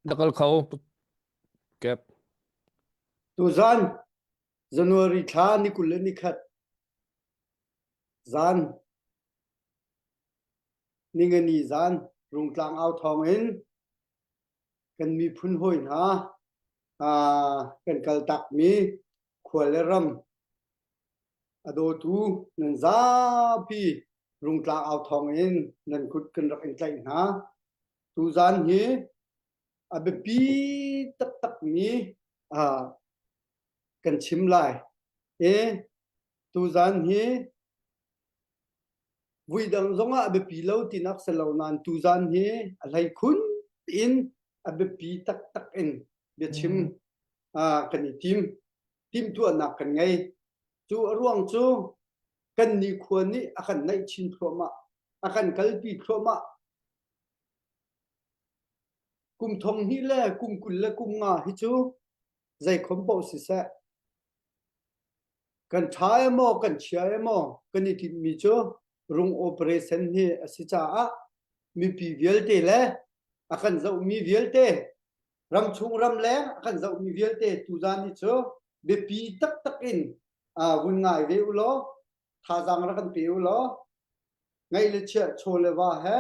Na kal kho. Kep. Tuzan January thla ni 21 zan ningani zan Rungtlang au thawng in kan miphun hawi hna kan kaltakmi khua le ram a dawtu nan zapi Rungtlang au thawng in nan kut kan rak in tlaih hna. Tuzan hi a biapi taktakmi kan chim lai. I tuzan hi vuidang zongah a biapi lo tinak si lo nain tuzan hi a hleikhun in a biapi taktak in biachim kan i tim. Timhtuahnak kan ngei. Cu a ruang cu kan nikhua nih a kan naih chin thluahmah, a kan kalpi thluahmah. Kum thong hnih le kum 20 le kum nga hi cu zeikhom paoh siseh kan ṭha emaw kan chia emaw kan i tinhmi cu rung operation hi a si caah mipi vialte le a kan zohmi vialte ramchung ramleng a kan zohmi vialte tuzan hi cu biapi taktak in vun ngai ve u law thazaang rak kan pe u law ngaih le chiah chaw le va he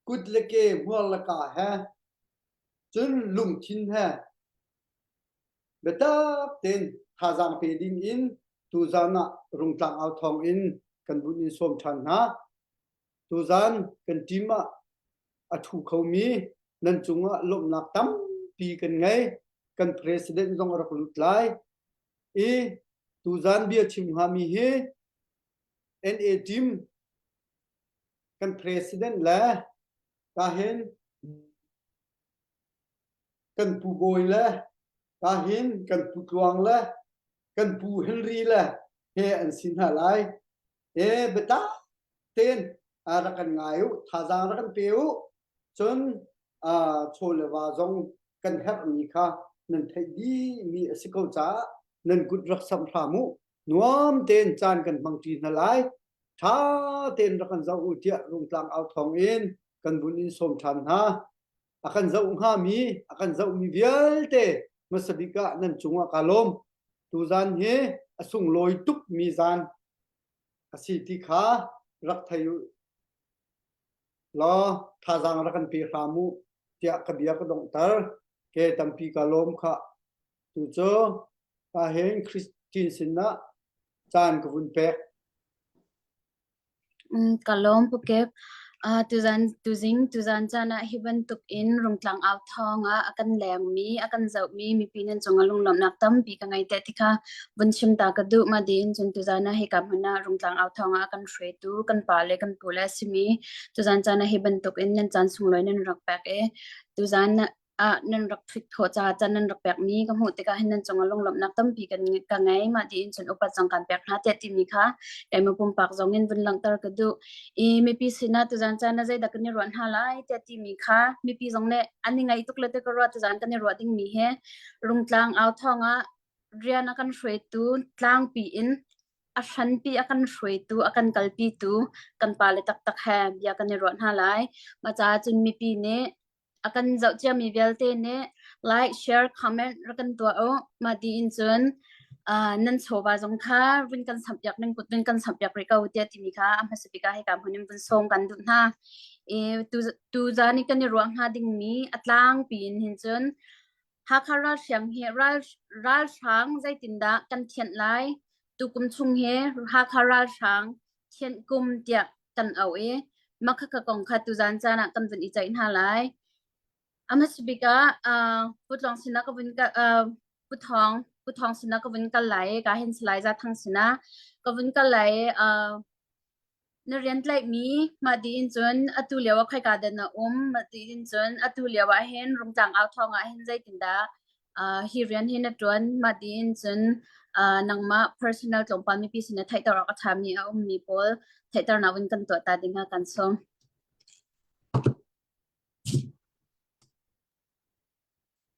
kut le ke hmuar le ka he cun lungthin he biatak tein thazaang pe ding in tuzan ah Rungtlang au thawng in kan vun in sawm ṭhan hna. Tuzan kan team ah a ṭhu khomi nan cungah lawmhnak tampi kan ngei. Kan president zong a rak lut lai. I tuzan bia chim hngami hi NA team kan president le kahin kan pu Bawi le kahin kan pu Tluang le kan pu Henry le he an si hna lai. E biatak tein rak kan ngai u, thazaang rak kan pe u. Cun chaw le va zong kan herhmi kha nan theih dihmi a si ko caah nan kut rak samh hram u. Nuam tein caan kan hmangṭi hna lai. Ṭha tein rak kan zoh u tiah Rungtlang au thawng in kan vun in sawm ṭhan hna. A kan zoh hngami, a kan zohmi vialte hmasa bik ah nan cungah kaa lawm. Tuzan hi a sunglawi tukmi zan a si ti kha rak thei u law thazaang rak kan pe hram u tiah ka bia ka donghter. Ke tampi kaa lawm khah. Tu cu ahhin Christine sinah caan ka vun pek. Ka lawm Pukep. Tuzan tuzing tuzan caan ah hi bantuk in Rungtlang au thawng ah a kan lengmi, a kan zohmi mipi nan cungah lunglawmhnak tampi ka ngei teh ti kha vun chim ta ka duh. Mah dih in cun tuzan ah hika hmun ah Rungtlang au thawng ah a kan hruaitu kan pa le kan pu le a simi tuzan caan ah hi bantuk in nan caan sunglawi nan rak pek i tuzan ah nan rak ṭhut khawh caah caan nan rak pekmi ka hmuh tikah hin nan cungah lunglawmhnak tampi kan ka ngei. Mah tiin cun upat zong kan pek hna tiah timi kha keimah pumpak zong in vun langhter ka duh. I mipi sinah tuzan caan ah zeidah kan i ruah hna lai tiah timi kha mipi zong nih an i ngaih tuk le ti ka ruah tuzan kan i ruah dingmi hi Rungtlang au thawng ah rian a kan hruaitu tlangpi in a hranpi a kan hruaitu a kan kalpitu kan pale taktak he bia kan i ruah hna lai. Mah caah cun mipi nih a kan zoh ciami vialte nih like, share, comment rak kan tuah u. Mah tiin cun uh, nan chawva zong kha vun kan sampiak nan kut vun kan sampiak rih ko tiah timi kha a hmasa bik ah hika hmun in vun sawm kan duh hna. I tu tu zan i kan i ruah hnga dingmi a tlangpi in hin cun Hakha ralhriang hi ral ralhrang zeitindah kan thianh lai? Tukum chung hi Hakha ralhrang thianh kum tiah kan auh i mah khakha kong kha tuzan caan ah kan vun i ceih hna lai. A hmasa bik ah uh, Pu Tlawng sinah ka vun ka uh, Pu Thawng Pu Thawng sinah ka vun kal lai i ka hin Salai Za Thang sinah ka vun kal lai i uh, Na rian tlaihmi mah tiin cun atu lio ah khoika dah na um? Mah tiin cun atu lio ah hin Rungtlang au thawng ah hin zeitindah uh, hi rian hi na ṭuan? Mah tiin cun uh, nangmah personal tlawmpal mipi sin ah theihter awk a ṭhami a ummi pawl theihternak vun kan tuah ta ding ah kan sawm.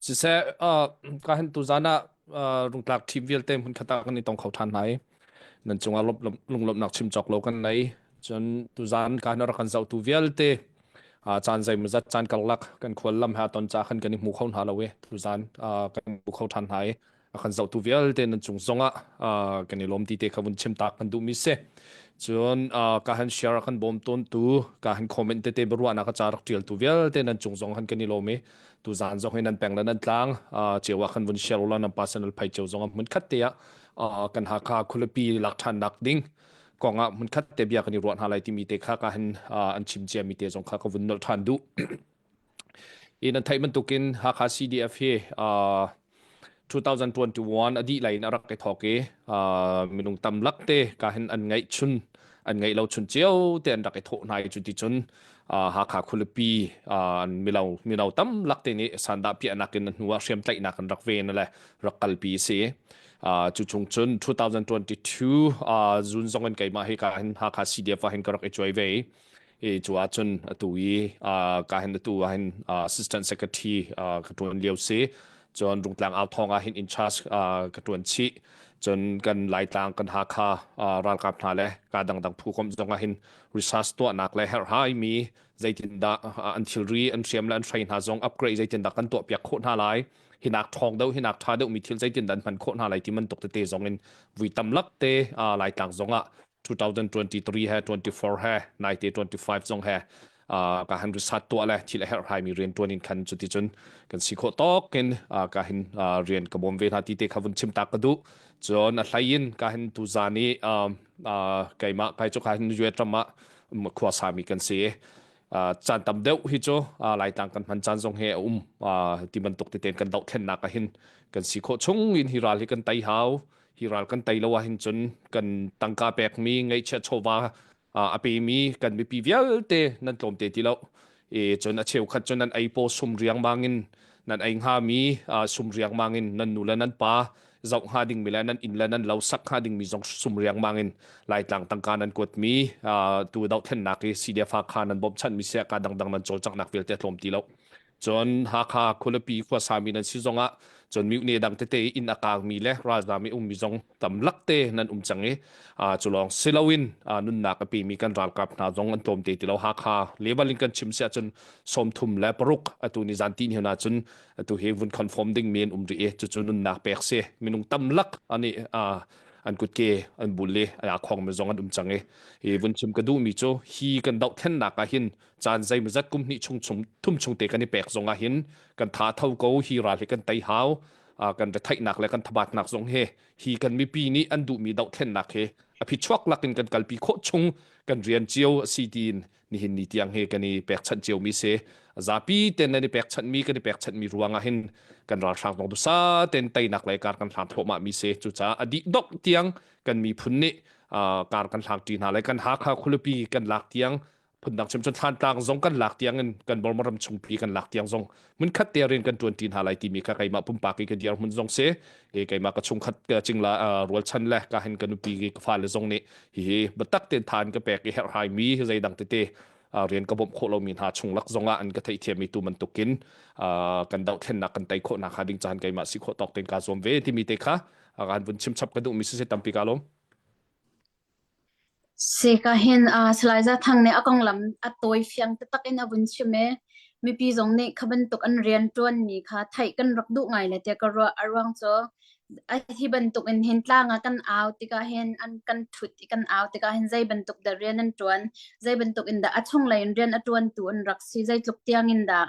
Siseh, uh, ka hin tuzan ah uh, rungtlak team vialte hmun khat ah kan i tong kho ṭhan hna i nan cungah lunglawmhnak chim cawk lo kan nei. Cun tuzan ka hin rak kan zohtu vialte. Caan zeimawzat caan karlak kan khual lam he ton ca khan kan i hmu kho hna lo i tuzan kan hmu kho ṭhan hna i a kan zohtu vialte nan cung zongah kan i lawm ti te kha vun chim tak kan duhmi si. Cun ka han share kan bawm tawntu ka han comment tete biaruahnak a ca rak ṭialtu vialte nan cung zong han kan i lawm i tuzan zong hi nan peng le nan tlang cio ah khan vun share ulaw nan personal phai cio zong ah hmun khat te ah kan Hakha khualipi lak ṭhannak ding kong ah hmun khat te bia kan i ruah hna lai timi te kha ka hin an chim cia mi te zong kha ka vun nolh ṭhan duh. I nan theih bantukin Hakha CDF hi 2021 a dih lai in a rak i thawk i minung tam lak te ka hin an ngeih chun an ngeih lo chun cio te an rak i thawh hna i cu ti cun Hakha khualipi an mino mino tam lak te nih sandah piahnak in a hnu ah hriamtlaihnak an rak ven le rak kalpi a si. Cu chung cun 2022 June zong in keimah hi ka hin Hakha CDF ah hin ka rak i cuai ve i i cu ahcun atu i ka hin atu ah hin assistant secretary ka ṭuan lio si. Cun Rungtlang au thawng ah hin in charge ka ṭuan chih. Cun kan Laitlang kan Hakha ralkap hna le ka dangdang phu komh zong ah hin research tuahnak le herhhai mi zeitindah an thilri an hriam le an hrei hna zong upgrade zeitindah kan tuahpiak khawh hna lai hinak ṭhawng deuh hinak ṭha deuh mi thil zeitindah an hman khawh hna lai ti bantuk tete zong in vui tam lak te Laitlang zong ah 2023 he 24 he naite 25 zong he ka han research tuah le thil a herh mi rian tuan in khan cuti cun kan si khawh tawk in ka hin rian ka bawm ve hna ti te kha vun chim tak ka duh cun a hlei in ka hin tu zan i keimah kai cu ka hin US ram ah khua sami kan si caan tam deuh hi cu Laitlang kan hman caan zong he a um ti bantuk teten kan dohthlennak ah hin kan si khawh chung in hi ral hi kan tei hau hi ral kan tei lo ahhin cun kan tangka pekmi ngeihchiah chawva a pemi kan mipi vialte nan tlawmte ti lo e cun a cheukhat cu nan ei paw sum riangmang in nan ei hngami sum riangmang in nan nu le nan pa zoh hnga dingmi le nan inn le nan lo sak hnga dingmi zong sum riangmang in Laitlang tangka nan kuatmi tu dohthlennak i CDF Hakha nan bawmchanmi sia ka dangdang nan cawlcanghnak vialte tlawm ti lo Cun Hakha khualipi khuasami nan si zongah cun mihne dang tete inn a kaangmi le ralzaam i ummi zong tam lakte nan um cang i cu lawng si loin nunnak a pemi kan ralkap hna zong an tlawmte ti lo. Hakha level in kan chim si ahcun 36 atu ni zan ti hna cun atu hi vun confirm dingmi an um rih i cucu nunnak pek si minung tam lak ani an kutke an bul i a khongmi zong an um cang i hi vun chim ka duhmi cu hi kan dohthlennak ah hin caan zeimawzat kum hnih chung chung thum chung te kan i pek zong ah hin kan tha tho ko hi ral hi kan tei hau kan retheihnak le kan thabatnak zong he hi kan mipi nih an duhmi dohthlennak he a phichuak lakin kan kalpi khawh chung kan rian cio a si tiin nihin ni tiang he kan i pekchanh cio mi si zapi ten nan i pekchanh mi kan i pekchanh mi ruangah hin kan ralhrang zong dusa ten teinak le kar kan hlang thluahmah mi si cucaah a dih dok tiang kan miphun nih kar kan hlang ṭi hna le kan Hakha khualipi kan lak tiang phundang chim cun Thlantlang zong kan lak tiang in kan Burma ram chungpi kan lak tiang zong hmunkhat te rian kan tuan ti hna lai timi kha keimah pumpak i ka dir hmun zong si e keimah ka chungkhat ka cingla rualchan le ka hin ka nupi ka fale zong nih hihi biatak ten than ka pek i herhhai mi zeidang tete rian ka bawmh khawh lomi hna chunglak zongah an ka theihthiam mi tu bantukin kan dohthlennak kan tei khawh nak hnga ding caan keimah si khawh tawk ten ka zuam ve timi te kha kan vun chim chap ka duh mi si tampi ka lawm Seka hin Salai Za Thang nih a konglam a tawi fiang taktak in a vun chim i mipi zong nih kha bantuk an rianṭuanmi kha theih kan rak duh ngai le tiah ka ruah. A ruang cu hi bantuk in hin tlang ah kan au tikah hin an kan ṭhut i kan au tikah hin zei bantuk dah rian an ṭuan, zei bantuk in dah a chunglei in rian a ṭuantu an rak si, zeitluk tiang in dah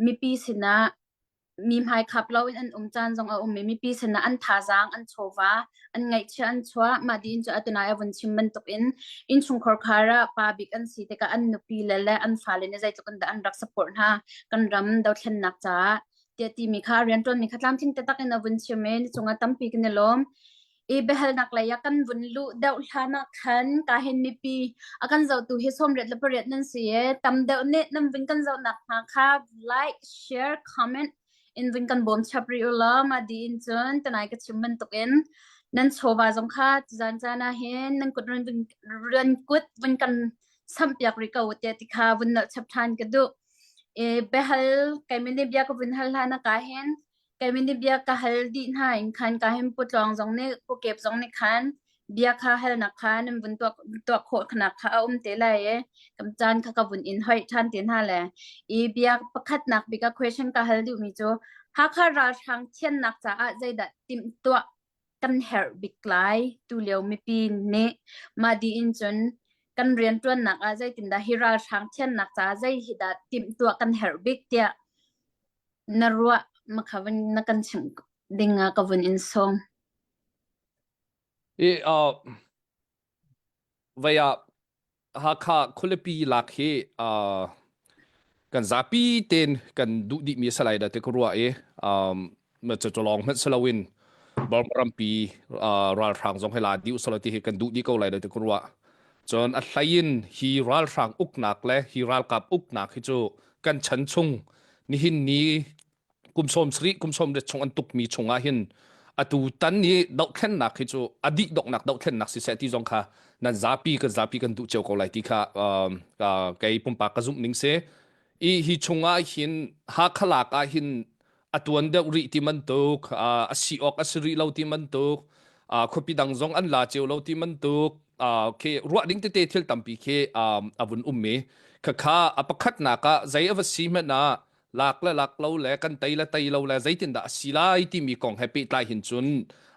mipi sinah mi hmaikhap loin an um caan zong a um i mipi sinah an thazaang an chawva an ngaihchia an chuah mah dih in cu atunai a vun chim bantuk in innchungkhar khar ah pa bik an si tikah an nupi le le an fale nih zeitluk in dah an rak support hna kan ram dothlennak caah tiah timi kha rianṭuanmi kha tlamtling taktak in a vun chim i ni cungah tampi kan i lawm i biahalnak lei ah kan vun luh deuh hlan ah khan ka hin mipi a kan zohtu hi 78 nan si i tam deuh nih nan vun kan zohnak hna kha like share comment in vun kan bawm chap rih u law mah di in cun tanai ka chim bantukin nan chawva zong kha tuzan caan ah hin nan kut run run kut vun kan sampiak rih ko tiah ti kha vun nolh chap ṭhan ka duh i biahal kei nih bia ka vun hal hlan ah ka hin Kei nih bia ka hal dih hna in khan ka hin Pu Tluang zong nih Pu Kep zong nih khan Bia kha halnak kha nan vun tuah tuah khawh nak kha a um te lai i kam caan kha ka vun in hoih ṭhan te hna le i bia pakhatnak bik a question ka hal duhmi cu Hakha ralhrang thiannak caah zeidah timhtuah kan herh bik lai tu lio mipi nih mah dih in cun kan rianṭuannak ah zeitindah hi ralhrang thiannak caah zei hi dah timhtuah kan herh bik tiah na ruah makha vun na kan chimh ding ah ka vun in sawm. I uh, vei ah Hakha khualipi lak hi uh, kan zapi tein kan duh dihmi a si lai dah ti ka ruah i um, cu lawng hmanh si loin Burma rampi uh, ralhrang zong hi la dih usalaw ti hi kan duh dih ko lai dah ti ka ruah. Cun a hlei in hi ralhrang uknak le hi ralkap uknak hi cu kan chan chung nihin ni kum sawm sarih kum sawm riat chung an tukmi chungah hin atu tan i dohthlennak hi cu a dih donghnak dohthlennak siseh ti zong kha nan zapi kan zapi kan duh cio ko lai ti kha kei pumpak ka zumh ning si i hi chungah hin Hakha lak ah hin a tuan deuh rih ti bantuk a si awk a si rih lo ti bantuk khuapi dang zong an la cio lo ti bantuk khi ruah ding tete thil tampi khi a vun um mi khakha a pakhatnak ah zei a va si hmanh ah lak le lak lo le kan tei le tei lo le zeitindah a si lai timi kong he pehtlai hin cun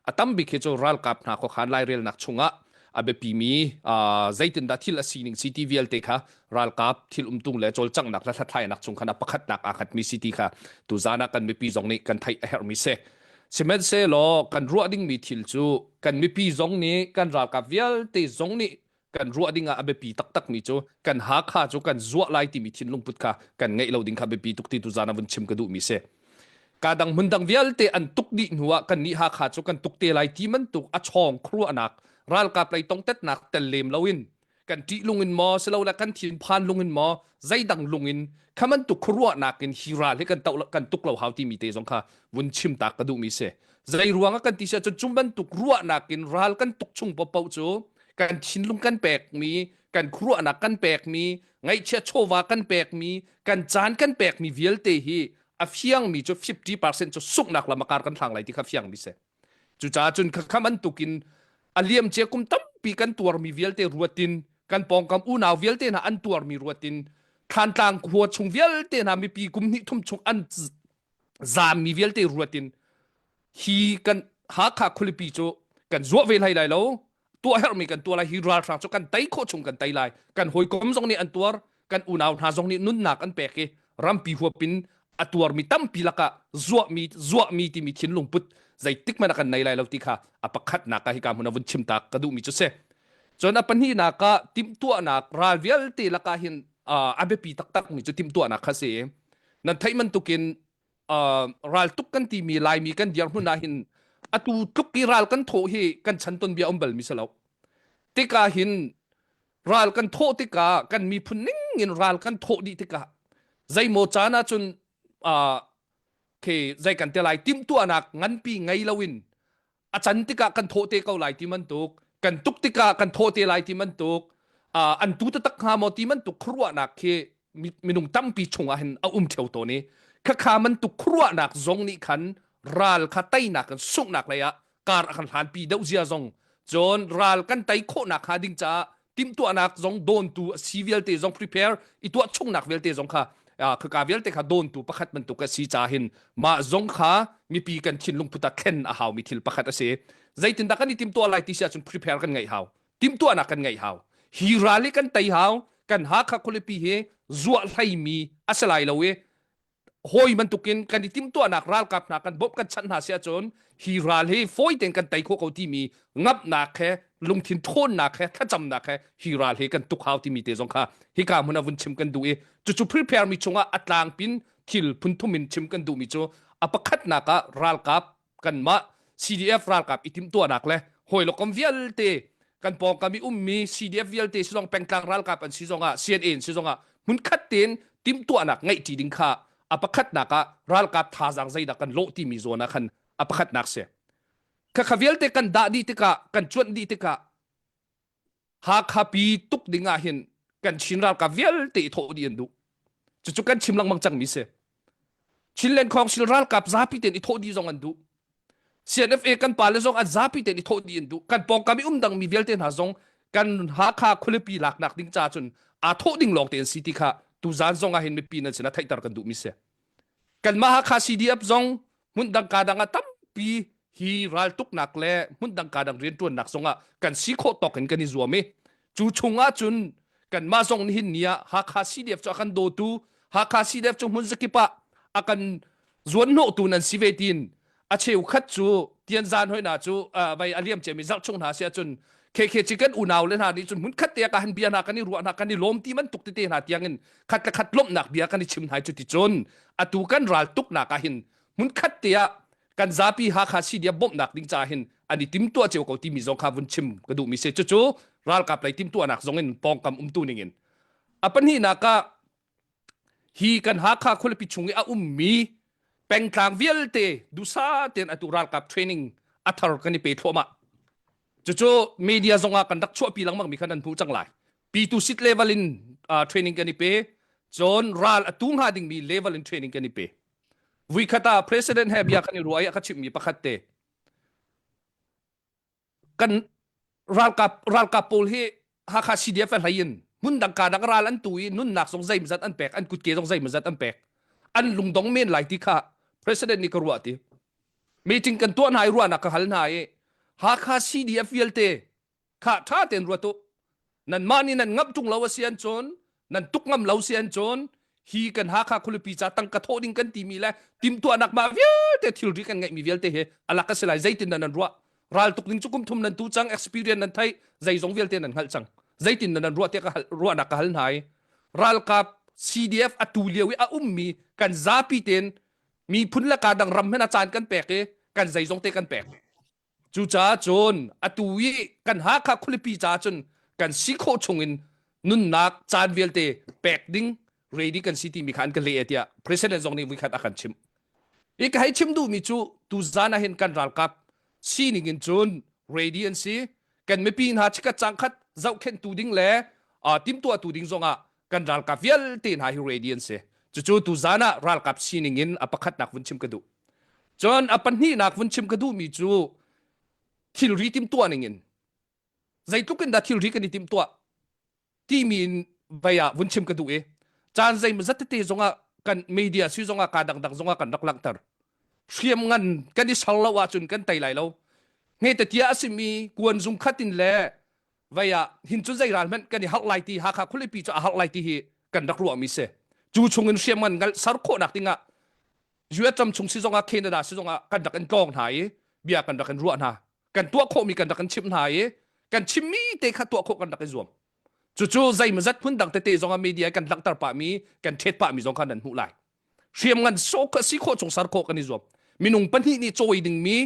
a tam bik hi cu ralkap hna khuakhan lairelnak chungah a biapimi zeitindah thil a sining si ti vialte kha ralkap thil umtung le cawlcanghnak le hlathlainak chung khan a pakhatnak aa khatmi si ti kha tuzan ah kan mipi zong nih kan theih a herhmi si. Sihmanhsehlaw kan ruah dingmi thil cu kan mipi zong nih kan ralkap vialte zong nih kan ruah ding ah a biapi taktakmi cu kan Hakha cu kan zuah lai timi thinlung put kha kan ngeih lo ding kha biapi tuk ti tu zan ah vun chim ka duhmi si. Ka dang hmun dang vialte an tuk dih hnu ah kan nih Hakha cu kan tuk te lai ti bantuk a chawng khuaruahnak ralkap lei tongtetnak tel lem loin kan ṭih lung in maw silole kan thinphan lung in maw zeidang lung in kha bantuk khuaruahnak in hi ral hi kan to kan tuk lo hau timi te zong kha vun chim tak ka duhmi si. Zei ruang ah kan ti si ahcun cu bantuk ruahnak in ral kan tuk chung paohpaoh cu kan thinlung kan pekmi kan khuaruahnak kan pekmi ngaihchia chawva kan pekmi kan caan kan pekmi vialte hi a fiangmi cu 50% cu sunghnak lam a kar kan hlang lai ti kha fiangmi si cucaah cun kha bantukin a liam cia kum tampi kan tuarmi vialte ruatin kan pawngkam unau vialte hna an tuarmi ruatin thlantlang khua chung vialte hna mipi kum hnih thum chung an zaammi vialte ruatin hi kan Hakha khualipi cu kan zuah ve hlei lai lo tuah herhmi kan tuah lai hi ralhrang cu kan tei khawh chung kan tei lai kan hawikom zong nih an tuar kan unau hna zong nih nunnak an pek i rampi huapin a tuarmi tampi lakah zuahmi zuahmi timi thinlung put zeitik hmanh ah kan nei lai lo ti kha a pakhatnak ah hika hmun ah vun chim ta ka duhmi cu si cun a pahnihnak ah timhtuahnak ral vialte lakah hin a biapi taktakmi cu timhtuahnak kha si nan theih bantukin uh, raltuk kan timi Laimi kan dirhmun ah hin atu tluk i ral kan thawh hi kan chan ton bia um bal mi si lo tikah hin ral kan thawh tikah kan miphun ning in ral kan thawh dih tikah zeimaw caan ah cun uh, khi zei kan te lai timhtuahnak nganpi ngei loin a can tikah kan thawh te ko lai ti bantuk kan tuk tikah kan thawh te lai ti bantuk uh, an tu taktak hnga maw ti bantuk khuaruahnak khi minung tampi chungah hin a um theo tawn i khakha bantuk khuaruahnak zong nih khan ral kha teinak kan sunghnak lei ah kar a kan hlanpi deuh zia zong cun ral kan tei khawhnak hnga ding caah timhtuahnak zong dawntu a si vialte zong prepare i tuah chungnak vialte zong kha khaka vialte kha dawntu pakhat bantuk a si ca hin mah zong kha mipi kan thinlung put ah thlen a haumi thil pakhat a si zeitindah kan i timtuah lai ti si ahcun prepare kan ngeih hau timtuahnak kan ngeih hau hi ral hi kan tei hau kan Hakha khualipi hi zuah hleimi a si lai lo i hawi bantukin kan i timhtuahnak ralkap hna kan bawmh kan chanh hna si ahcun hi ral hi fawi tein kan tei khawh ko timi ngamhnak he lungthin ṭhawnnak he thlacamnak he hi ral hi kan tuk hau timi te zong kha hika hmun ah vun chim kan duh i cucu prepare mi chungah a tlangpin thil phunthum in chim kan duhmi cu a pakhatnak ah ralkap kanmah CDF ralkap i timhtuahnak le hawilokom vialte kan pawngkam i ummi CDF vialte si zong pengtlang ralkap an si zongah CNA an si zongah hmunkhat tein timhtuahnak ngeih ṭi ding kha a pakhatnak ah ralkap thazaang zeidah kan lawh timi zawn ah khan a pakhatnak si. Khakha vialte kan dah dih tikah kan cuanh dih tikah Hakha pi tuk ding ah hin kan Chin ralkap vialte i thawh dih an duh. Cucu kan chim lengmang cangmi si. Chinland Council ralkap zapi tein i thawh dih zong an duh. CNFA kan pale zong an zapi tein i thawh dih an duh. Kan pawngkam i um dangmi vialte hna zong kan Hakha khualipi laknak ding ca cun aa thawh ding lawng te an si ti kha tuzan zong ah hin mipi nan sinah theihter kan duhmi si. Kanmah Hakha CDF zong hmun dang ka dang ah tampi hi raltuknak le hmun dang ka dang rianṭuannak zong ah kan si khawh tawk in kan i zuam i cu chung ah cun kanmah zong nihin ni ah Hakha CDF cu a kan dawtu Hakha CDF cu hmun zakip ah a kan zuanhnawhtu nan si ve tiin a cheukhat cu tianzan hoi hna cu vai a liam ciami zarh chung hna si ahcun khekhe ci kan unau le hna nih cun hmun khat te ah han bia hna kan i ruah hna kan i lawm ti man tuk tete hna tiang in khat le khat lawmhnak bia kan i chim hna cu ti cun atu kan ral tuknak ah hin hmun khat te ah kan zapi Hakha CDF bawmhnak ding ca hin an i timtuah cio ko timi zong kha vun chim ka duhmi si cucu ralkap lei timtuahnak zong in pawngkam umtu ning in a pahnihnak ah hi kan Hakha khualipi chung i a ummi pengtlang vialte dusa tein atu ralkap training a thar kan i pe thluahmah cucu media zong ah kan rak chuahpi lengmang mi kha nan hmuh cang lai P2 sit level in uh, training kan i pe cun ral a tu hnga dingmi level in training kan i pe vuikhat ah president he bia kan i ruah i a ka chimhmi pakhat te kan ralkap ralkap pawl hi Hakha CDF a hlei in hmun dang ka dang ral an tu i nunnak zong zeimazat an pek an kutke zong zeimazat an pek an lungdong men lai ti kha president nih ka ruah ti meeting kan tuah hna i ruahnak ka hal hna i Hakha CDF vialte kha ṭha tein ruat u nanmah nih nan ngamh ṭung lo a si an cun nan tuk ngam lo si an cun hi kan Hakha khualipi ca tangka thawh ding kan timi le timhtuahnak mah vialte thilri kan ngeihmi vialte hi alak a si lai zeitin nan nan ruah ral tuk ding cu kum thum nan tu cang experience nan theih zeizong vialte nan hngalh cang zeitin nan nan ruah tiah ka hal ruahnak ka hal hna i ralkap CDF atu lio i a ummi kan zapi tein miphun le ka dang ram hen a caan kan pek i kan zeizong te kan pek Cucaah cun atu i kan Hakha khualipi caah cun kan si khawh chungin nunnak caan vialte pek ding ready kan si timi kha an ka leh tiah president zong nih vuikhat a kan chimh. I ka hei chim duhmi cu tuzan ah hin kan ralkap sining in cun ready an si. Kan mipi hna chikat cangkhat zohkhenhtu ding le uh, timhtuahtu ding zongah kan ralkap vialte hna hi ready an si. Cucu tuzan ah ralkap sining in a pakhatnak vun chim ka duh. Cun a pahnihnak vun chim ka duhmi cu thilri timhtuah ning in zeitluk in dah thilri kan i timhtuah timi in vei ah vun chim ka duh i caan zeimawzat tete zongah kan media si zongah ka dangdang zongah kan rak langhter hriam ngan kan i ser lo ahcun kan tei lai lo hngete a simi kuan zung khat in le vei ah hin cu zei ral hmanh kan i harh lai ti Hakha khualipi cu a harh lai ti hi kan rak ruahmi si cu chungin hriam ngan ngal ser khawhnak dingah US ram chung si zongah Canada si zongah kan rak in tlawng hna i bia kan rak in ruah hna kan tuah khawhmi kan rak in chimh hna i kan chimmi te kha tuah khawh kan rak i zuam cucu zeimawzat hmun dang tete zongah media kan langhter pahmi kan ṭhet pahmi zong kha nan hmuh lai hriam ngan so si khawh chung sar khawh kan i zuam minung pahnih nih cawi dingmi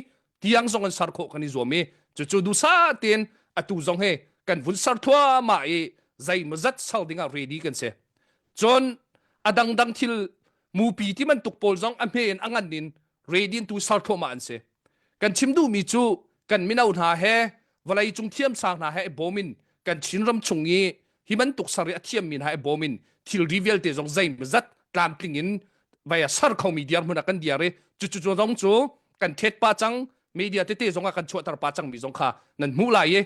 tiang zong in sar khawh kan i zuam i cucu dusa tein atu zong he kan vun sar thuahmah i zeimawzat sar dingah ready kan si cun a dangdang thil mupi ti bantuk pawl zong a hme in a ngan in ready in tu sar thluahmah an si kan chim duhmi cu kan mino hna he vawlei cung thiamsang hna he i bawm in kan Chinram chung i hi bantuk sar i a thiammi hna i bawm in thilri vialte zong zeimazat tlamtling in vai a sar khomi dirhmun ah kan diar i cucu zong cu kan thet pa cang media tete zong ah kan chuahter pa cangmi zong kha nan hmuh lai i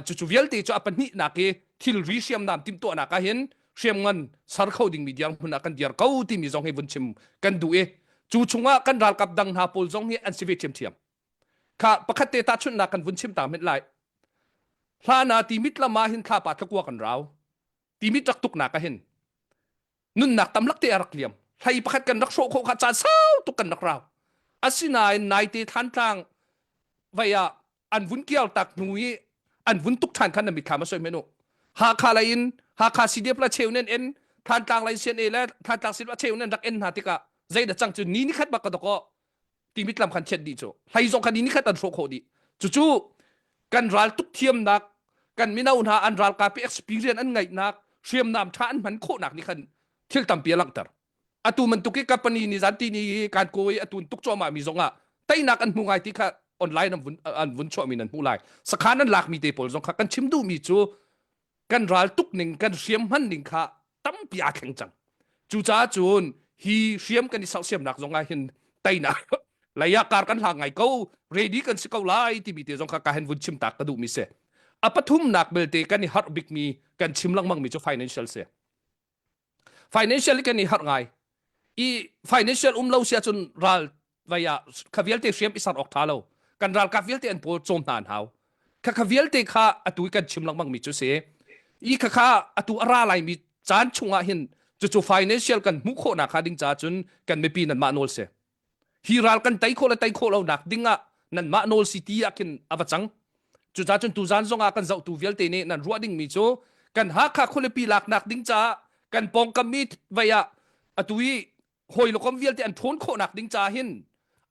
cucu vialte cu a pahnihnak i thilri hriamnam timhtuahnak ah hin hriamngan ser kho dingmi dirhmun ah kan dir ko timi zong hi vun chim kan duh i cu chungah kan ralkap dang hna pawl zong hi an si ve ṭhiamṭhiam kha pakhat te tahchunhnak kan vun chim ta hmet lai hlan ah timit lam ah hin thlapa thlakua kan rau timit rak tuknak ah hin nunnak tamlak te a rak liam hlei pakhat kan rak hrawh khawh kha caan sau tuk kan rak rau asinain naite thantlang vai ah an vun kial tak hnu i an vun tuk ṭhan khan na mitthlam a soi men u Hakha lei in Hakha CDF la cheu nen en Thantlang lei CNA le Thantlang CDF cheu nen rak en hna tikah zei da cang cu ni ni khat bak ka doko ti mitlam khan thiat dih cu hlei zong khan ni ni khat an hrawh khawh dih cucu kan ral tuk thiamnak kan mino hna an ralkap i experience an ngeihnak hriamnam ṭha an hman khawhnak nih khan thil tampi a langhter atu bantuk i company ni zan ti ni kan ko i atun tuk cuahmah mi zong ah teinak an hmu ngai ti kha online an vun an vun chuahmi nan hmuh lai sakhan an lakmi te pawl zong kha kan chim duhmi cu kan ral tuk ning kan hriam hman ning kha tampi aa thleng cang cucaah cun hi hriam kan i sersiamnak zong ah hin teinak. Lei ah kar kan hlang ngai ko, ready kan si ko lai timi te zong kha ka hen vun chim tak ka duh mi si. A pathumnak belte kan i harh bikmi kan chim lengmang mi cu financial si. Financial kan i harh ngai. I financial um lo sia cun ral vai ah kha vialte hriam i sar awk tha lo. Kan ralkap vialte an pawl cawm hna an hau. Kha kha vialte kha atu i kan chim lengmang mi cu si. I kha kha atu a ra lai mi caan chungah hin cucu financial kan hmuh khawhnak kha ding caah cun kan mipi nanmah nawl si. Hi ral kan tei khawh le tei khawh lo nak ding ah nanmah nawl si ti ah khin a va cang. Cucaah cun tuzan zong ah kan zohtu vialte nih nan ruah dingmi cu kan Hakha khualipi laknak ding caah kan pawngkam mi vei ah atu i hawi le kom vialte an ṭhawn khawhnak ding caah hin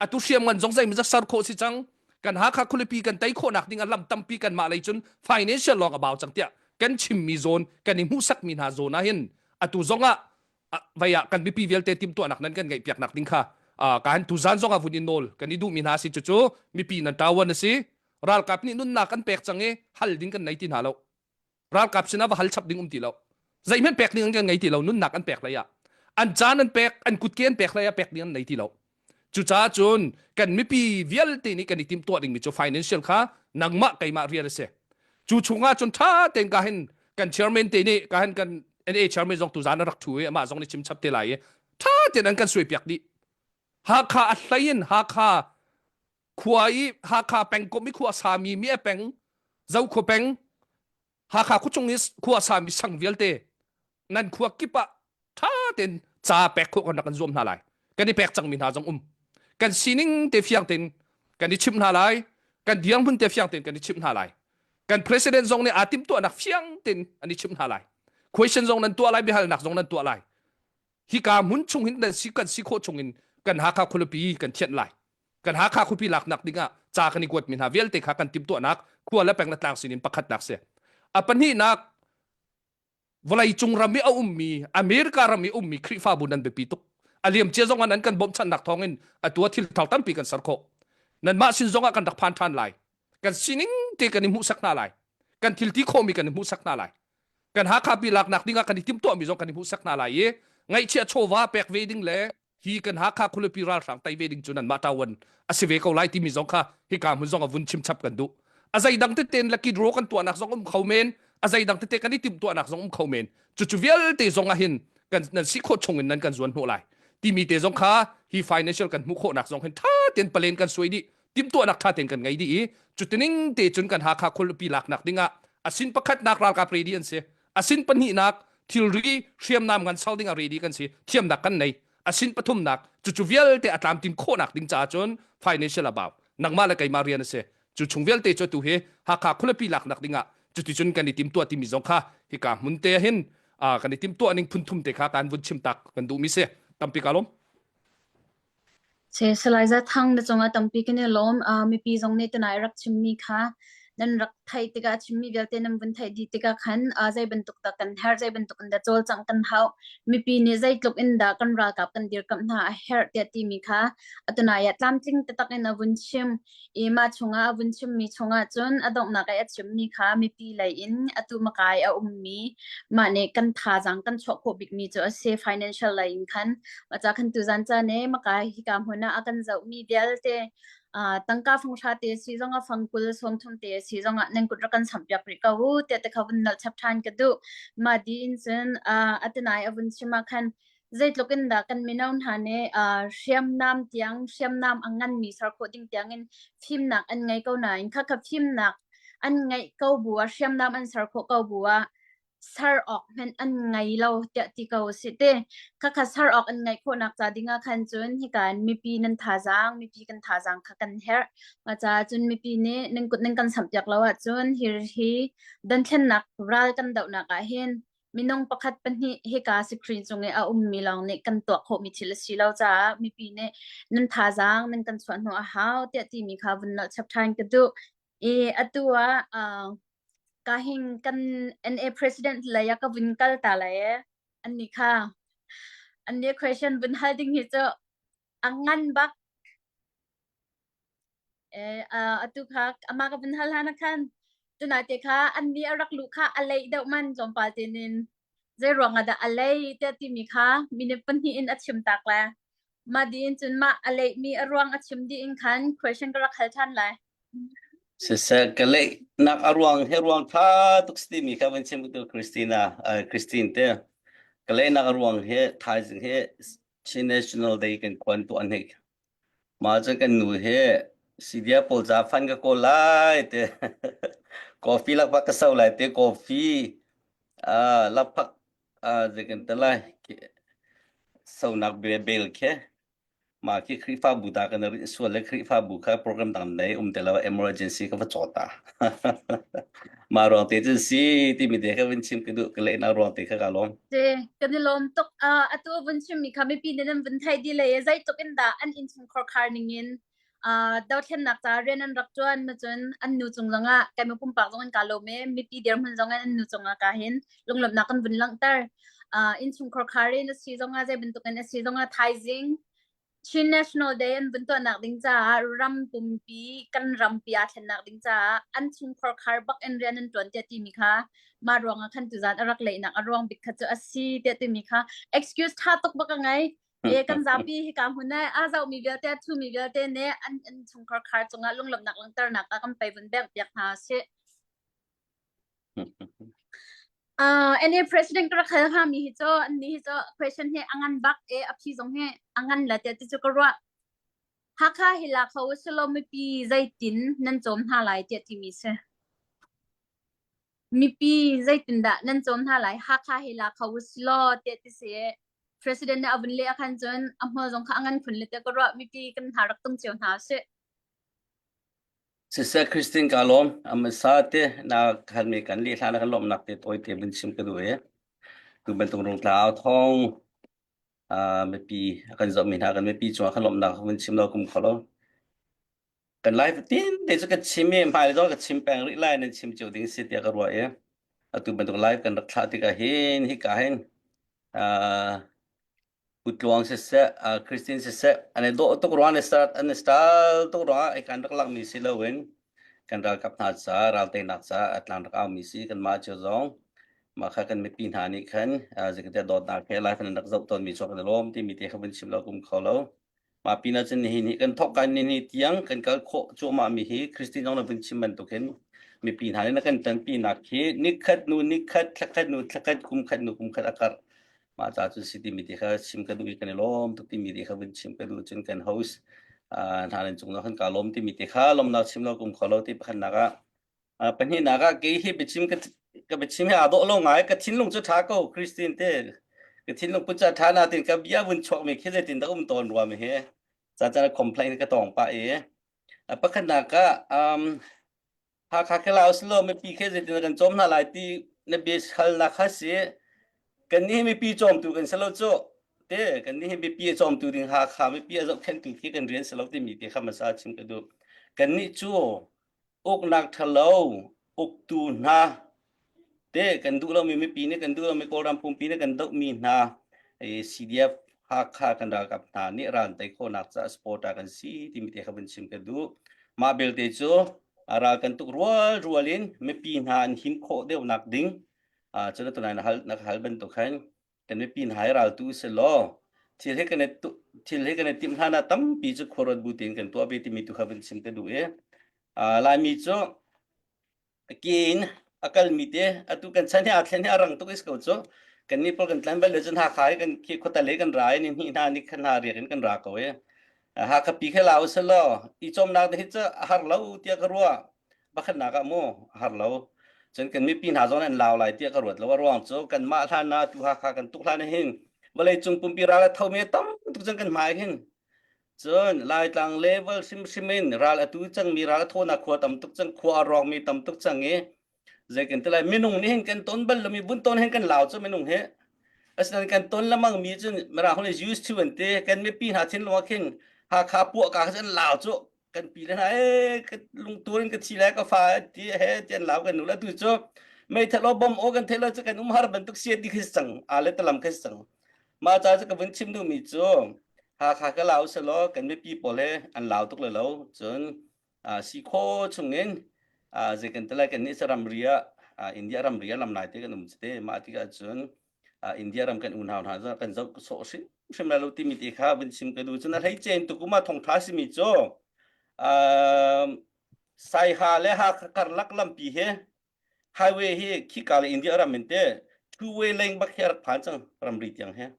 atu hriamngan zong zeimawzat ser khawh si cang. Kan Hakha khualipi kan tei khawhnak ding ah lam tampi kanmah lei cun financial lawng a bau cang tiah kan chimmi zawn kan i hmuhsakmi hna zawn ah hin atu zong ah vei ah kan mipi vialte timhtuahnak nan kan ngeih piaknak ding kha kan tuzan zong ah vun in nawl kan i duhmi hna si cucu mipi nan ṭawan a si ralkap nih nunnak kan pek cang i hal ding kan nei ti hna lo ralkap sinah va hal chap ding um ti lo zeihmanh pek ding an kan ngei ti lo nunnak an pek hlei ah an caan an pek an kutke an pek hlei ah pek ding an nei ti lo Cucaah cun kan mipi vialte nih kan i timhtuah dingmi cu financial kha nangmah keimah rian a si. Cu chungah cun ṭha tein ka hin kan chairman te nih ka hin kan NA chairman zong tuzan a rak ṭhu i amah zong nih chim chap te lai i ṭha tein an kan suaipiak dih. Hakha a hlei in Hakha khua i Hakha pengkomh i khua sami mi a peng Zokhua peng Hakha khuachung i khua sami sang vialte nan khua kip ah ṭha tein ca pek khawh kan rak kan zuam hna lai. Kan i pek cangmi hna zong um. Kan sining te fiang tein kan i chimh hna lai. Kan dirhmun te fiang tein kan i chimh hna lai. Kan president zong nih aa timhtuahnak fiang tein an i chimh hna lai. Question zong nan tuah lai, biahalnak zong nan tuah lai. Hika hmun chung hin nan si kan si khawh chung in kan Hakha khualipi kan thianh lai. Kan Hakha khuapi laknak dingah ca kan i kuatmi hna vialte kha kan timhtuahnak khua le peng le tlang sinin pakhatnak si. A pahnihnak vawleicung ram i a ummi America ram i ummi Khrihfabu nan biapi tuk. A liamcia zong ah nan kan bawmhchanhnak thawngin atu ah thil thar tampi kan ser khawh. Nanmah sin zong ah kan rak phan ṭhan lai. Kan sining te kan i hmuhsak hna lai. Kan thil ti khawhmi kan i hmuhsak hna lai. Kan Hakha pi laknak dingah kan i timhtuahmi zong kan i hmuhsak hna lai i ngaihchiah chawva pek ve ding le hi kan Hakha khualipi ralhrang tei ve ding cu nanmah ṭawan a si ve ko lai timi zong kha hika hmun zong a vun chimchap kan duh. A zeidang tete lucky draw kan tuahnak zong um kho men, a zeidang tete kan i timhtuahnak zong um kho men. Cucu vialte zong ah hin kan nan si khawh chung in nan kan zuan hnawh lai timi te zong kha hi financial kan hmuh khawhnak zong hin ṭha tein palen kan suai dih timhtuahnak ṭha tein kan ngei dih i cutining te cun kan Hakha khualipi laknak dingah asin pakhatnak ralkap ready an si asin pahnihnak thilri hriamnam ngan sal dingah ready kan si thiamnak kan nei asin pathumnak cucu vialte a tlamtlin khawhnak ding caah cun financial a bau nangmah le keimah rian a si cu chung vialte cu tu hi Hakha khualipi laknak dingah cuticun kan i timtuah timi zong kha hika hmun te hin kan i timtuah ning phunthum te kha kan vun chim tak kan duhmi si tampi ka lawm Salai Za Thang na cungah tampi kan i lawm. Mipi zong nih tunai rak chimmi kha nan rak theih tikah chimmi vialte nan vun theih dih tikah khan zei bantuk dah kan herh, zei bantuk in dah cawlcangh kan hauh, mipi nih zeitluk in dah kan ralkap kan dirkamh hna a herh tiah timi kha atunai ah tlamtling taktak in a vun chim. I mah chungah a vun chimmi chungah cun a donghnak i a chimmi kha mipi lei in atu makai a ummi mah nih kan thazaang kan chuah khawh bikmi cu a si financial lei in khan Maca khan tuzan caan i makai hika hmun ah a kan zohmi vialte uh, tangka fang hra te si zong ah fang 20 sawmthum te si zong ah nan kut rak kan samh piak rih ko u tiah te kha vun nalh chap ṭhan ka duh. Mah di in cun uh, atinai a vun chim ah khan zeitluk in dah kan mino hna nih uh, hriamnam tiang hriamnam a nganmi ser khawh ding tiang in fimnak an ngei ko nain khakha fimnak an ngeih ko bu ah hriamnam an ser khawh ko bu ah ser awk hmanh an ngei lo tiah ti ko si te khakha ser awk an ngeih khawhnak ca ding ah khan cun hika in mipi nan thazaang mipi kan thazaang kha kan herh ma ca cun mipi nih nan kut nan kan samh piak lo ahcun hi hi dothlennak ral kan dohnak ah hin minung pakhat pahnih hika screen cung i a ummi lawng nih kan tuah khawhmi thil a si lo caah mipi nih nan thazaang nan kan chuah hnawh a hau tiah timi kha vun nolh chap ṭhan ka duh. I atu ah uh, ka hing kan NA president lei ah ka vun kal ta lai e. Anni kha anni question vun hal ding hi cu a ngan bak. Eh, uh, atu kha ama ka vun hal hana khan tuna te kha anni a rak lu kha a lei deuh man tlawmpal te nin zei ruang ah dah a lei te timi kha minute pahnih in a chim tak le. Mah dih in cun mah a lehmi a ruang a chim dih in khan question ka rak hal ṭhan lai. Siseh, ka lehnak a ruang hi ruang ṭha tuk si timi kha van chim tu Christina, uh, Christine te. Ka lehnak a ruang hi thaizing hi Chin National Day kan khuan tuah hnik. Mah cun kan nu hi Sidia pawl ca fan ka kawl lai te. Coffee lakpak ka so lai te coffee uh, lakpak uh, zei kan te lai sonak bel khi Mah khi Khrihfabu ta kan rinh sual le Khrihfabu kha program dang nei um te lo emergency ka va caw ta. Mah ruang te cun si timi te kha vun chim ka duh ka lehnak ruang te kha ka lawm. Te kan i lawm tuk. Uh, atu vun chimmi kha mipi nih nan vun theih dih le zeitluk in dah an innchungkhar khar ning in uh, dothlennak ca rian an rak ṭuan ma cun an nu cung zongah keimah pumpak zong in ka lawm i mipi dirhmun zong in an nu cungah ka hin lunglawmhnak kan vun langhter. Uh, innchungkhar khar in a si zongah zei bantukin a si zongah thaizing Chin National Day an vun tuahnak ding caah ram pumpi kan rampi aa thlennak ding caah an chungkhar khar bak in rian an ṭuan tiah timi kha mah ruangah khan tuzan a rak lehnak a ruang bik kha cu a si tiah timi kha excuse ṭha tuk bak a ngei. E kan zapi hika hmun ah a zohmi vialte a thumi vialte nih an an chungkhar khar cungah lunglawmhnak langhternak ah kan pei vun bengh piak hna sih. Uh, any president ka rak hal hngami hi cu an ni hi cu question hi a ngan bak e a phi zong hi a ngan la tiah ti cu ka ruah. Hakha hi la kho usilo mipi zeitin nan cawm hna lai tiah timi si. Mipi zeitindah nan cawm hna lai Hakha hi la kho usilaw tiah ti si. President nih a vun leh ahkhan cun a hmual zong kha a ngan khun le tiah ka ruah mipi kan hna rak tung cio hna usih. Siseh Christine ka lawm. A hmasa te na halmi kan leh hlan ah kan lawmhnak te tawi te vun chim ka duh i tu bantuk rungtlau thawng uh, mipi a kan zohmi hna kan mipi cungah kan lawmhnak vun chim lo kum kho lo. Kan lai tin te cu ka chim i hmai zong ka chim peng rih lai nan chim cio ding si tiah ka ruah i atu bantuk live kan rak thlah tikah hin hika hin uh, Putluang siseh, uh, Christine siseh, an i dawh tuk ruang an i start an i style tuk ruangah i kan rak lakmi si loin kan ralkap hna ca ralteinak ca a tlang rak aumi si kan mah cio zong mah kha kan mipi hna nih khan uh, zeikatiah dawtnak he life an rak zoh tawnmi cu kan i lawm timi te kha vun chim lo kum kho lo. Mah pinah cun nihin hi kan thawk kai ni ni tiang kan kal khawh cuahmah mi hi Christine zong na vun chim bantukin mipi hna nih na kan ṭanpinak hi nikhat nu nikhat, thlakhat nu thlakhat, kumkhat nu kumkhat a karh. Mah ca cun si timi ti kha chim ka duh i kan i lawm tuk timi ti kha vun chim ka duh cun kan host hna nan cung kan ka lawm timi ti kha lawmnak chim lo kum kho lo ti pakhatnak ah Pahnihnak ah kei hi biachim ka ka biachim hi aa dawh lo ngai ka thinlung cu ṭha ko Christine te ka thinlung put ca ṭha natin ka bia vun chuakmi khi zeitin dah um tawn rua mi hi ca caan complain ka tong pah i pakhatnak ah um, Hakha ke Laos lo mipi khi zeitin kan cawm hna lai ti na bia halnak kha si kan nih mipi cawmtu kan si lo cu te kan nih mipi a cawmtu ding Hakha mipi a zohkhenhtu khi kan rian si lo timi ti kha hmasa chim ka duh kan nih cu uknak ṭhalo uktu hna te kan duh lomi mipi nih kan duh lomi Kawlram pumpi nih kan dohmi hna CDF Hakha kan ralkap hna nih ral tei khawhnak caah supporter kan si timi te kha vun chim ka duh. Mah belte cu ral kan tuk rual rual in mipi hna an him khawh deuhnak ding cun tunai na hal na hal bantuk khan kan mipi hna hi raltu si law thil hi kan i thil hi kan i timh hlan ah tampi cu khuaruat bu tein kan tuah ve timi tu kha vun chim ka duh i Laimi cu ke in a kalmi te atu kan chan hi aa thlen hi a rang tuk is ko cu kan nih pawl kan tlan bal le cun Hakha hi kan khi khuatal hi kan ra i ni hnih hna ni khan hna riak in kan ra ko i Hakha pi khe lau se law i cawmnak te hi cu a har lo tiah ka ruah pakhatnak ah mu a har lo cun kan mipi hna zong an lau lai tiah ka ruat lo a ruang cu kanmah hlan ah tu Hakha kan tuk hlan hin vawlei cung pumpi ral a thomi tam tuk cun kan hmai hin Cun Laitlang level hrimhrim in ral a tu cangmi ral a thawnak khua tam tuk cang khua a rawkmi tam tuk cang i zei kan ti lai minung nih hin kan ton bal lomi vun ton hin kan lau cu minung hi asinain kan ton lamang mi cun mirang holh used to an ti kan mipi hna thinlung ah khin Hakha puah ka kha an lau cu kan pi le hna e ka lungtur in ka thi lai ka fa ti he ti an lau kan nu la tu cu meithal o bom o kan thei lo cu kan um har bantuk sia ti khi cang a le talam khi cang mah ca cu ka vun chim duhmi cu Hakha ka lau selaw kan mipi pawl he an lau tuk le lo cun si kho chungin zei kan ti lai kan nih ramri ah India ramri ah lam lai te kan um te mah tikah cun. India ram kan unau hna zong kan zoh sawh hrimhrim lai lo timi ti kha vun chim ka duh. Cun a hleice in tukum ah thawngṭha simi cu Saiha le Hakha karlak lampi hi highway hi khika le India ram in te two way lane bak hi a rak phan cang ramri tiang hi.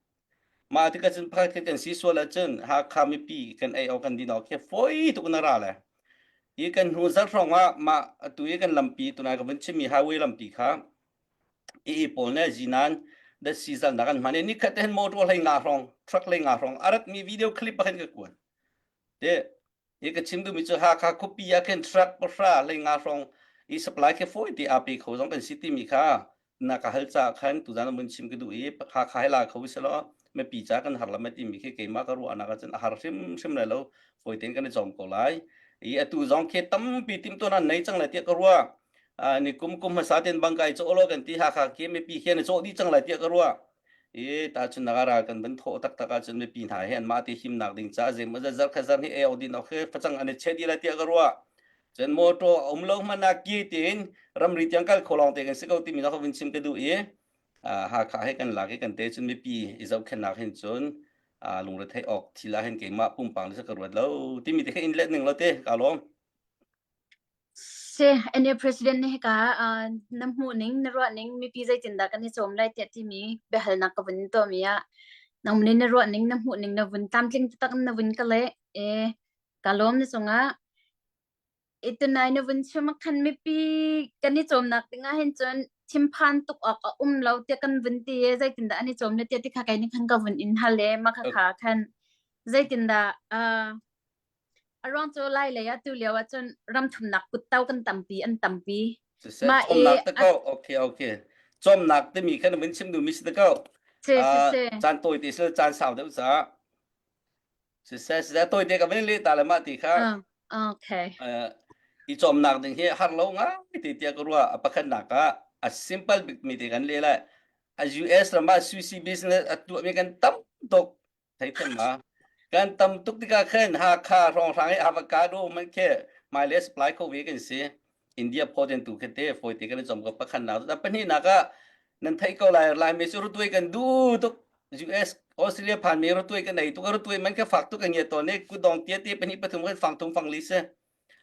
Mah tikah cun pakhat kan si sual ahcun Hakha mipi kan ei awk kan din awk khi fawi tuk na ra le. Hi kan hnu zarh hrawng ah mah atu i kan lampi tunai ka vun chimmi highway lampi kha i pawl ne zinan da si zalnak an hman i nikhat te hin motor hlei nga hrawng truck hlei nga hrawng a ratmi video clip ah khin ka kuat. Te Hi ka chim duhmi cu Hakha khuapi ah khin truck pahra hleinga hrawng i supply khi fawi te aa pe kho zong kan si timi kha na ka hal caah khan tuzan ah mun chim ka duh i Hakha he la kho selaw mipi ca kan har lam timi khi keimah ka ruahnak ahcun a har hrimhrim lai lo fawi tein kan i cawm ko lai. I atu zong khi tampi timhtuahnak an nei cang lai tiah ka ruah. Ni kum kum hmasa ten bangkai cawh law kan ti Hakha khi mipi khi an i cawh dih cang lai tiah ka ruah. I tahchunhnak ah ral kan van thawh taktak ahcun mipi hna hi anmah te himnak ding caah zeimaw zat zarh khat zarh hi ei awk din awk hi facang an i cheh dih lai tiah ka ruah. Cun motor a um lo hmanh ah ki tiin ramri tiang kal kho lawng te kan si ko timi zong vun chim ka duh i Hakha he kan lak i kan te cun mipi i zohkhenhnak hin cun lungretheih awk thil ah hin keimah pumpak le ka ruat lo timi te kha in let ning lo te ka lawm. Si, NA President nih hika uh, na hmuh ning, na ruah ning, mipi zeitindah kan i cawm lai tiah timi biahalnak ka vun tuahmi ah nang nih na ruah ning, na hmuh ning na vun tlamtling taktak in na vun ka leh. E, ka lawm na cungah. E, tunai na vun chim ah khan mipi kan i cawmnak ding ah hin cun thinphan tuk awk a um lo tiah kan vun ti i zeitindah an i cawm le tiah ti kha kei nih khan ka vun in hal e ma kha kha khan zeitindah uh, A ruang cu Lai lei ah tu lio ah cun ram thumnak kutto kan tampi an tampi. Siseh, Mah i cawmnak te ko. Okay, okay. Cawmnak timi khan vun chim duhmi si te ko. Si si Ah, si. caan tawi te sila caan sau deuh caah. Siseh, siseh tawi te ka vun leh ta le mah ti kha Uh, okay. uh, i cawmnak ding hi har lo ngai ti tiah ka ruah. A pakhatnak ah a simple bik mi te kan leh lai. A US ram ah sushi business a tuahmi kan tam tuk. Theithiam ma? Kan tam tuk tikah khan Hakha hrawnghrang i avocado man khi hmailei supply kho ve kan si. India phawt in tu khi te fawi te kan i cawm ko pakhatnak. A pahnihnak ah nan theih ko lai Laimi cu rutuai kan duh tuk. US Australia phan mi rutuai kan ei tuk rutuai man kha fak tuk kan ngia tawn i kutdong tia te pahnih pathum kan fang thum fang li si.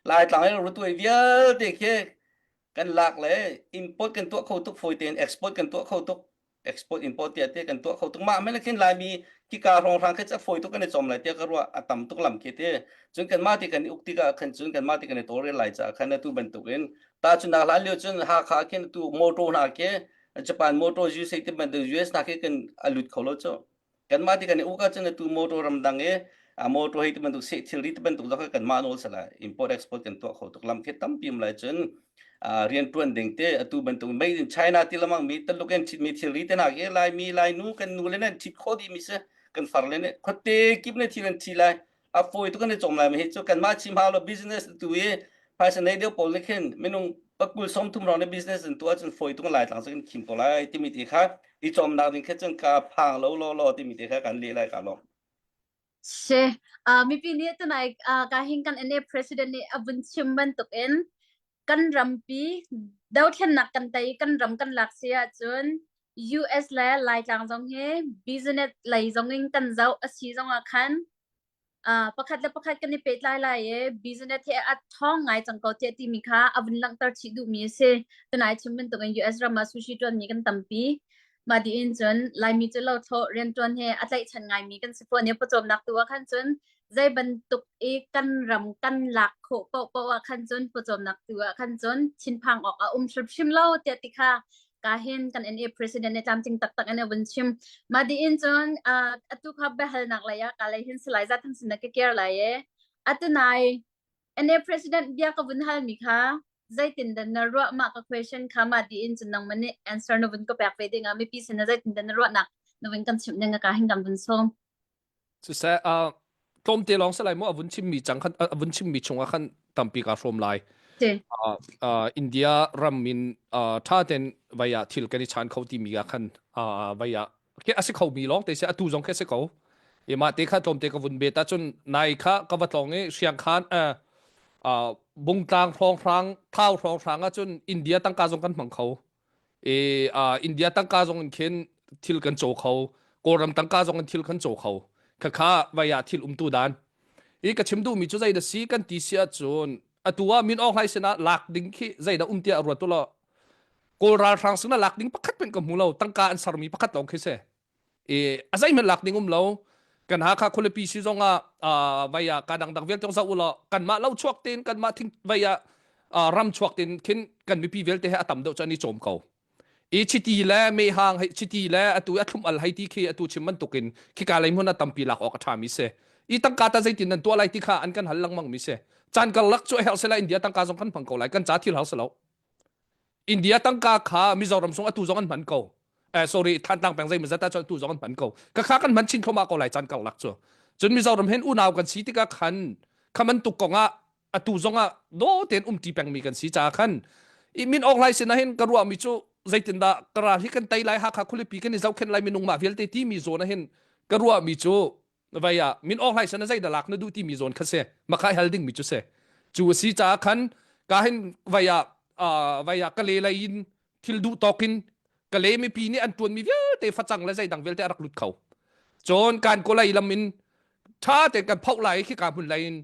Laitlang i rutuai vialte khi kan lak le import kan tuah kho tuk fawi tein export kan tuah kho tuk export import tiah te kan tuah kho tuk mah men khin laimi kika hrawnghrang khi fawi tuk kan i cawm lai tiah ka ruah a tam tuk lam khi te cun kan mah ti kan i uk tikah khan cun kan mah ti kan i tawlrel lai caah khan atu bantukin ta cun nak hlan lio cun Hakha khin tu motor hna khi Japan motor USA ti bantuk US hna khi kan a lut kho lo cu kanmah ti kan i uk ahcun atu motor ramdang i a motor hi ti bantuk seh thilri ti bantuk zong kanmah nawl sala import export kan tuah kho tuk lam khi tampi um lai cun riantuan ding te atu bantuk made in China ti lamang mi taluk in thit mi thilri te nak i lai mi lai nu kan nu le nan thit kho dih mi si kan far le ne khote kip ne thil an thi lai a fawi tu kan i cawm lai mi hi cu kanmah chim hau lo business tu i phaisa nei deuh pawl nih khin minung pakul 30 rong ne business in tuah cun fawi tung lai tlang cu kan khim ko lai timi ti kha i cawmnak ding kha cun ka phang lo lo lo timi te kha kan leh lai ka lo Si, uh, mipi nih tunai uh, ka hin kan NA president nih a vun chim bantukin kan rampi dothlennak kan tei kan ram kan lak si ahcun US le Laitlang zong hi business lei zong in kan zoh a si zong ah khan uh, pakhat le pakhat kan i pehtlai lai i business hi a ṭhawng ngai cang ko tiah timi kha a vun langhter chih duhmi a si. Tunai chim bantukin US ram ah sushi ṭuanmi kan tampi. Mah tiin cun Laimi cu lothlawh rianṭuan hi a tlaihchan ngaimi kan si fawn i pawcawmnak tu ah khan cun zei bantuk i kan ram kan lak khawh paohpaoh ah khan cun pawcawmnak tu ah khan cun thinphang awk a um hrimhrim lo tiah ti kha ka hin kan NA president nih tlamtling taktak in a vun chim. Mah tiin cun uh, atu kha biahalnak lei ah ka lei hin Salai Za Thang sin na ka care lai e. Atu nai NA president bia ka vun halmi kha zeitindah na ruah mah ka question kha mah tiin cun nangmah nih answer na vun ka pek ve ding ah mipi sin na zeitindah na ruahnak na vun kan chimh ding ka hin kan vun sawm. Siseh, uh, tlawmte lawng si lai maw a vun chimmi cang khan a vun chimmi chungah khan tampi kaa hrawm lai. Si. Uh, uh, India ram in uh, ṭha tein vai ah thil kan i chan kho timi ah khan uh, vai ah ke a si kho mi lawng te si atu zong khi a si ko. I mah te kha tlawmte ka vun bet ahcun nai kha ka va tlawng i Hriangkhan uh, uh, Bungtlang hrawnghrang Thau hrawnghrang ahcun India tangka zong kan hmang kho. I uh, India tangka zong in khin thil kan caw kho. Kawlram tangka zong in thil kan caw kho. Khakha vai ah thil umtu dan. I ka chim duhmi cu zei da si kan ti si ahcun atu ah Min Aung Hlaing sinah lak ding khi zei dah um tiah ruat u law Kawl ralhrang sinah lak ding pakhat hmanh ka hmu lo. Tangka an sermi pakhat lawng khi si. I a zeihmanh lak ding um lo. Kan Hakha khualipi si zong ah vai ah ka dangdang vialte zong zoh u law kanmah lo chuak tein kanmah thing vai ah ram chuak tein khin kan mipi vialte he a tam deuh cu an i cawm ko. I chiti le mehhang hei chiti le atu a thlum al hei ti khi atu chim bantukin khika lei hmun ah tampi lak awk a ṭhami si. I tangka ta zeitin nan tuah lai ti kha an kan hal lengmang mi si. Caan karlak cu a herh sela India tangka zong kan hmang ko lai. Kan ca thil har si lo. India tangka kha Mizoram sung atu zong an hman ko. Eh, sorry, Thantlang peng zei mazat ah cun atu zong an hman ko. Ka kha kan hman chin thluahmah ko lai caan karlak cu. Cun Mizoram hen unau kan si tikah khan khaman tuk kong ah atu zongah do tein umṭi pengmi kan si caah khan i Min Aung Hlaing sinah hin ka ruahmi cu zeitindah ka ral hi kan tei lai Hakha khualipi kan i zohkhenh lai minung mah vialte timi zawn ah hin ka ruahmi cu vai ah Min Aung Hlaing sinah zeidah lak na duh timi zawn kha si makha hal dingmi cu si cu a si caah khan ka hin vai ah vai ah ka le lei in thil duh tawk in ka le mipi nih an ṭuanmi vialte facang le zeidang vialte a rak lut kho cun kan kawlei lam in ṭha tein kan phoh lai khi ka hmun lei in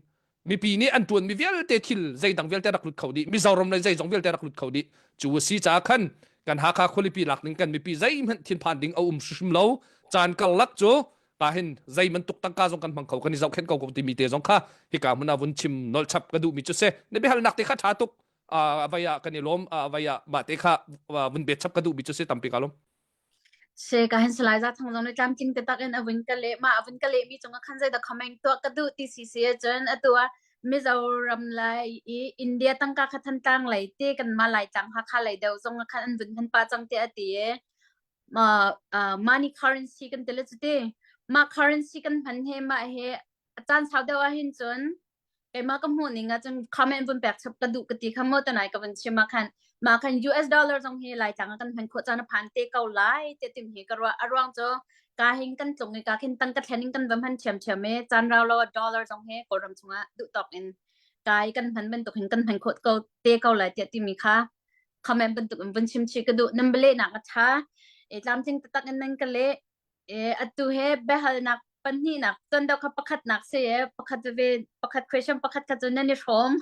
mipi nih an ṭuanmi vialte thil zeidang vialte rak lut kho dih Mizoram le zeizong vialte rak lut kho dih cu a si caah khan kan Hakha khualipi lak ding kan mipi zeihmanh thinphan ding a um hrimhrim lo caan karlak cu ka hin zei bantuk tangka zong kan hmang kho kan i zohkhenh ko ko timi te zong kha hika hmun ah vun chim nolh chap ka duhmi cu si na biahalnak te kha ṭha tuk vai ah kan i lawm vai ah mah te kha vun bet chap ka duhmi cu si tampi ka lawm Se ka hin Salai Za Thang zong nih tlamtling taktak in a vun ka leh. Mah a vun ka lehmi cungah khan zeidah comment tuah ka duh ti si si ahcun atu ah Mizoram lai i India tangka kha Thantlang lei te kanmah Laitlang Hakha lei deuh zong ah khan an vun hman pah cang tiah a ti i ma uh, money currency kan ti le cu ti. Mah currency kan hman he mah he a caan sau deuh ah hin cun keimah ka hmuh ning ah cun comment vun pek chap ka duh ka ti kha mo tanai ka vun chim ah khan mah khan US dollar zong hi Laitlang ah kan hman khawh caan a phan te ko lai te tim hi ka ruah a ruang cu ka hin kan tlung i ka khin tang ka thlen in kan va hman thiam thiam i caan rau lo dollar zong hi Kawlram chungah duh tawk in kai kan hman bantuk hin kan hman khawh ko te ko lai tiah timi kha comment bantuk in vun chim chi ka duh nan bale nak a tha e tlamtling taktak in nan ka leh E atu he biahalnak pahnihnak tuan deuh kha pakhatnak si e pakhat veve pakhat question pakhat kha cu nan i hrawm.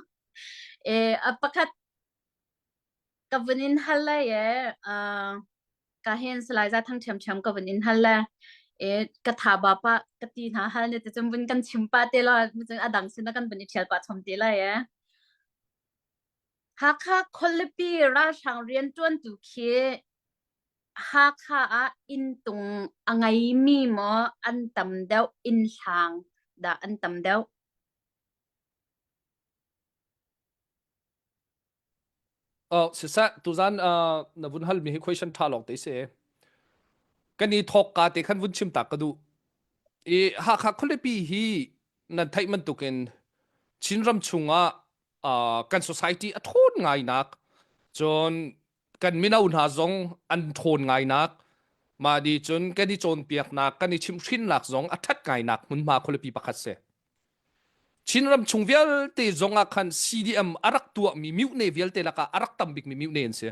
E a pakhat ka vun in hal lai e uh, ka hen Salai Za Thang ṭhiamṭhiam ka vun in hal lai. E ka tha ba pa ka ti hna hal ne te cun vun kan chim pa te la cun a dang sin kan vun i ṭhial pa chom te lai e. Hakha khualipi ralhrang rianṭuantu khi Hakha ah inntung a ngeimi maw an tam deuh, innhlang dah an tam deuh? Oh, siseh, tuzan uh, na vun halmi hi question ṭha lawng te si. Kan i thawk ka te khan vun chim ta ka duh. I Hakha khualipi hi nan theih bantukin Chinram chungah uh, kan society a ṭhawn ngainak cun kan mino hna zong an ṭhawn ngainak mah di cun kan i cawnpiaknak kan i chimhhrinnak zong a ṭhat ngainak hmunhma khualipi pakhat si. Chinram chung vialte zong ah khan CDM a rak tuahmi mihne vialte lakah a rak tam bikmi mihne an si.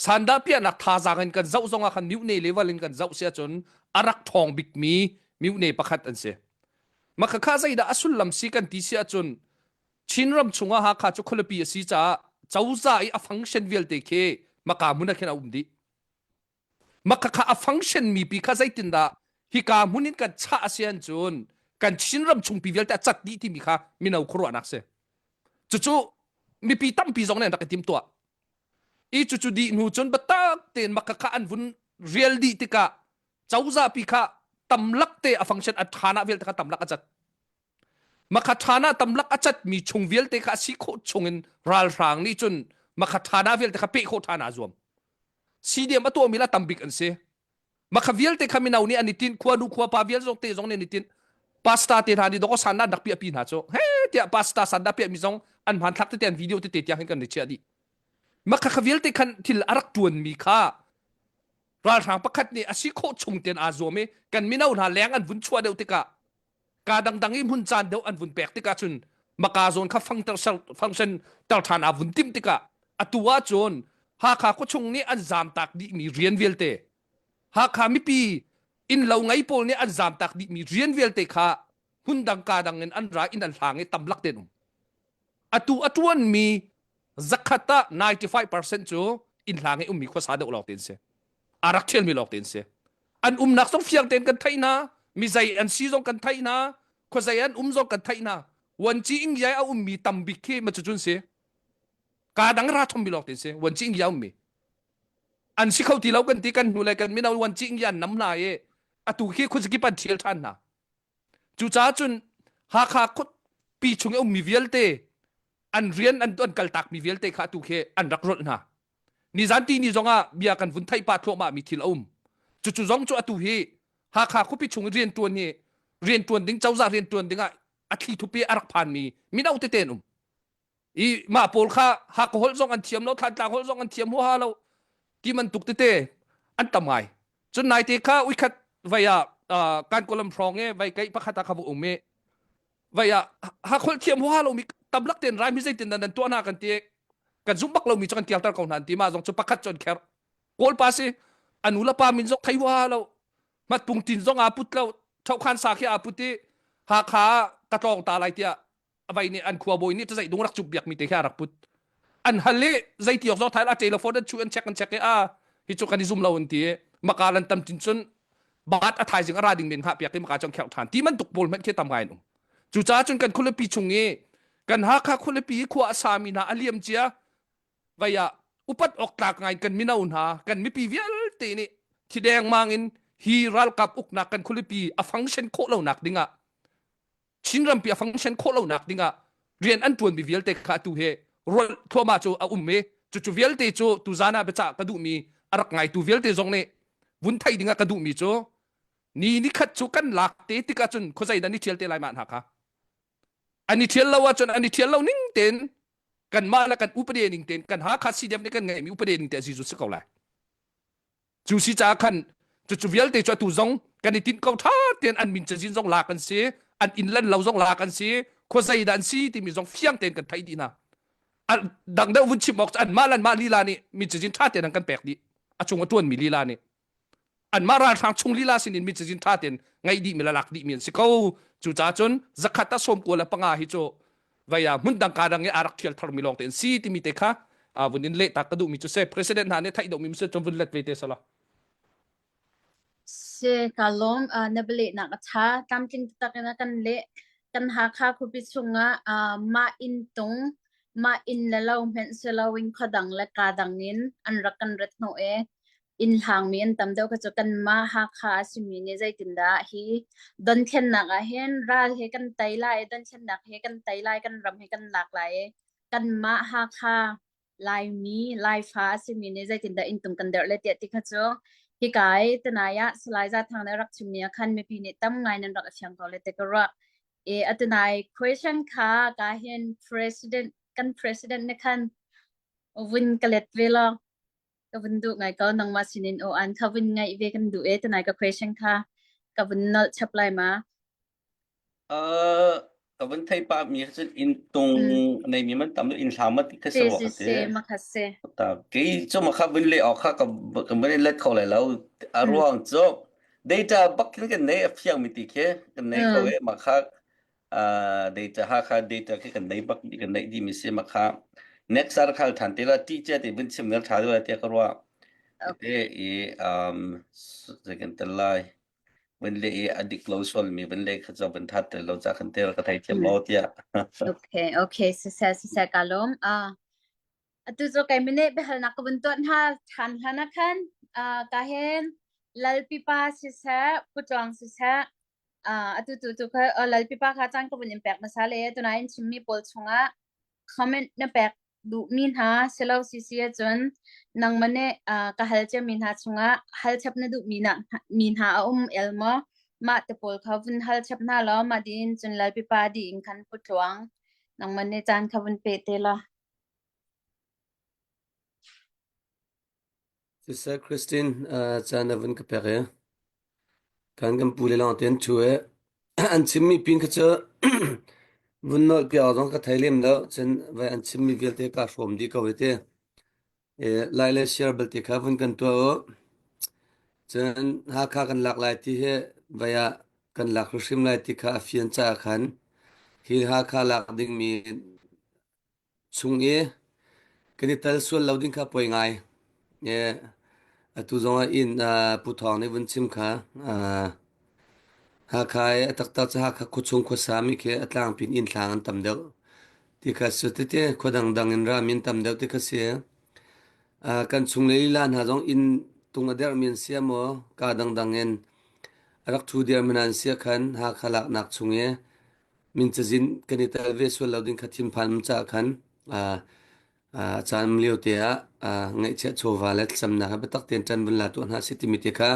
Sandah piahnak thazaang in kan zoh zong ah khan mihne level in kan zoh si ahcun a rak ṭhawng bikmi mihne pakhat an si. Mah khakha zeidah a sullam si kan ti si ahcun Chinram chungah Hakha cu khualipi a si caah cozah i a function vialte khi maka hmun ah khin a um dih. Maka kha a function mi pi kha zeitindah hika hmun in kan chah a si ahcun kan Chinram chungpi vialte a cat dih timi kha mino khuaruahnak si. Cucu mipi tampi zong nih an rak i timtuah. I cucu dih hnu cun biatak tein maka kha an vun rial dih tikah cozah pi kha tamlak te a function a ṭhan ah vialte kha tamlak a cat. Makha ṭhana tamlak a catmi chung vialte kha a si khawh chungin ralhrang nih cun makha ṭhana vialte kha peh khawh ṭhan aa zuam. CDM a tuahmi la tam bik an si. Makha vialte kha mino nih an i tinh, khua nu khua pa vial zong te zong nih an i tinh. Pastor te hna nih dawkaw san an rak piah pi hna cu. He tiah pastor san dah piah mi zong an hmanthlak tete an video tete tiang hin kan i chiah dih. Makha kha vialte khan thil a rak ṭuanmi kha ralhrang pakhat nih a si khawh chung tein aa zuam i kan mino hna leng an vun chuah deuh tikah ka dangdang i hmun caan deuh an vun pek tikah cun maka zawn kha fangter function ter ṭhan aa vun timh tikah atu ahcun Hakha khuachung nih an zamtak dihmi rian vialte. Hakha mipi inn lo ngei pawl nih an zamtak dihmi rian vialte kha hmun dang ka dang in an ra in an hlang i tamlak ten um. Atu a ṭuanmi zakhat ah 95% cu inn hlang i ummi khuasa deuh lawng te an si. A rak ṭhialmi lawng te an si. An umnak zong fiang tein kan theih hna, mi zei an si zong kan theih hna, khuazei an um zong kan theih hna. Wanci ingyai a ummi tam bik khi ma cucun si. Ka dang ra thommi lawng te an si. Wanci ingyai ummi. An si kho ti lo kan ti kan hnu le kan mino wanci ingyai an nam hna i atu khi khuazakip an ṭhial ṭhan hna. Cucaah cun Hakha khuapi chung i ummi vialte an rian an an kaltakmi vialte kha atu khi an rak rolh hna. Nizan ti ni zongah bia kan vun theih pah thluahmah mi thil a um. Cucu zong cu atu hi Hakha khuapi chung i rianṭuan hi rianṭuan ding cozah rianṭuan dingah a thli thupi a rak phanmi mino tete an um. I mah pawl kha Hakha holh zong an thiam lo, Thantlang holh zong an thiam huaha lo ti bantuk tete an tam ngai. Cun naite kha uikhat vai ah uh, kan kolam hrawng i vai keih pakhat ah kha va um i vai ah Hakholh thiam huaha lomi tamlak ten rai mi zeitin nan tuah hna kan ti kan zumh bak lomi cu kan tialter ko hna an ti mah zong cu pakhat cu an kher kawl pa si anu le pa min zong thei huaha lo matpung tin zong aa put lo thokhan sa khi aa put i Hakha ka tlawng ta lai tiah vai nih an khua bawi nih zei dung rak cuk biak mi te khi a rak put an hal i zei ti awk zong thai a telephone an chu an check an check i a hi cu kan i zum lo an ti maka lan tam tin cun bat a thaizing a ra ding men hngah piak i maka cun kheuh than ti man tuk pawl hmanh khi tam ngai an um cucaah cun kan khualipi chung i kan Hakha khualipi khua a sa mi hna a liam cia vai ah upat awk tlak ngai kan mino hna kan mipi vialte nih thideng mang in hi ralkap uknak kan khualipi a function khawh lo nak dingah Chin rampi a function khawh lonak dingah rian an ṭuanmi vialte kha atu hi rual thluahmah cu a um i cucu vialte cu tuzan ah biacah ka duhmi a rak ngaitu vialte zong nih vun theih dingah ka duhmi cu ni ni khat cu kan lak te tikah cun khuazei dah ni ṭhial te lai mah hna kha an i ṭhial lo ahcun an i ṭhial lo ning tein kanmah le kan upade ning tein kan Hakha CDF nih kan ngeihmi upade ning te a zizu si ko lai Cu si caah khan cucu vialte cu atu zong kan i tinh ko ṭha tein an min cazin zong lak an si, an inn lan lo zong lak an si, khuazei dah an si timi zong fiang tein kan theih dih hna. Dang deuh vun chim awk cu anmah le anmah lila nih min cazin ṭha tein an kan pek dih. A chung a ṭuanmi lila nih. Anmah ralhrang chung lila sinin min cazin ṭha tein ngeih dihmi le lak dihmi an si ko. Cucaah cun zakhat ah 95 hi cu vai ah hmun dang ka dang i aa rak ṭhial tharmi lawng te an si timi te kha vun in leh tak ka duhmi cu se president hna nih theih deuhmi si cun vun let ve te sala Se ka lawm na bialehnak a ṭha tlamtling taktak in a kan leh kan Hakha khuapi chungah mah inn tung mah inn le lo hmenh si loin khuadang le ka dang in an rak kan rat hnawh i inn hlangmi an tam deuh kha cu kanmah Hakha a simi nih zeitindah hi donthlennak ah hin ral he kan tei lai i donthlennak he kan tei lai kan ram he kan lak lai i kanmah Hakha Laimi Laifa a simi nih zeitindah inntung kan derh le tiah ti kha cu hika i tunai ah Salai Za Thang nih a rak chimmi ah khan mipi nih tam ngai nan rak i fiang ko le ti ka ruah. I atunai question kha ka hin president kan president nih khan vun ka let ve law ka vun duh ngai ko nangmah sinin aw an kha vun ngaih ve kan duh e tunai ka question kha ka vun nolh chap lai ma Uh, ka vun thei pa mi cun in tung nei mi man tam in hla ma ti kha se se se ka se ma kha se ta kei chu ma kha vun le ok kha ka ka vun let kho lai lo a ruang chu data bak kin kan nei a fiang mi ti khe kan nei kho e ma kha data ha kha data khi kan nei bak kan nei di mi si ma kha next ar khal than te la ti che ti vun chim ngal tha do te ka ruwa te i um se kan tel lai vun le i adik lo sual mi vun le kha zo vun that te lo cha khan te ka thai thiam lo tia okay okay se se se se ka lom a atu zo kai mine behalnak ka vun tuan ha than hlana khan ka hen lalpipa si se putlong si se atu tu tu kha lalpipa kha caan ka vun in pek hmasa le tunai in chimmi pawl chungah comment na pek duhmi hna silo sisi ahcun nangmah nih ka hal ciami hna chungah hal chap na duhmi na mi hna a um el maw mah te pawl kha vun hal chap hna law mah diin cun lalpipa diin khan putluang nangmah nih caan kha vun pe te law Siseh Christine, caan na vun ka pek i kan kan pu le lawng te an ṭhu i an chimmi pin kha cu vun nolh piak zong ka thei lem lo cun vai an chimmi vialte kaa hrawm dih ko i ti. I lai le share belte kha vun kan tuah u. Cun Hakha kan lak lai ti hi vai ah kan lak hrimhrim lai ti kha a fian caah khan hi Hakha lak dingmi chung i kan i tel sual lo ding kha poi ngai. E, atu zong ah inn uh, Pu Thawng nih vun chim kha uh, Hakha i a taktak cu Hakha khuachung khuasa mi khi a tlangpi in inn hlang an tam deuh ti kha su tete khua dangdang in rami an tam deuh ti kha si. Uh, kan chung le lila hna zong inn tung a dermi an si maw ka dangdang in a rak thu dirmi hna an si khan Hakha laknak chung i min cazin kan i tel ve sual lo ding kha thinphan um caah khan uh, uh, caan um lio te ah uh, ngaihchiah chawva le thlacamnak he biatak tein ṭan vun la tuah hna sih timi te kha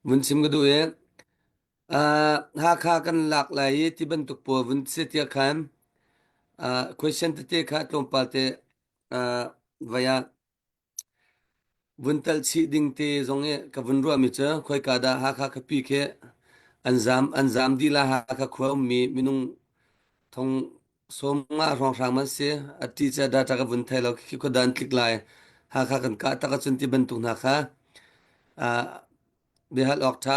vun chim ka duh i uh, Hakha kan lak lai i ti bantuk pawl vun si tiah khan uh, question tete kha tlawmpal te uh, vai ah Vun telh chih ding te zong i ka vun ruahmi cu khoika dah Hakha khuapi khi an zaam an zaam dih lai Hakha khua ummi minung thong 50 hrawnghrang man si. A ṭih cu data ka vun thei lo khi khua dah an tlik lai. Hakha kan kah tak ahcun ti bantuk hna kha ah biahal awk ṭha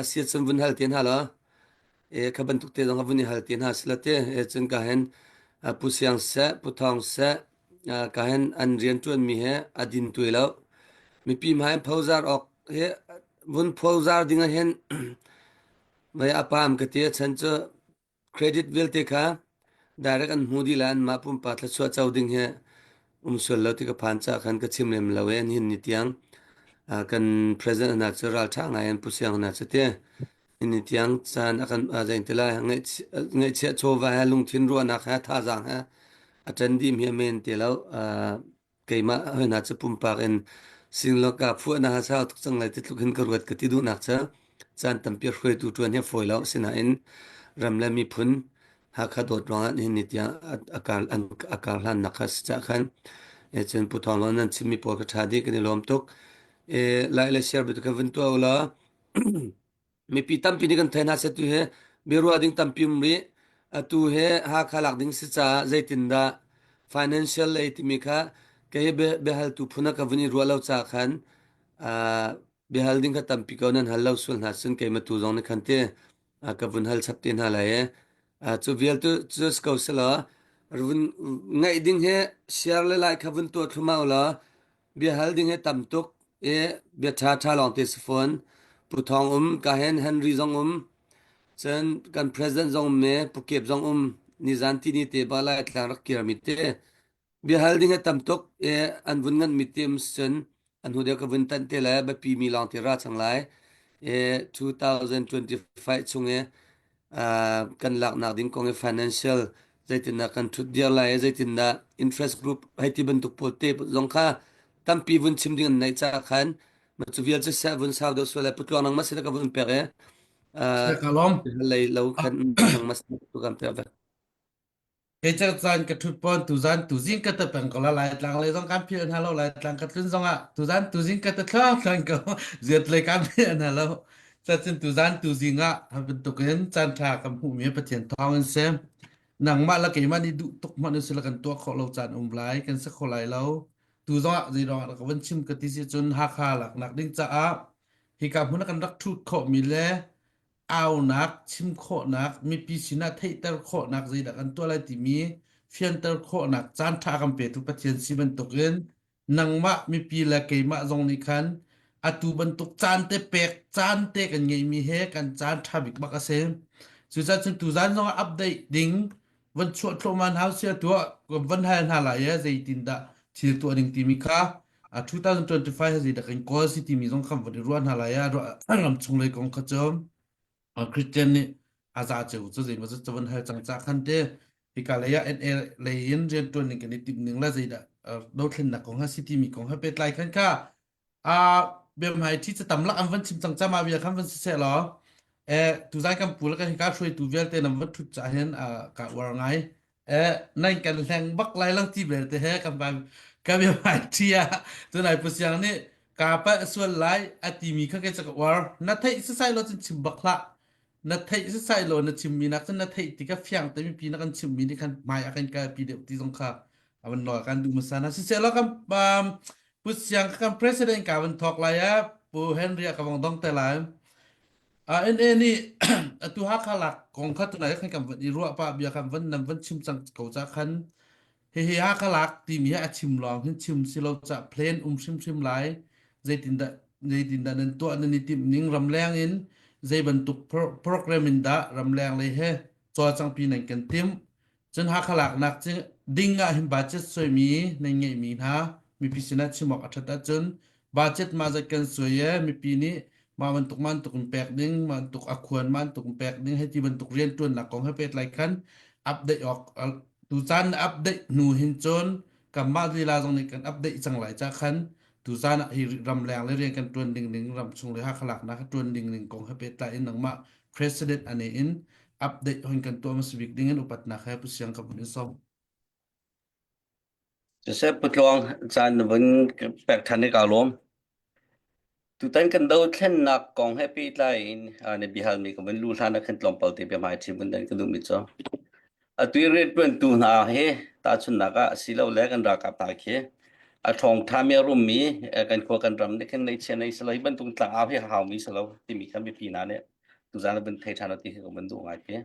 a si ahcun vun hal te hna law e kha bantuk te zong kha vun i hal te hna sila te e cun ka hen Pu Siang seh Pu Thawng seh ka hen an rian ṭuanmi he a din tuai lo mipi hmai phozar awk he vun phozar ding ah hin vei a pam ka ti a chan cu Credit vialte kha direct an hmu dih lai anmah pumpak thluachuah co ding hi um sual lo ti ka phan caah khan ka chim lem lo i nihin ni tiang kan president hna cu ralṭha ngai an pu siang hna cu ti ni tiang caan a kan zein ti lai ngaihchiah chawva he lungthin ruahnak he thazaang he a ṭan dih mi a men ti lo keimah hoi hna cu pumpak in singloka phuahnak ha sau tuk cang lai ti tluk hin ka ruat ka ti duhnak cu caan tampi hruaitu ṭuan hi a fawi lo sinain ram le miphun Hakha dawt ruangah nihin ni tiang a kar an a kar hlannak kha si cah khan e cun Pu Thawng Lawn nan chimmi pawl kha ṭha dih kan i lawm tuk e lai le share bitu kha vun tuah u law Mipi tampi nih kan thei hna seh tu hi biaruah ding tampi um rih. Atu hi Hakha lak ding si caah zeitindah financial lei timi kha kei biahaltu phun ah ka vun i ruah lo caah khan uh, biahal ding kha tampi ko nan hal lo sual hna cun keimah tu zong nih khan ti uh, ka vun hal chap te hna lai i uh, cu vial tu cu si ko selaw vun ngaih ding hi share le like kha vun tuah thlumau law Biahal ding hi tam tuk i bia ṭhaṭha lawngte si fawn. Pu Thawng um, ka hen Henry zong um, cun kan president zong um i Pu Kep zong um. Nizan tini te ba lai tlang rak kirmi te. Biahal ding hi tam tuk i an vun nganhmi te um cun an hnu deuh ka vun tanh te le biapi mi lawng te ra cang lai. I 2025 chung i kan laknak ding kong i financial zeitindah kan ṭhut diar lai i zeitindah interest group hei ti bantuk pawl te zong kha tampi vun chim ding an neih caah khan ma cu vial cu seh vun sau deuh sual lai putluang nang ma sin ka vun pek i Ka lawm. lei lo khan nang ma sin tu kan pek ve Kei cu caan ka ṭhut pawn tuzan tuzing ka ta peng ko la Laitlang lei zong kan philh hna lo Laitlang ka tlun zongah tuzan tuzing ka ta thluang thluang ko ziat lei kan philh hna lo cacun tuzan tuzing ah bantukin caan ṭha kan hmuhmi Pathian thawng in si nangmah le keimah nih duh tuk hmanh usila kan tuah khawh lo caan um lai kan si kho lai lo tu zongah zeiruang ah ka van chim ka ti si cun Hakha laknak ding caah hika hmun ah kan rak ṭhut khawhmi le aunak, chim khawhnak, mipi sinah theihter khawhnak zeidah kan tuah lai timi fianter khawhnak caanṭha kan petu Pathian si bantukin nangmah mipi le keimah zong nih khan atu bantuk caan te pek caan te kan ngeihmi he kan caan ṭha bik bak a si. Cucaah cun tuzaan zong ah update ding van chuah thluahmah hna usih atu ah van hal hna lai i zeitindah thil tuah ding timi kha 2025 hi zeidah kan kawl si timi zong khan van i ruah hna lai ah ram chung lei kong kha cu Christian nih a za ceu cu zeimaw cu van hal cang ca khan te hika lei ah NA lei in rian tuan ning kan i timh ning la zeidah dothlennak kong ha si timi kong ha pehtlai khan kha a biamhai thi cu tam lak an van chim cang ca ma bia khan van si seh law eh tuzai kan pu le kan hika hruaitu vialte nam van thut ca hin ka uar ngai eh nan kan hleng bak lai lo ti belte he kan ban ka bia mai ṭhi ah tunai pu siang nih ka palh sual lai a timi kha ke ka uar na theih sasai lo cun chim bak hlah na theih sasai lo na chimmi nak cun na theih ti ka fiang te mipi na kan chimmi nih khan hmai a kan kalpi deuh ti zong kha a van nawl kan duh hmasa na siseh lo kan um, pu siang kan president ka van thok lai ah. Pu Henry a ka vong dong te lai. NA nih atu Hakha lak kong kha tunai khan kan van i ruah pah bia kan van nan van chim cang ko ca khan hihi Hakha lak timi hi a chim lawng hin chim si lo ca plan um hrimhrim lai zeitindah zeitindah nan tuah nan i timh ning ramleng in zei bantuk program in dah ramleng lei he cawlcangpi nan kan timh Cun Hakha laknak ding ah hin budget suaimi nan ngeihmi hna mipi sinah chim awk a ṭhat ahcun budget mah zat kan suai i mipi nih mah bantuk mah bantuk in pek ding, mah bantuk a khuan mah bantuk in pek ding hei ti bantuk rianṭuannak kong he pehtlai khan update awk tucaan na update hnu hin cun kanmah lila zong nih kan update cang lai ca khan tuzaan ah hi ramleng le rian kan ṭuan ding ning ramchung le Hakha laknak a ṭuan ding ning kong he pehtlai in nangmah president ane in update hon kan tuah hmasa bik ding in upatnak he Pu Siang ka vun in sawm. Joseph Putluang caan na vun pek ṭhan i kaa lawm. Tutan kan dothlennak kong he pehtlai in na biahalmi ka vun lu hlan ah khan tlawmpal te biahmai ṭhi vun dan ka duhmi cu atu i rianṭuantu hna he tahchunhnak ah asilole kan ralkap hna khi a ṭhawng ṭhami a rummi kan khua kan ram nih khan neihchia nei silo hi bantuk tlangau hi a haumi silo timi kha mipi hna nih tuzaan na vun thei ṭhan ti hi ka vun duh ngai te.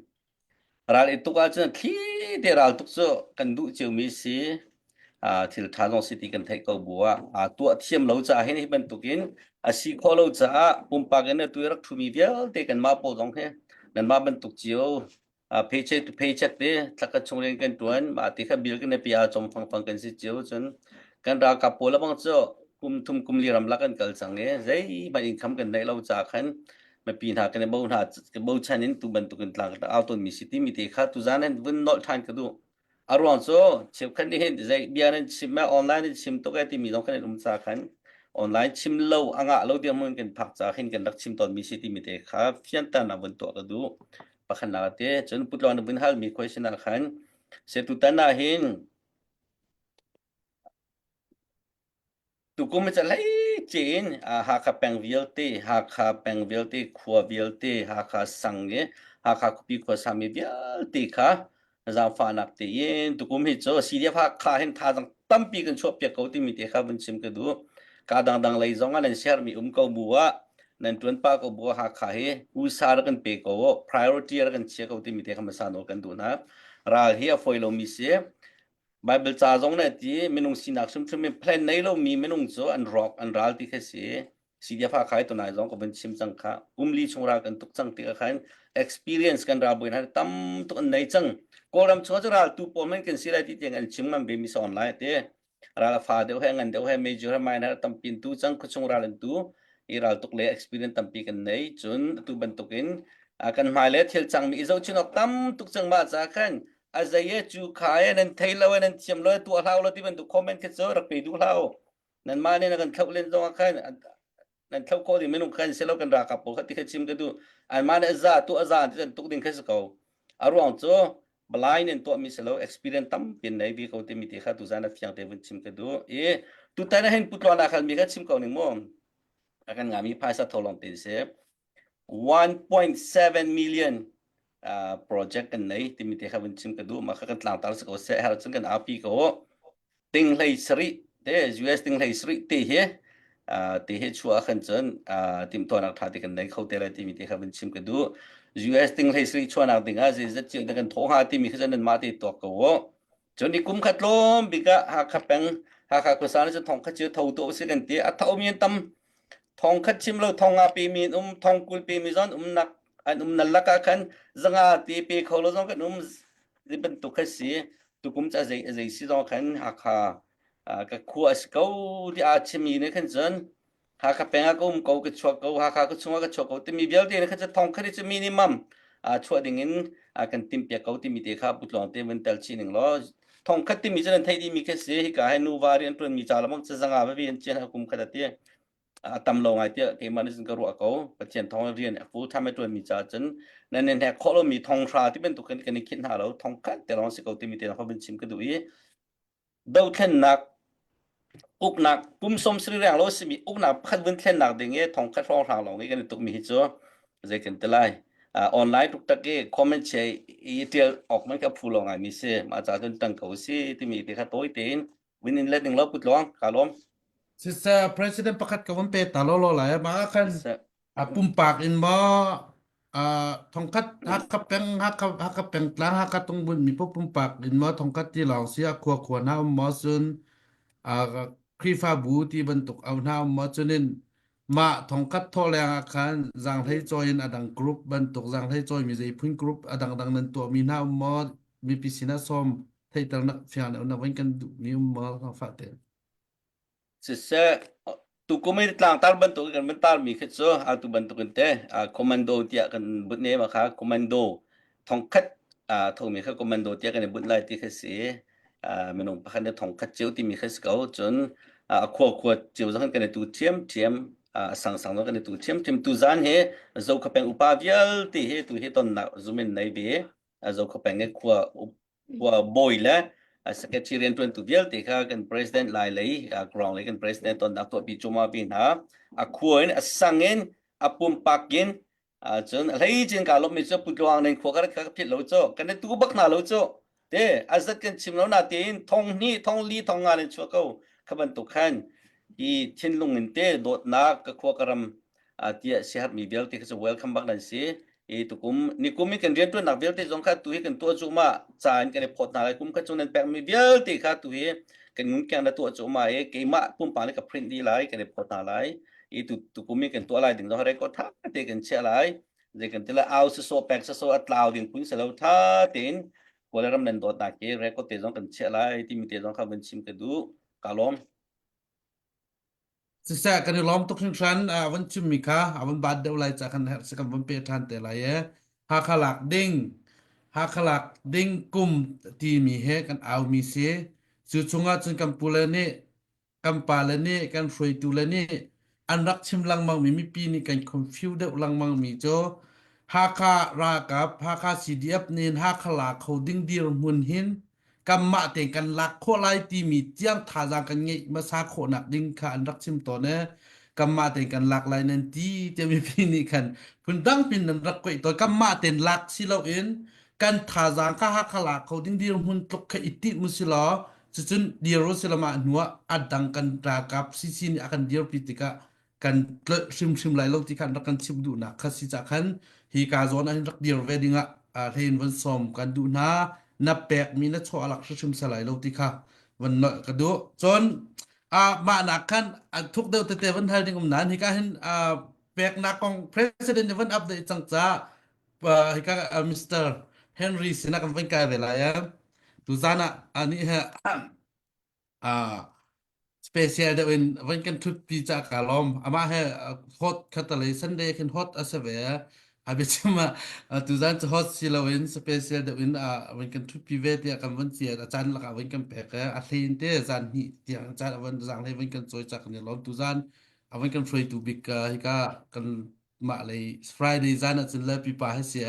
Ral i tuk ahcun thli te ral tuk cu kan duh ciomi si thil ṭha zong si ti kan theih ko bu ah tuah thiam lo caah hin hi bantukin a si khawh lo caah pumpak in atu i rak ṭhumi vialte kanmah pawl zong hi nanmah bantuk cio paycheck to paycheck te thlakhat chung rian kan ṭuan mah ti kha bill kan i pe ah chom fangfang kan si cio cun kan ralkap pawl abang cu kum thum kum li ramlak kan kal cang i zeihmanh income kan neih lo caah khan mipi hna kan i bo hna bochan in tu bantukin tlang ka au tawnmi si timi te kha tuzan hin vun nolh ṭhan ka duh. A ruang cu cheukhat nih hin zei bia nan chim eh online in chim tuk eh timi zong kan in um ca khan online chim lo a ngah lo dirhmun kan phak ca khin kan rak chim tawnmi si timi te kha fianter nak vun tuah ka duh. Pakhatnak te cun putlawn na vun halmi question ah khan se tutan ah hin Tukum hi hleice in Hakha peng vialte, Hakha peng vialte, khua vialte, Hakha sang i Hakha khuapi khuasami vialte kha zaangfahnak tein tukum hi cu CDF Hakha hin thazaang tampi kan chuahpiak ko timi te kha vun chim ka duh. Ka dangdang lei zong ah nan sermi um ko bu ah nan ṭuan pah ko bu ah Hakha hi usa rak kan pe ko priority rak kan chia ko timi te kha hmasa nawl kan duh hna. Ral hi a fawi lomi si. Bible ca zong nih a ti minung sinak hrimhrim in plan nei lomi minung cu an rawk an ral ti khi si. CDF Hakha tunai zong ka vun chim cang kha. Kum li chung ral kan tuk cang tikah khan experience kan ralbawi hna tam tuk an nei cang. Kawlram chung ah cu ral tu pawl men kan si lai ti tiang an chim ngam ve mi si online te. Ral a fa deuh he ngan deuh he major he minor tampi in tu cang khuachung ral an tu i ral tuk le experience tampi kan nei cun atu bantukin kan hmai le thil cangmi i zohchun awk tam tuk cang ma ca khan a zei e cu kha e nan thei lo e nan thiam lo e tuah hlau lo ti bantuk comment khi cu rak pe duh hlau nanmah nih na kan thloh len zong ah khan nan thloh khawh ding minung khan si lo kan ralkap pawl kha ti kha chim ka duh anmah nih a za tu a za ti kan tuk ding kha si ko a ruang cu blind in tuahmi si lo experience tampi nei ve ko timi te kha tuzan a fiang te vun chim ka duh i tutan ah hin putluan ah khan mi kha chim ko ning mu a kan ngami phaisa tholong te si 1.7 million uh, project kan nei timi te kha vun chim ka duh ma kha kan tlangtar si ko seh har cun kan api ko ting hlei sari te US ting hlei sari te hi uh, te hi chua khan cun uh, tim tuanak tha te kan nei kho te lai timi te kha vun chim ka duh US ting hlei sari chuanak ding ah zeizat chiu te kan tho ha timi kha cun nan ma te tuak ko cun i kum khat lawm bik ah Hakha peng Hakha khuasa ni cu thong khat chiu tho tu si kan ti a tho mi tam Thong khat chim lo thong nga pemi an um, thong 20 pemi zong an umnak an um nan lakah khan zanga te pe kho lo zong kan um ti bantuk kha si. Tukum ca zei zei si zong khan Hakha ka khua a si ko ti aa chimmi nih khan cun Hakha peng ah ka um ko ka chuak ko Hakha ka chungah ka chuak ko timi vialte nih khan cun thong khat hi cu minimum chuah ding in kan timhpiak ko timi te kha putlawng te vun tel chih ning law thong khat timi cu nan theih dihmi khi si hika he nuva rian ṭuanmi ca lamang cu zanga veve an cian kum khat a ti a tam lo ngai tiah keimah nih cun ka ruah ko pathian thong rian a full time a ṭuanmi ca cun nan nan hnek khawh lomi thong hra ti bantuk kan kan i khinh hna lo thong khat te lawng si ko timi te lawng chim ka duh i dothlennak uknak kum 70 reng lo simi uknak pakhat vun thlennak ding i thong khat hrawng hrang lawng i kan i tukmi hi cu zei kan ti lai uh, online tuk tak i comment che i tial awk man ka phu lo ngai mi si ma cha cun tang ko si timi te kha tawi tein win in let ding lo put luang ka lawm. Siseh president pakhat ka von pe ta law law lai mah ah khan Siseh. a pumpak in maw thongkhat Hakha peng Hakha Hakha pengtlang Hakha tungbunh mi pumpak in maw thongkhat ti lawng si a khua khua hna um maw cun Khrihfabu ti bantuk au hna um maw cun in mah thongkhat thawh leng ah khan zaanghlei cawi in a dang group bantuk zaanghlei cawi mi zei phun group a dangdang nan tuah mi hna um maw mipi sinah sawm theihternak fiang na van kan duh mi um maw fah te Siseh, tukum i tlangtar bantuk in kan van tarmi khi cu atu bantuk in te commando tiah kan bunh ne ma kha commando thongkhat thomi kha commando tiah kan i bunh lai ti khi si. Minung pakhat nih thongkhat cio timi khi si ko. Cun a khua khua cio zong kan i tu ṭhiamṭhiam a sangsang zong kan i tu ṭhiamṭhiam. Tuzaan hi Zokhua peng upa vialte hi tu hi tonnak zum in nei ve. Zokhua peng i khua bawi le secretary rianṭuantu vialte kha kan president lai lei ground lei kan president tonnak tuahpi cuma pi hna a khua in a sang in a pumpak in cun a hleicin ka lawmmi cu putluang nen khua ka ka phit lo cu kan i tu bak hna lo cu te a zat kan chim lo na tein thong hnih thong li thong nga len chuah ko kha bantuk khan hi thinlung in te dawtnak ka khua ka ram tiah siaherhmi vialte kha cu welcome bak nan si. I tukum nikum i kan rianṭuannak vialte zong kha tu hi kan tuah cuahmah ca in kan i phawt hna lai kum khat chung nan pekmi vialte kha tu hi kan ngun na tuah cuahmah i keimah pumpak nih ka print dih lai kan i phawt hna lai i tu tukum i kan tuah lai ding zong record ṭha te kan chiah lai zei kan ti lai au sasawh pek sasawh a tlau ding phun si lo ṭha tein Kawlram nan dawtnak hi record te zong kan chiah lai timi te zong kha van chim ka duh ka lawm. Siseh kan i lawm tuk hringhran a van chimmi kha a van baat deuh lai ca khan herh si kan van pe ṭhan te lai e. Hakha lak ding Hakha lak ding kum timi he kan aumi si. Cu chungah cun kan pule nih kan pale nih kan hruaitu le nih an rak chim lengmang mi mipi nih kan confuse deuh lengmang mi cu Hakha ralkap Hakha CDF nih Hakha la kho ding dirhmun hin kanmah tein kan lak khawh lai timi tiang thazaang kan ngeih hmasa khawhnak ding kha an rak chim tawn e kanmah tein kan lak lai nan ti tiah mipi nih khan phundang pin nan rak kuaih tawn kanmah tein lak si loin kan thazaang kha Hakha lak kho ding dirhmun tluk kha i tinh mu si law cucun dir u si law mah hnu ah a dang kan ralkap CC nih a kan dirpi tikah kan tlolh hrimhrim lai lo ti khan rak kan chim duhnak kha si cah khan hi ka zawn ah hin rak dir ve dingah hlein von sawm kan duh hna na pekmi na chaw alak hrimhrim sa lai lo ti kha von nolh ka duh cun mah nak khan thuk deuh tete von hal ding um nan hika hin peknak kong president nih von update cang ca hika Mr. Henry sinah kan von kai ve lai tu zan ah ani he Special deuh in van kan ṭhutpi cah kaa lawm. Amah he hot khatalei Sunday khin hot a si ve. A biachim ah tuzan cu hot si loin special deuh in van kan ṭhutpi ve tiah kan van cian. A caan lakah van kan pek i a hlein te zan hnih tiang caan a van zaanglei van kan cawi cah kan i lawm. Tuzan a van kan hruaitu bik hika kan mah lei Friday zan ah cun le pipa he si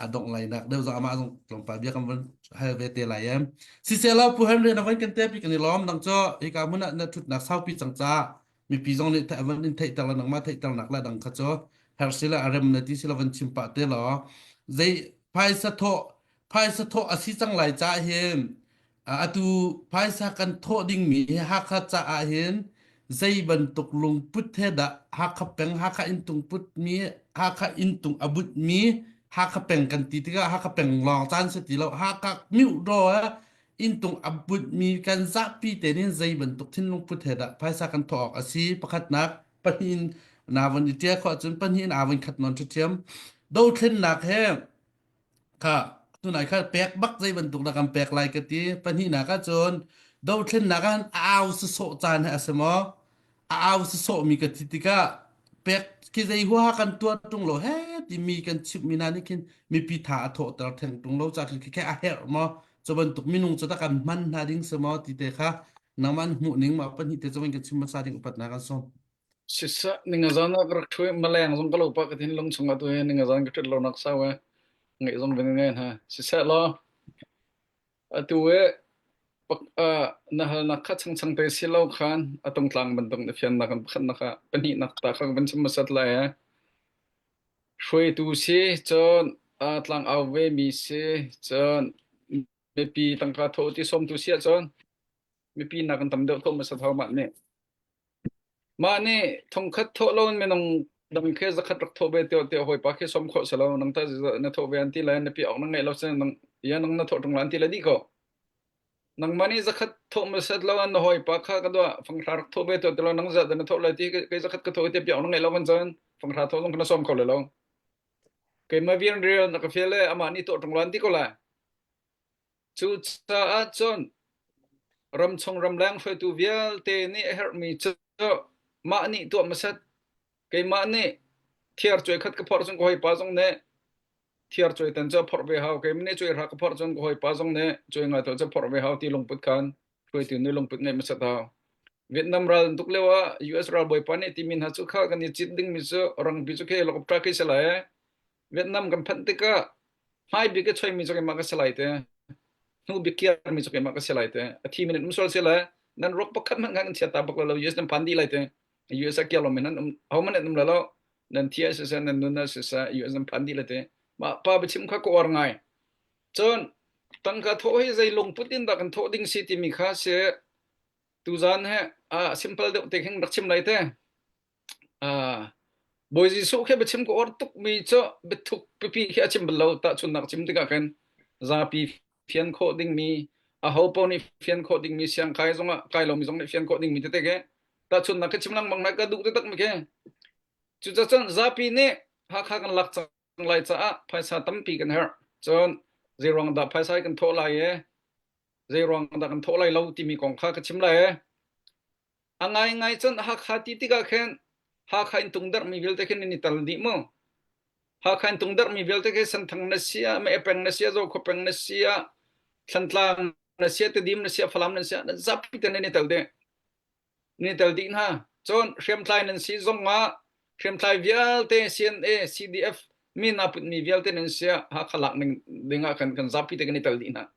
a dongh lai nak deuh zong amah zong tlawmpal bia kan van hal ve te lai em siseh pu Henry na van kan te pi kan i lawm nang cu hika hmun ah na thutnak saupi cang ca mipi zong nih van in theihter la nangmah theihter nak la dang kha cu her sila a rem na ti sila van chim pah te law zei phaisa thawh phaisa thawh a si cang lai ca hin Atu phaisa kan thawh dingmi hi Hakha caah hin zei bantuk lungput he dah Hakha peng, Hakha inntung putmi, Hakha inntung a butmi Hakha peng kan ti tikah Hakha peng lawng caan si ti lo. Hakha miohdaw ah inntung a butmi kan zapi te nih zei bantuk thinlung put he dah phaisa kan thawh awk a si. Pakhatnak, pahnih in naa von i ṭial khawh ahcun pahnih in aa von khat nawn ṭhiamṭhiam. Dothlennak he Kha tunai kha pek bak zei bantuk dah kan pek lai ka ti. Pahnihnak ahcun dothlennak ah a au sasawh caan hi a si maw? A au sasawh mi ka ti tikah pek khi zei huaha kan tuah ṭung lo he timi kan chimhmi hna nih khin mipi tha a thawhter theng ṭung lo ca khin khi a herh maw? Cu bantuk minung cu dah kan hman hna ding si maw ti te kha nangmah an hmuh ning mah pahnih te cu kan chim hmasa ding upatnak an sawm. Siseh, ningazan ah ka rak ṭhu i maleng zong ka lo pah ka thinlung chungah tu hi ningazan ka ṭhut lonak sau e ngaih zong van ngai hna. Siseh law, atu i na halnak kha changchang te si lo khan a tungtlang bantuk na fiannak in pakhatnak ah pahnihnak ta kha ka van chim hmasat lai e. Hruaitu si, cun tlangau ve mi si, cun mipi tangka thawh ti sawmtu si ahcun mipi nak in tam deuh thawh hmasat hau mah nih. Mah nih thongkhat thawh lo in minung dang khi zakhat rak thawh ve tiah tiah hawipa khi som khawh si lo nang ta na thawh ve an ti le na pi awk na ngeih lo sin nang ya nang na thawh ṭung la an ti le dih ko. Nangmah nih zakhat thawh hmasat lo an na hawipa kha ka dua fanghra rak thawh ve tuah ti law nang zat na thawh lai ti kei zakhat ka thawh ti piak na ngeih lo kan cun fanghra thawh zong kana sawm kho lai lo. Keimah vian rial na ka fial le amah nih tuah ṭung lo an ti ko lai. Cucaah cun ramchung ramleng hruaitu vialte nih a herhmi cu mah nih tuah hmasat keimah nih thiar cuai khat ka phorh cun ka hawipa zong nih thiar cuai tan cu phorh ve hau keimah nih cuai hra ka phorh cun ka hawipa zong nih cuai ngai to cu phorh ve hau ti lungput khan hruaitu nih lungput ngeih hmasat hau Vietnam ral tuk lio ah US ralbawipa nih timi hna cu kha kan i cit dingmi cu rangpi cu khi helicopter khi si lai Vietnam kan phanh tikah hmai bik a choimi cu keimah ka si lai te hnu bik kiarmi cu keimah ka si lai te a thi minute um sual si le nan ruak pakhat hmanh kan chia ta bak lo US nan phan dih lai te US a kiar lo men nan um ho man um lo nan thi a siseh nan nun a siseh US nan phan dih le te mah pa biachim kha ka uar ngai cun tangka thawh hi zei lungput in dah kan thawh ding si timi kha si tuzan he a simple deuh te khin rak chim lai te Bawi Jesuh khi biachim ka uar tukmi cu biathuk pipi khi a chim bal lo. Tahchunhnak chim tikah khin zapi fian khawh dingmi, aho paoh nih fian khawh dingmi, siangkai zongah kai lomi zong nih fian khawh dingmi tete khi tahchunhnak khi chim lengmang lai ka duh taktakmi khi. Cucaah zapi nih Hakha kan lak cang lai caah phaisa tampi kan herh. Cun zeiruang dah phaisa hi kan thawh lai i zeiruang dah kan thawh lai lo timi kong kha ka chim lai i A ngaingai cun Hakha ti tikah khin Hakha in tungdarhmi vialte khin nan i tal dih mu. Hakha in tungdarhmi vialte khi Senthang na si ah, Meh peng na si ah, Zokhua peng na si ah, Thlantlang na si ah, Tedim na si ah, Falam na si ah, nan zapi te nan i tel dih. Nan i tel dih hna. Cun hriamtlai nan si zong ah hriamtlai vialte CNA, CDF min aa putmi vialte nan si ah Hakha lak ning ding ah khan kan zapi te kan i tel dih hna.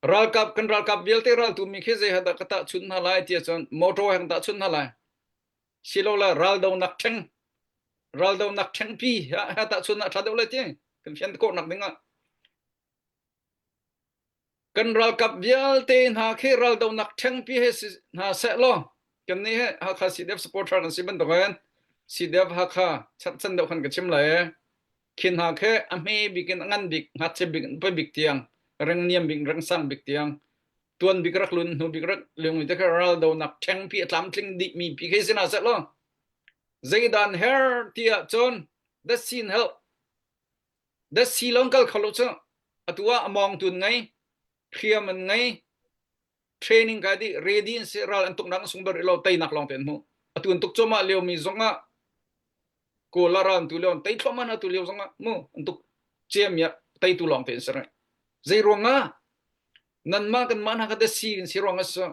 Ralkap kan ralkap vialte raltu mi khi zei dah ka tahchunh hna lai ti ahcun motor he kan tahchunh hna lai. Silole raldonak ṭheng raldonak ṭhengpi ha tahchunh ah ṭha deuh lai ti kan fian khawhnak ding ah kan ralkap vialte hna khi raldonak ṭhengpi he si hna seh law kan nih he Hakha CDF supporter kan si bantukin CDF Hakha chan deuh khan ka chim lai Khi hna khi a hme bik in a ngan bik, ngakchia bik in upa bik tiang, reng niam bik, reng sang bik tiang, tuan bik rak lun, hnu bik rak lung te kha raldonak ṭhengpi a tlamtling dihmi pi khi si hna seh law zeidan her ti ahcun the sin help the si lawng kal kho lo cu atu ah a mawng tun ngei hriam an ngei training kai dih ready in si ral an tuknak an sung ber lo teinak lawng te an hmu atu an tuk cuahmah lio mi zong ah Kawl ah ral an tu lio tei thluahmah hna tu lio zong ah mu an tuk ciam ya teitu lawng te an si rih zei ruang ah nanmah kanmah hna kha dasi kan si ruang ah si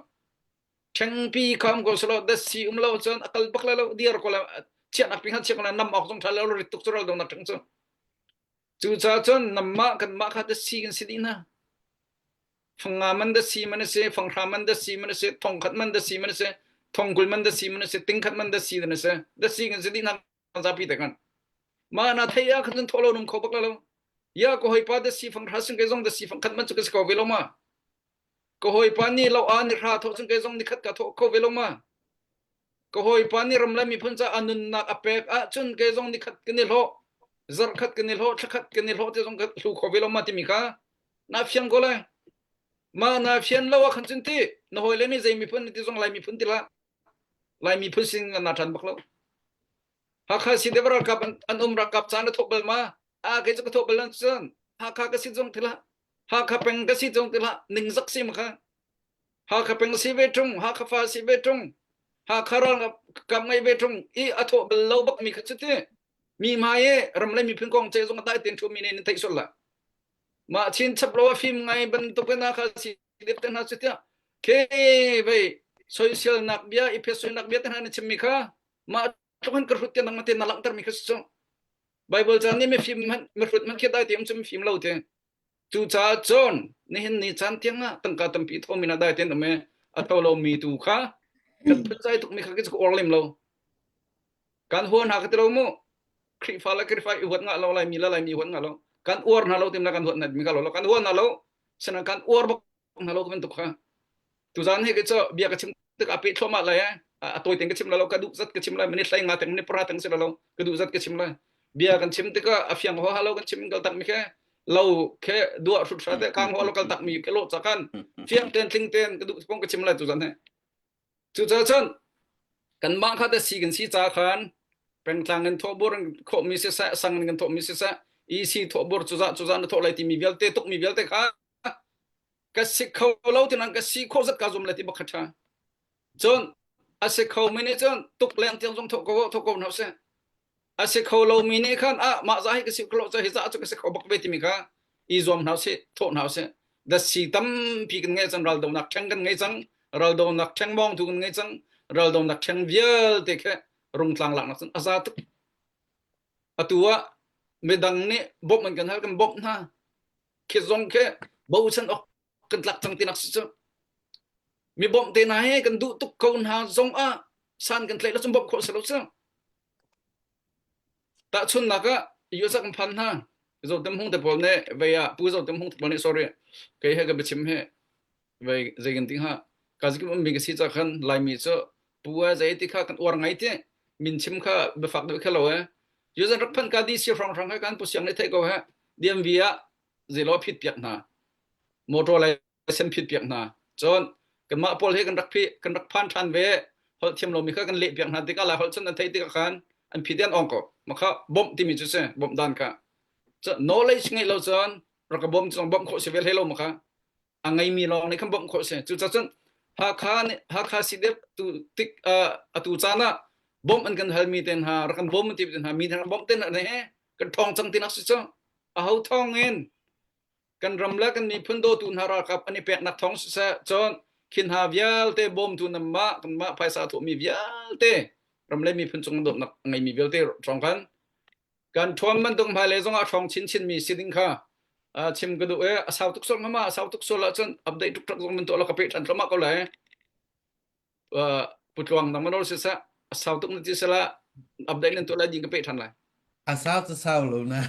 ṭhengpi kha um ko selo dasi um lo cun a kal bak lai lo dir ko la chiahnak ping han chiah ko la nam awk zong ṭha lo rit tuk cu ral dong nak ṭheng cu cucaah cun namah kanmah kha dasi kan si dih hna Fanga man da si man a si, fanghra man da si man a si, thongkhat man da si man a si, thongkul man da si man a si, tingkhat man da si man a si. Da si kan si dih hna zapi te kan. Ma na thei ah khan cun tholo num kho bak lo. Ya ko hoi pa da si fanghra sing ke zong da si fangkhat man chu ka si ko ve lo ma. Ko hoi pa ni lo a ni hra tho chung ke zong ni khat ka tho kho ve lo ma. Ka hawipa nih ram le miphun caah a nunnak a pek ahcun kei zong nikhat kan i hlawh, zarhkhat kan i hlawh, thlakhat kan i hlawh ti zong ka hlu kho ve lo ma timi kha na fiang ko lai. Ma na fian lo ah khan cun ti na hawile nih zei miphun ti zong Lai miphun ti hlah. Lai miphun sin na ṭan bak lo. Hakha si deuh ralkap an, an um ralkap caan na thawk bal ma? A kei cu ka thawk bal lan cun Hakha ka si zong ti hlah. Hakha peng ka si zong ti hlah. Ningzak si ma kha. Hakha peng si ve ṭung, Hakha fa si ve ṭung, Hakha ralkap ngei ve ṭung i a thawh bal lo bak mi kha cu ti mi hmai i ram le miphun kong ce zong dai ten ṭhu mi nih nan theih sual la. Mah chin chap lo a fim ngai bantuk in Hakha si dep te hna cu tiah ke vei soiselnak bia i phetsoinak bia te hna na chim mi kha mah tluk han ka hrut tiang nangmah te na langhter mi kha si cu. Bible caan nih mifim hmanh mihrut hmanh khi dai te um cu mifim lo te. Cucaah cun nihin ni caan tiang ah tangka tampi thomi na dai ten um i a tho lomi tu kha kan phunzai tukmi kha ka uar lem lo. Kan hua hna ka ti lo mu. Khrihfa le Khrihfa i huat ngah lo Laimi le Laimi huat ngah lo. Kan uar hna lo tim la kan huat hna mi ka lo lo. Kan hua hna lo. Sinain kan uar bak hna lo ka bantuk kha. Tuzaan hi ka cu bia ka chim tik a peh thluahmah lai eh. A tawi ten ka chim la lo ka duh zat ka chim lai minute hlei nga teng minute para teng si la lo ka duh zat ka chim lai. Bia kan chim tikah a fiang ho halo kan chim kal tak mi khe lo khe dua hrut hra te kang ho lo kal tak mi ke lo cha kan fiang ten tling ten ka duh pong ka chim lai tu zan he. Cucaah cun kanmah kha tasi kan si ca khan pengtlang in thawhbur in khawhmi siseh, sang in kan thawhmi siseh, EC thawhbur cuzah cuzah na thawh lai timi vialte tukmi vialte kha ka si kho lo tinan ka si khawh zat ka zum le ti bak kha ṭha. Cun a si kho mi nih cun tuk leng tiang zong thawh ko thawh ko hna seh. A si kho lomi nih khan ah mah za hi ka si kho lo hi za cu ka si kho bak ve timi kha i zuam hna usih thawh hna usih dasi tampi kan ngei cang raldonak ṭheng kan ngei cang raldonak ṭheng mawngtu kan ngei cang raldonak ṭheng vialte khi rungtlang laknak cun a za tuk atu ah midang nih bawmh an kan hal kan bawmh hna khi zong khi bochan awk kan tlak cang tinak si cu mi bawmh te hna he kan duh tuk ko hna zong ah san kan tlaih lo cun bawmh khawh si lo cu tahchunnak ah US ah kan phan hna Zotem Hung te pawl nih vei ah Pu Zotem Hung te pawl nih sorry kei he ka biachim he vei zei kan ti hnga ka zikim ummi ka si ca khan Laimi cu pu a zei ti kha kan uar ngai ti min chim kha biafak deuh kha lo e US rak phan ka DC hrang hrang kha kan pu siang nih thei ko he DMV ah zeilo phit piak hna motor license phit piak hna cun kanmah pawl hi kan rak phi kan rak phan ṭhan ve holh thiam lomi kha kan leh piak hna tikah lai holh cun an theih tikah khan an phi te an ong ko mah kha bawmh timi cu si bawmh dan kha cun knowledge ngeih lo cun rak ka bawm cun bawmh khawh si ve hlei lo ma kha a ngeimi lawng nih khan bawmh khawh si cucaah cun Hakha nih Hakha CDF tu tik atu caan ah bawmh an kan halmi te hna rak kan bawm ti te hna mi hna bawmh te hna he kan ṭhawng cang tinak si cu aho thawng in kan ram le kan miphun dawtu hna ralkap an i peknak thawng siseh cun khi hna vialte bawmtu nanmah kanmah phaisa thawhmi vialte ram le miphun cung dawtnak a ngeimi vialte ṭhawng khan kan ṭhawn bantuk hmailei zongah ṭhawng chinchin mi si ding kha chim ka duh i a sau tuk sual ma a sau tuk sual ahcun update tuk zong man tuah lo ka peh ṭhan thluahmah ko lai putluang nang manol siseh a sau tuk na ti sela update nan tuah lai ding ka peh ṭhan lai A sau cu sau lo na.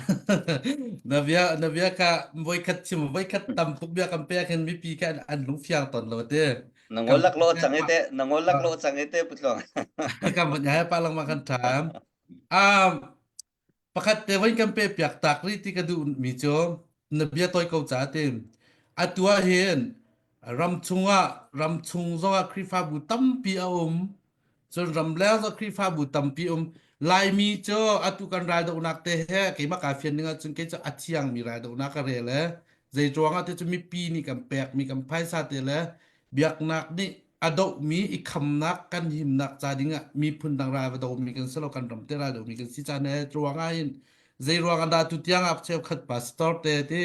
Na bia na bia kha voikhat chim voikhat tam tuk bia kan pek hin mipi kha an, an lung fiang ton lo te. Na ngol lak lo cang ite na ngol lak lo cang ite putluang. Kan van ya pa lang ma kan tham. Um Pakhat te voi kan pe piak tak rih ti ka duh mi cu na bia tawi ko ca ti. Atu ah hin ram chungah ram chung zongah Khrihfabu tampi a um. Cun ramleng zong Khrihfabu tampi um. Laimi cu atu kan raldohnak te he keimah kaa fian ning ahcun kei cu a thiangmi raldohnak ka rel e. Zei ruangah ti cu mipi nih kan pekmi kan phaisa te le biaknak nih a dohmi i khamnak kan himnak ca dingah miphun dang ral va domi kan si lo kan ram te ral domi kan si ca ne ruangah hin zei ruangah dah tu tiang ah cheukhat pastor te ti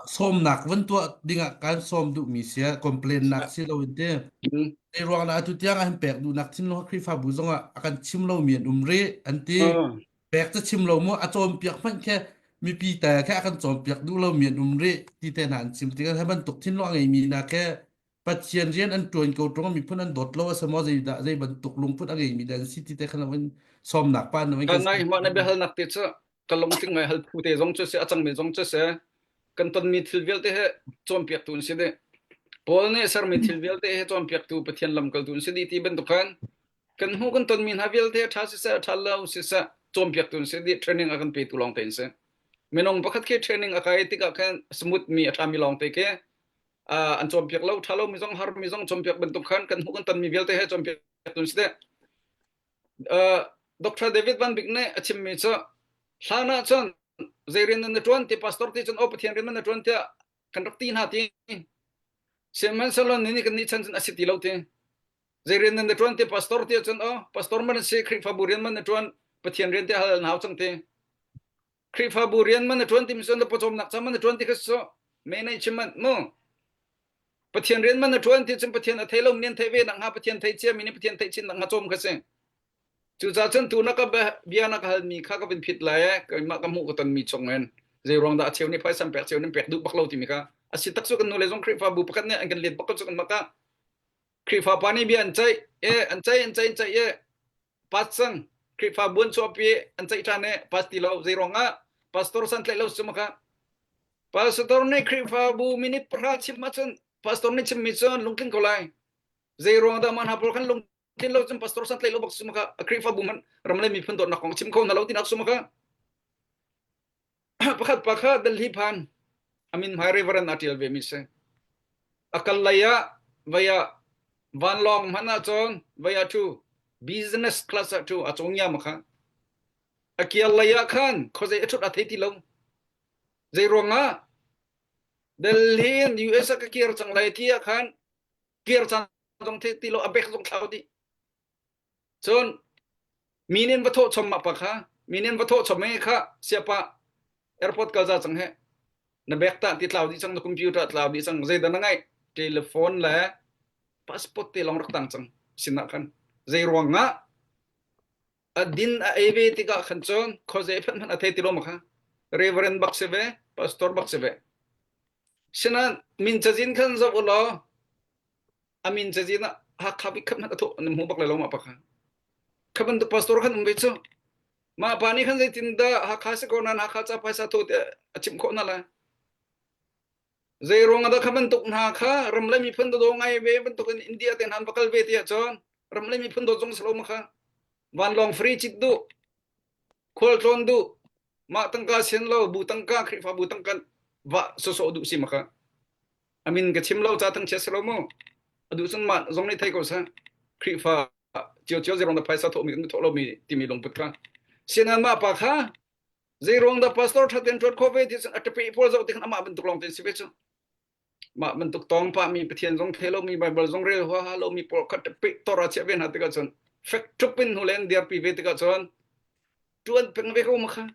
sawmnak van tuah dingah kan sawm duhmi si complain nak si lo in ti zei ruang dah tu tiang ah hin pek duhnak thinlung Khrihfabu zongah a kan chim lomi an um rih an ti pek ca chim lo mu a cawnpiak hmanh khe mipi te khe a kan cawnpiak duh lomi an um rih ti te hna an chim tikah hi bantuk thinlung a ngeimi hna khe Pathian rian an ṭuan ko ṭung miphun an dawt lo a si maw zeidah zei bantuk lungput a ngeimi dah an si ti te khan in sawmnak pa na kan ngai mah na biahalnak te cu ka lungtling ngai hal phu te zong cu si a cangmi zong cu si kan tonmi thil vialte he cawnpiaktu an si dih Paul nih sermi thil vialte he cawnpiaktu Pathian lamkaltu an si dih ti bantuk khan kan hmuh kan tonmi hna vialte ṭha siseh ṭha lo siseh cawnpiaktu an si dih training a kan petu lawng te an si minung pakhat khi training a kai tikah khan smooth mi a ṭhami lawng te khi an cawnpiak lo ṭha lo mi zong har mi zong cawnpiak bantuk khan kan hmuh kan tonmi vialte he cawnpiak tun si deh Dr. David Van Bik nih a chimmi cu hlan ah cun zei rian na ṭuan ti pastor ti cun o Pathian rian na ṭuan tiah kan rak ti hna ti sihmanhsehlaw ni kan nih chan cun a si ti lo ti zei rian na ṭuan ti pastor ti cun o pastor man si Khrihfabu rian man na ṭuan Pathian rian te hal na hau cang ti Khrihfabu rian man na ṭuan timi cu na pawcawmnak ca man na ṭuan ti kha cu me nei chim manh mu. Pathian rian man na ṭuan ti cun Pathian a thei lo mi an theih ve nak hnga Pathian thei cia mi nih Pathian theih chin nak hnga cawm kha si. Cucaah cun tu na ka bia na ka halmi kha ka vin phit lai e keimah ka hmuh ka tonmi chung in zei ruang dah a cheu nih phaisa pek cheu nih pek duh bak lo timi kha a si tak cu kan nu le zong Khrihfabu pakhat nih an kan let bak ko cu kan mah ka Khrihfa pa nih bia an ceih e an ceih an ceih an ceih e pas cang Khrihfabu an chuahpi an ceih ṭhan i pas ti lo zei ruangah pastor san tlaih lo cu maka pastor nih Khrihfabu minute pahra chim ahcun pastor nih chimmi cun lungtling ko lai zei ruang dah mah hna pawl khan lung tlin lo cun pastor san tlai lo bak suma kha a Khrihfabu man ram le miphun dawtnak kong chim kho na lo tinak suma kha pakhat pa kha Delhi phan amin hmai reverend a tial ve mi si a kal lei ah vaya vanlawng hman ah cun vaya thu business class ah thu a congya ma kha a kial lei ah khan khozei a thut a thei ti lo zei ruangah Delhi in US ah ka kir cang lai ti ah khan kir cang zong thei ti lo a bek zong thlau dih cun minin va thawh chom ma pa kha minin va thawh chom e kha siapa airport kal za cang he na bek ta ti tlau dih cang na computer tlau dih cang zei dah na ngai telephone le passport te long rak tang cang sinah khan zei ruang ah a din a ei ve tikah khan cun khuazei phanh hmanh a thei ti lo ma kha reverend bak si ve pastor bak si ve sinan min cazin khan zoh u law a min cazin ah Hakha bik khat hmanh a thawh nan hmu bak lai lo ma pa kha kha bantuk pastor khan um ve cu mah pa nih khan zeitin dah Hakha si ko nan Hakha ca phaisa thawh te a chimh khawh na lai Zei ruang ah dah kha bantuk hna kha ram le miphun dawt ngai ve bantuk in India te hna an va kal ve ti ahcun ram le miphun dawt zong si lo ma kha vanlawng free cit duh khualtlawn duh mah tangka sian lo bu tangka Khrihfabu tangka va sawsawh duh si ma kha amin ka chim lo ca thangchiat si lo mu a duh cun mah zong nih thei ko seh Khrihfa cio cio zeirong dah phaisa thawhmi kan thawh lomi timi lungput kha sinan mah pa kha Zeiruang dah pastor ṭha tein ṭuan khawh ve ti cun a ṭape pawl zoh tikhan amah bantuk lawng te si ve cu. Mah bantuk tawng pahmi Pathian zong thei lomi Bible zong rel huaha lomi pawl kha ṭape tor a chiah ve hna tikah cun fek ṭhup in hnu len dirpi ve tikah cun ṭuan peng ve ko ma kha.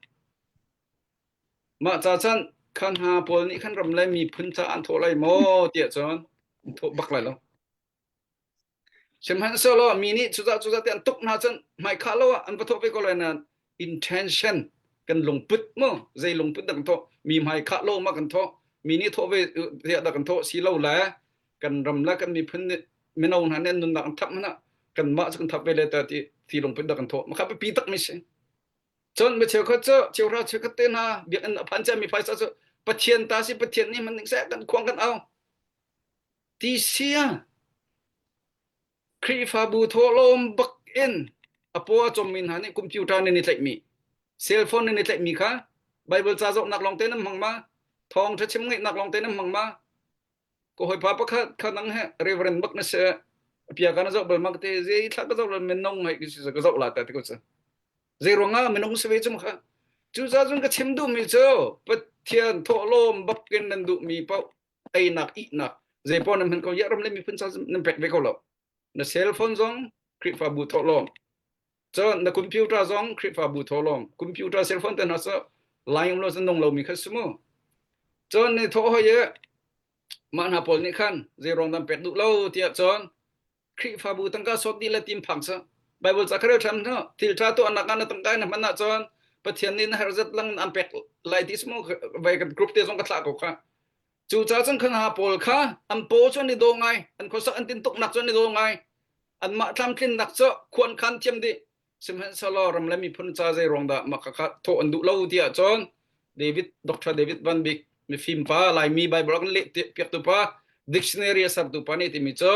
Mah ca chan kha hna pawl nih khan ram le miphun ca an thawh lai maw tiah cun an thawh bak lai lo. Sihmanhsehlaw mi nih cuzah cuzah te an tuk hna cun hmaikhah lo ah an va thawh ve ko lai nain intention kan lungput mu zei lungput dah kan thawh mi hmaikhah lo ma kan thawh mi nih thawh ve tiah dah kan thawh si lo le kan ram le kan miphun nih mino hna nih an nunnak an thap hmanh ah kanmah cu kan thap ve le ta ti ti lungput dah kan thawh makha biapi tak mi si cun mi cheukhat cu cheuhra cheukhat te hna biakinn a phan cia mi phaisa cu Pathian ta si Pathian nih hman ning seh kan khuang kan au Ti sia Khrihfabu thawhlawm bak in a paw a cawmmi hna nih computer nan i tlaihmi, cell phone nan i tlaihmi kha Bible ca zohnak lawngte nan hmang ma? Thawngṭha chim ngaihnak lawngte nan hmang ma? Ka hawipa pakhat kha nang he Reverend bak na si a pia ka na zoh bal ma ka ti zei thla ka zoh lo minung hei ka zoh la ta ti ko cu. Zei ruangah minung si ve cu kha. Cucaah cun ka chim duhmi cu Pathian thawhlawm bak in nan duhmi paoh einak ihnak zeipaoh nan hman ko ya ram le miphun ca nan pek ve ko lo na cell phone zong Khrihfabu thawhlawm cun na computer zong Khrihfabu thawhlawm computer cell phone te hna cu lai um lo cun nung lomi kha si mu cun ni thawh hoi i mah hna pawl nih khan zei ruang dan pek duh lo tiah cun Khrihfabu tangka sawt dih le tim phang cu Bible ca ka rel ṭhan hna thil ṭha tuahnak ah na tangka na hman ahcun Pathian nih na herh zat lang an pek lai ti smu vai kan group te zong ka thlah ko kha cu ca cun khan ha pawl kha an paw cu an i daw ngai an khuasak an tintuk nak cu an i daw ngai anmah tlamtlinnak cu khuan khan thiam dih sihmanhsehlaw ram le miphun ca zei ruang dah mah kha thawh an duh lo ti ahcun David Dr. David Van Bik mifim pa Laimi Bible kan leh piaktu pa dictionary a sertu pa nih timi cu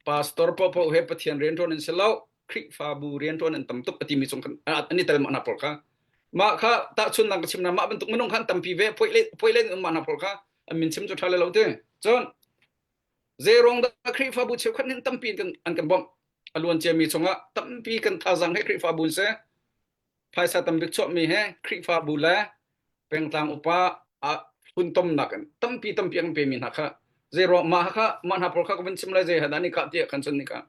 pastor paohpaoh he Pathian rianṭuan an si lo Khrihfabu rianṭuan an tam tuk a timi chung khan an i tel mah hna pawl kha mah kha tahchunnak ka chim na mah bantuk minung kha an tampi ve phoih le phoih le um mah hna pawl kha an min chim cu ṭha le lo ti cun Zeiruang dah Khrihfabu cheukhat nih tampi kan an kan bawmh? A luan ciami chungah tampi kan thazaang he Khrihfabu in seh, phaisa tambik chuahmi he Khrihfabu le pengtlang upa a funtomnak in tampi tampi an pemi hna kha zeiruang mah kha mah hna pawl kha ka vun chim lai zei ha dah ni kah tiah kan cun ni kah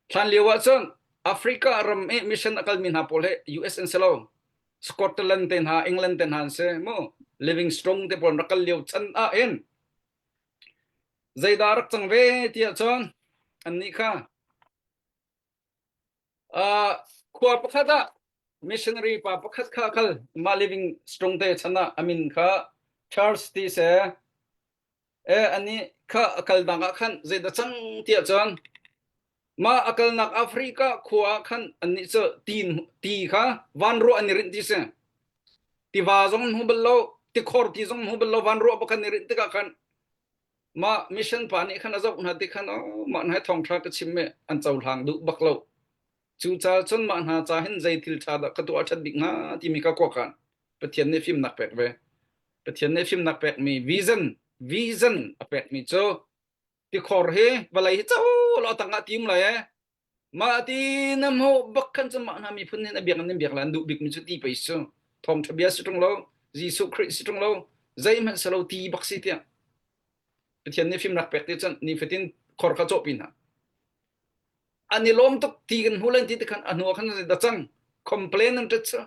thlan lio ah cun Africa ram i mission a kalmi hna pawl he US an si lo Scotland te hna England te hna an si mu Livingstone te pawl rak kal lio chan ah hin Zeidah rak cang ve tiah cun annih kha uh, khua pakhat ah missionary pa pakhat kha a kal mah living strong te chan ah a min kha Charles ti se e anih kha a kal dang ah khan zeidah cang tiah cun mah a kalnak Africa khua ah khan annih cu ti ti kha vanruah an i rinh ti si tiva zong hmu bal lo tikhor ti zong hmu bal lo vanruah pakhat i rinh tikah khan. Mah mission pa nih khan a zoh hna ti khan oh mah hna hi thawngṭha ka chim i an cohlang duh bak lo. Cucaah cun mah hna ca hin zei thil ṭha dah ka tuah a ṭhat bik hnga timi ka kuakan. Pathian nih fimnak pek ve. Pathian nih fimnak pekmi vision vision a pekmi cu tikhor hi vawlei hi co lo tangah tim lai e. Mah ti na hmuh bak khan cu mah hna miphun hin a biak an biak la an duh bikmi cu ti pei su. Thawngṭha bia si ṭung lo, Jesuh Khrih si ṭung lo, zeihmanh si lo ti bak si tiah. Pathian nih fimnak pek ti cun nifatin khor kha cawhpi hna. An i lawm tuk ti kan hmu len ti ti khan a hnu ah khan da cang complain an ṭet cu.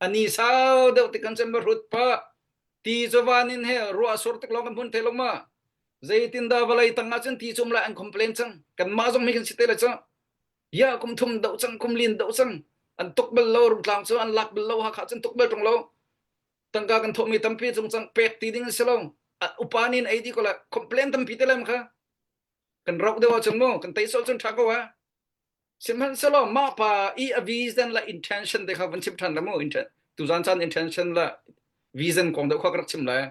Ani sau deuh ti kan cem hrut pa ti cu van in he ruah sur tik lawng kan hmun the lo ma. Zeitindah vawlei tang ah cun ti cu um lai an complain cang. Kanmah zong mi kan si te le cu. Ya kum thum doh cang, kum lin doh cang. An tuk bal lo, Rungtlang cu an lak bal lo, Hakha cun tuk bal ṭung lo. Tangka kan thawhmi tampi cung cang pek ti ding an si lo. Upa nih an ei dih ko la complain tampi te lem kha. Kan rauh deuh ahcun mu, kan tei sol cun ṭha ko ha. Sihmanhsehlaw mah pa i a vision le intention te kha van chim ṭhan la mu. Tuzan caan intention le vision kong deuh kha ka rak chim lai.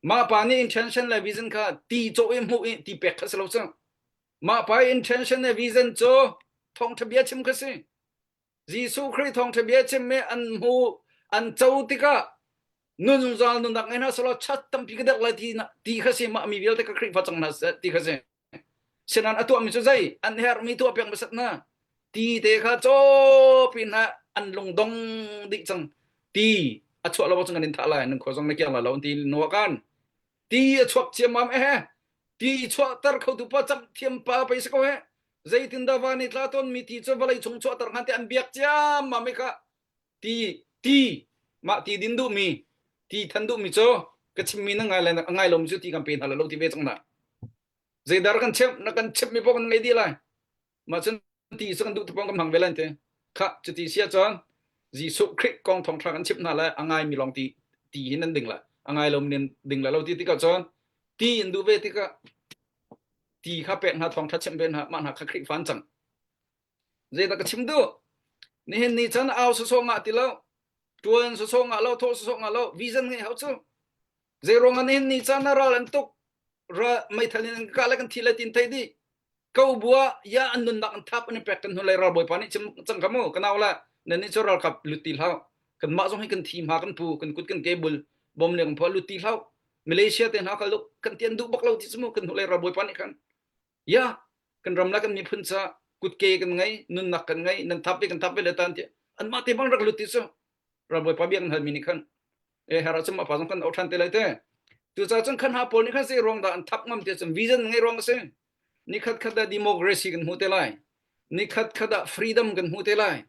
Mah pa nih intention le vision kha ti cawh i hmuh i ti pek kha si lo cu. Mah pa i intention le vision cu thawngṭha bia chim kha si. Jesuh Khrih thawngṭha bia chim i an hmu an co tikah nun zungzal nunnak ngei hna selaw chat tampi ka deuh lai ti ti kha si mah mi vialte ka Khrihfa cang hna seh ti kha si. Sinan a tuahmi cu zei an herhmi tuah piak hmasat hna. Ti te kha cawpi hna an lungdong dih cang. Ti a chuah lo cun kan in thah lai nan khua zong na kiang lai lo an ti nuah kan. Ti a chuak ciammam eh ti chuahter khotu pa cam thiam pa pei si ko he. Zeitindah van i tla tawnmi ti cu vawlei chung chuahter hngan ti an biak ciammam i kha ti ti mah ti din duhmi ti than duhmi cu ka chimmi na ngai lai a ngai lomi cu ti kan pe hna lo ti ve cang na zeidar kan chimh na kan chimh mi paoh kan ngei dih lai mah cun ti cu kan duh tupong kan hmang ve lai te kha cuti sia cun Jesuh Khrih kong thawngṭha kan chimh hna lai a ngai mi lawng ti ti hin nan ding lai a ngai lo nin ding lai lo ti tikah cun ti in duh ve tikah ti kha pek hna thawngṭha chimh ve hna mah hna kha Khrihfa an cang Zeidah ka chim duh? Nihin ni chan au sawsawh ngah ti lo, ṭuan sawsawh ngah lo, thawh sawsawh ngah lo, vision ngeih hau cu. Zei ruangah nihin ni chan ah ral an tuk, ral meithal in an kah le kan thi le tin thei dih. Ko bua ya an nunnak an thap an i pek kan hnu lei ral bawipa nih chim cang kha mu ka nau le nan nih cu ralkap lut ti hlah kanmah zong hi kan thi hma kan pu kan kut kan ke bul bom le kan phuah lut ti hlah Malaysia te hna kal kan tian duh bak lo ti cu mu kan hnu lei ral bawipa nih khan Ya, kan ram le kan miphun ca kutke kan ngei, nunnak kan ngei, nan thap i kan thap ve le tan ti anmah te bang rak lut ti cu ralbawipa bia kan halmi nih khan e her ahcun mah pa zong kan auh ṭhan te lai te. Cucaah cun khan ha pawl nih khan zei ruang dah an thap ngam ti cun vision ngei ruang a si. Nikhat khat ah democracy kan hmu te lai. Nikhat khat ah freedom kan hmu te lai.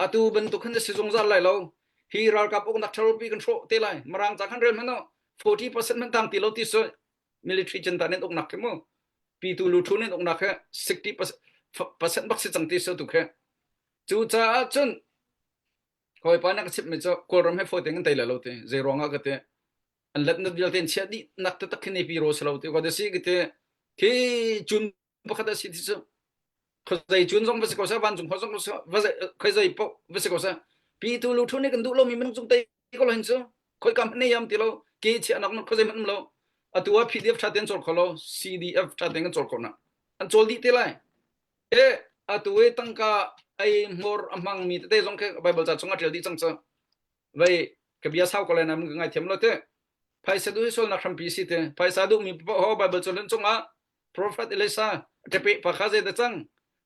Atu bantuk khan a si zungzal lai lo. Hi ralkap uknak ṭhalopi kan hrawh te lai. Mirang ca khan rel hmanh 40% hmanh tang ti lo ti cu military chan in uknak khi mu pitu lu thu in uknak he 60% bak si cang ti so tu khe cu caah cun hawipa na ka chimh mi cu kawlram he fawi tein kan tei lai lo ti zei ruangah ka ti an let nat vialte in chia dih nak te tak khi ne pi ro si lo ti ko si ki ti khi cun pakhat a si ti cu khoi cun zong va si ko seh vancung khua zong va khoi zei paoh va si ko seh pi tu lu thu nih kan duh lomi minung cung tei ko lo hin cu khoi kam hmanh yam ti lo ke chia nak khoi zei hmanh um lo atu ah PDF tha ten cawl kho lo CDF tha ten kan cawl kho na an cawl dih te lai e atu e tangka ai hmur a hmang mi tete zong khe Bible ca chung a tial dih cang cu vei ka bia sau ko lai na mun ka ngai thiam lo te phaisa duh hi sualnak hrampi si te phaisa duh mi ho Bible cu hlun chungah Prophet Elisha ṭepe pa kha zei dah cang?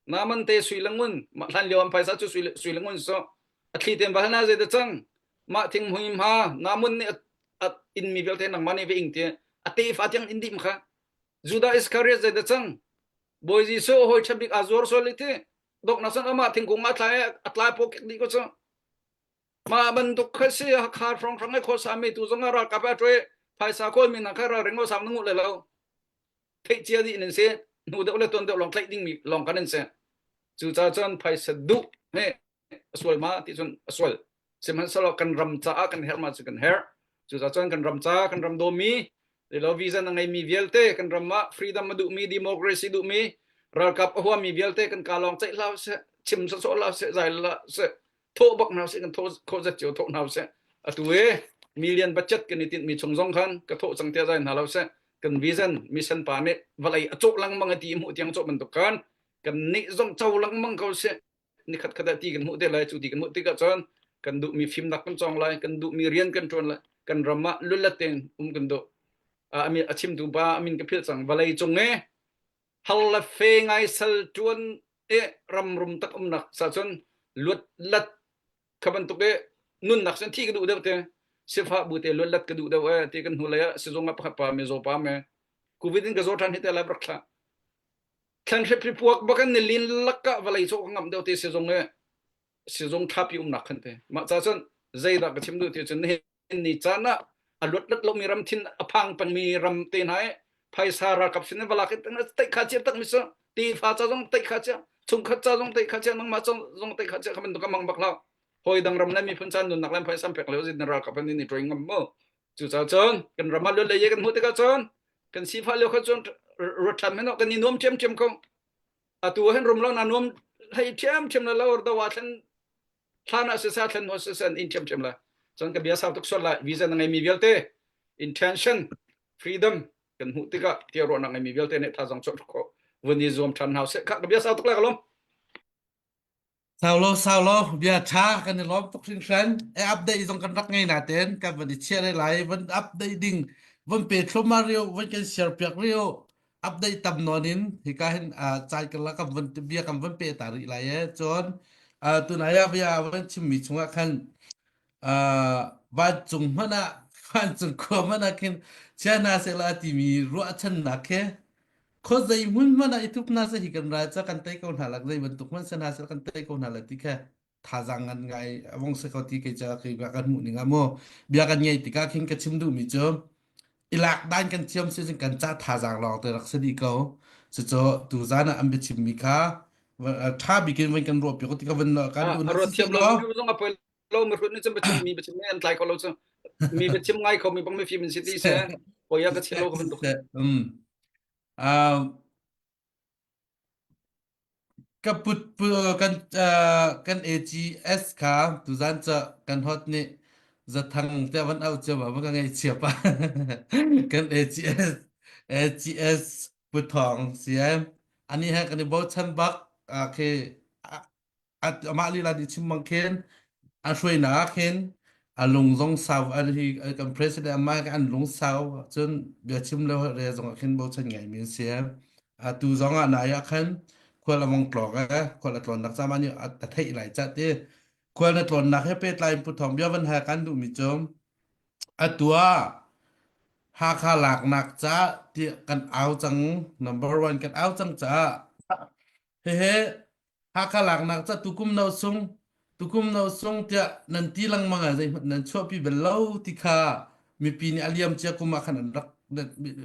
Naaman te sui le ngun, mah hlan lio an phaisa cu sui le, sui le ngun so a thli ten va hal zei dah cang? Mah thinghmui hma Naaman nih a inn mi vialte nangmah nih va ing ti a tefa tiang in dih kha. Judah Iskariot zei dah cang? Bawi Jesuh hawi ṭha bik aa zuar sual i ti doknak cun amah thingkung ah tlai a tlai paw kek dih ko cu. Mah bantuk kha si Hakha hrawnghrang i khuasa mi tu zong ah ralkap a ṭuai phaisa kawl mi hna kha ralring aw sang na nguh le lo. Theih cia dih nan si hnu deuh le tuan deuh lawng tlaih dingmi lawng kan an si cucaah cun phaisa duh he a sual ma ti cun a sual sihmanhsehlaw kan ram caah kan herh ma cu kan herh cucaah cun kan ram ca kan ram dawmi lo vision a ngeimi vialte kan ram ah freedom a duhmi democracy duhmi ralkap a huami vialte kan ka lawng ceih hlah seh chim sawsawh hlah seh zai hlah seh thawh bak hna sih kan thawh khawh zat cio thawh hna seh atu e million budget kan i tinh mi chung zong khan ka thawh cang tiah zai hna lo seh. Kan vision mission pa nih vawlei a cawh lengmang a ti hmuh tiang cawh bantuk khan kan nih zong co lengmang ko sih. Nikhat khat ah ti kan hmuh te lai. Cu ti kan hmuh tikah cun kan duhmi fimnak kan cawng lai, kan duhmi rian kan ṭuan lai, kan ram ah lulat tein um kan duh. A chimtu pa a min ka philh cang. Vawlei cung i hal le fe ngai sal ṭuan i ram rum tak umnak sa cun luat lat kha bantuk i nunnak cun thi ka duh deuh te sifah bu te luat lat ka duh deuh e ti kan hnu lei ah sizung ah pakhat pa mizaw pa me covid in ka zaw ṭhan hi te lai rak thlah thlan hrep puak bakan ni lin lakka vawlei cawh ka ngam deuh te sizung e sizung ṭhapi umnak khan te mah ca cun zeidah ka chim duh ti cun nihin ni caan ah a luat lat lomi ram thin a phang pengmi ram te hna i phaisa ralkap sin in valak in teih kha chia tak mi cu tefa ca zong teih kha chia chungkhat ca zong teih kha chia nangmah zong teih kha chia kha bantuk ka mang bak lo hoi dang ram le miphun caan nunnak le phaisa pek leo zin ralkap an ni train ngam mu cu ca cun kan ram ah luat le ye kan hmuh tikah cun kan sifah lio kha cun ruat ṭhan men kan i nuam ṭhiamṭhiam ko atu hin rum lo na nuam hlei ṭhiamṭhiam la lo do wa thlen hlan ah siseh thlen hnu siseh an in ṭhiamṭhiam lai cun ka bia sau tuk sual lai visa na ngeimi vialte intention freedom kan hmuh tikah tiah ruahnak ngeimi vialte nih thazang chuah khawh vun i zuam ṭhan hau seh kha ka bia sau tuk lai ka lawm Sau lo sau lo bia ṭha kan i lawm tuk hringhran e update zong kan rak ngei natein kan van i chiah lai van update ding van pe thlum rio van kan share piak rio update tam nawn in hika hin cai kan la kan van bia kan van pe ta rih lai e cun tunai ah bia van chimmi chungah khan vancung hmanh ah vancung khua hmanh ah khin chia hna sehla timi ruahchannak khi khuazei hmun hmanh ah i thup hna seh hi kan ral ca kan tei ko hna lak zei bantuk hmanh se hna seh kan tei ko hna la ti kha thazaang ngan ngai a vong si ko ti kei ca kei kan hmuh ning ah mu bia kan ngei tikah khin ka chim duhmi cu i lak dan kan thiam si cun kan ca thazaang lawng te rak si dih ko cucu tu zan ah an biachimmi kha ṭha bik in van kan ruah piak ti ka van kan duh na ruah thiam lo mi zong a poi lo mi hrut nih cun biachim mi biachim an tlai kho lo cu mi biachim ngai kho mi bang mi fim in si ti se poi ka chim lo ka bantuk um Ka put kan kan AGS kha tuzan ca kan hot nih zathang tiah van auh cio ma ka ngaihchia pa kan AGS AGS Puthawng si ai ani he kan i bochan bak khi amah lila nih chim bang khin a hruainak ah khin a lung zong sau an hi kan president amah an lung sau cun bia chim le re zong ah khin bochan ngai mi an si atu zong ah nai ah khan khual a vong tlawk e khual a tlawnnak ca nih a theih lai ca ti khual na tlawnnak he pehtlai in Pu Thawng bia van hal kan duh mi cu atu ah Hakha laknak ca ti kan au cang number one kan au cang caah Hehe Hakha laknak ca tukum no sung tukum no sung tiah nan ti lengmang ah zeihmanh nan chuahpi bal lo ti kha mipi nih a liam cia kum ah khan an rak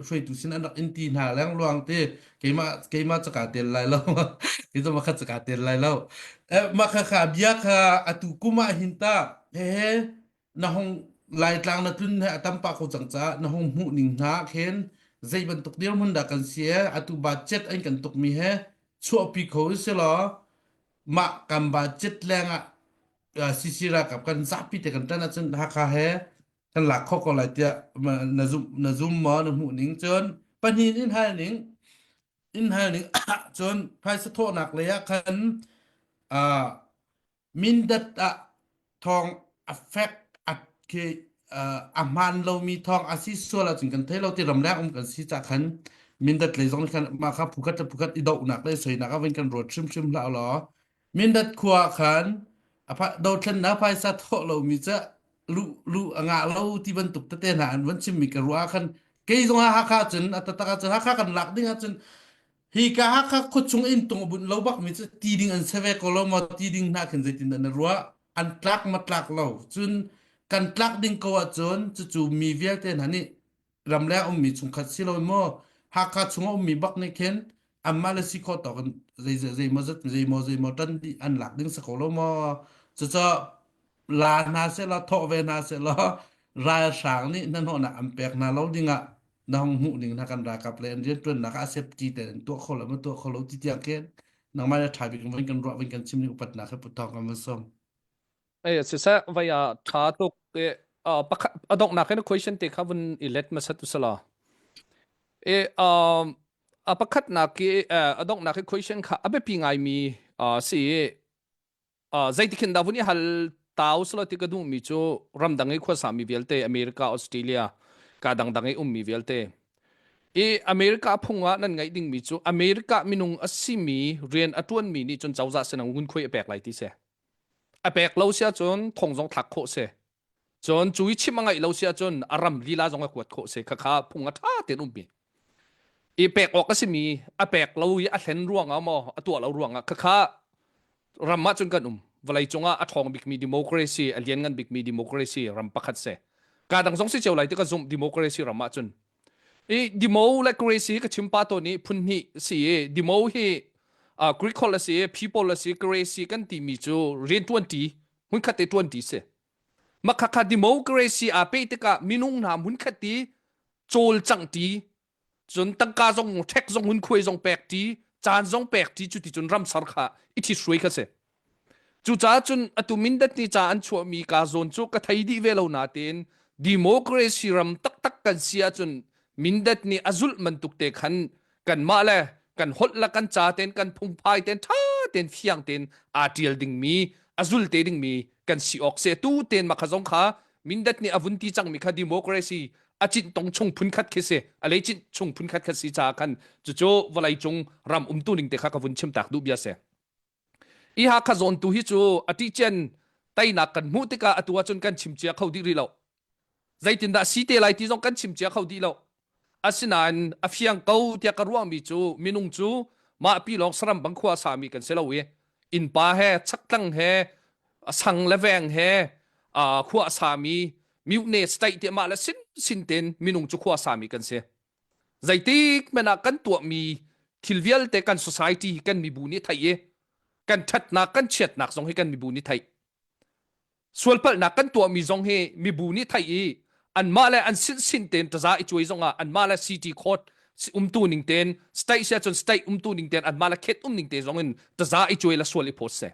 hruaitu sin an rak in ti hna lengluang ti keimah keimah caka tel lai lo kei cu makhat caka tel lai lo eh mah kha kha bia kha atu kum ah hin ta hehe na hung Laitlang na tlun he a tam pah ko cang caah na hung hmuh ning hna khin zei bantuk dirhmun dah kan si e atu budget an kan tuk mi he chuahpi kho si law mah kan budget leng ah CC ralkap kan zapi te kan ṭan ahcun Hakha he kan lak kho ko lai tiah na zum na zum maw na hmuh ning cun pahnih in hal ning in hal ning cun phaisa thawhnak lei ah khan Mindat ah thawng a fek a khi a hmaan lomi thawng a si sual ahcun kan thei lo ti ramleng um kan si cah khan Mindat lei zong khan mah kha phukhat le phukhat i dohnak le soinak ah van kan ruat hrimhrim hlah law Mindat khua ah khan a dothlennak phaisa thawh lomi cu lu lu a ngah lo ti bantuk tete hna an van chimmi ka ruah ah khan kei zong ah Hakha cun a taktak ahcun Hakha kan lak ding ahcun Hi ka Hakha khuachung inn tung a bunh lo bakmi cu ti ding an si ve ko lo maw? Ti ding hna khin zeitin dah na ruah? An tlak ma tlak lo. Cun kan tlak ding ko ahcun cucu mi vialte hna nih ramleng ummi chungkhat si lo maw Hakha chung a ummi bak nih khin anmah le si khawh tawk in zei zei maw zat zei maw zei maw ṭan dih an lak ding si ko lo maw? Cucaah la hna seh law thawh ve hna seh law ralhrang nih hnahnawhnak an pek hna lo dingah na hong hmuh ning hna kan ralkap le an rianṭuannak ah safety te an tuah kho lo ma tuah kho lo ti tiang khin nangmah le ṭha bik in kan ruah van kan chim ning upatnak he putthawng kan van sawm. Ei siseh vai ah ṭha tuk e pakhat a donghnak in question te kha vun i let hmasat usala. E um a pakhatnak i a donghnak i question kha a biapi ngaimi si i zeitikhin dah vun i hal tau selo ti ka duhmi cu ramdang i khuasami vialte America, Australia ka dangdang i ummi vialte i America phung ah nan ngaih dingmi cu America minung a simi rian a ṭuanmi nih cun cozah sinang ngunkhuai a pek lai ti si. A pek lo si ahcun thong zong thlak khawh si. Cun cu i chim a ngaih lo si ahcun a ram lila zong a kuat khawh si. Khakha phung a ṭha tein ummi. I pek awk a simi a pek lo i a hlen ruangah maw a tuah lo ruangah khakha ram ah cun kan um. Vawlei cungah a ṭhawng bikmi democracy, a lianngan bikmi democracy ram pakhat si. Ka dang zong si cio lai ti ka zumh democracy ram ah cun. I demo le crazy ka chim pa tawn i phun hnih si i demo hi uh, Greek holh a si i people a si crazy kan timi cu rianṭuan ṭi hmunkhat te ṭuan ṭi si. Makhakha democracy aa peh tikah minung hna hmunkhat i cawlcangh ṭi cun tangka zong ṭhek zong hunkhuai zong pek ṭi caan zong pek ṭi cuti cun ramsar kha i ṭhithruai kha si. Cucaah cun atu Mindat ni ca an chuahmi ka zawn cu ka thei dih ve lo natein democracy ram taktak kan si ahcun Mindat nih a zulh bantuk te khan kanmah le kan holh le kan ca ten kan phungphai ten ṭha ten fiang ten aa ṭial dingmi a zul te dingmi kan si awk se tu ten ma kha zong kha Mindat nih a vun ti cangmi kha democracy a cinh tong chung phun khat khi si a lei cinh chung phun khat kha si caah khan cucu vawlei cung ram umtu ning te kha ka vun chim tak duh bia si. I Hakha zawn tu hi cu a ṭihcian teinak kan hmuh tikah atu ahcun kan chim cia kho dih rih lo. Zeitindah si te lai ti zong kan chim cia kho dih lo. Asinain a fiang ko tiah ka ruahmi cu minung cu mah pi lawng saram bang khua a sami kan si lo i innpa he chaktlang he sang le veng he khua a sami mutne state ti mah le sin sin ten minung cu khua a sami kan si. Zeitik hmanh ah kan tuahmi thil vialte kan society kan mibu nih theih i kan ṭhatnak kan chiatnak zong hi kan mibu nih theih. Sualpalhnak kan tuahmi zong hi mibu nih theih i anmah le an sinsin tein taza i cuai zong ah anmah le city court umtu ning tein state sia cun state umtu ning tein anmah le khet um ning te zong in taza i cuai le sual i phawt seh.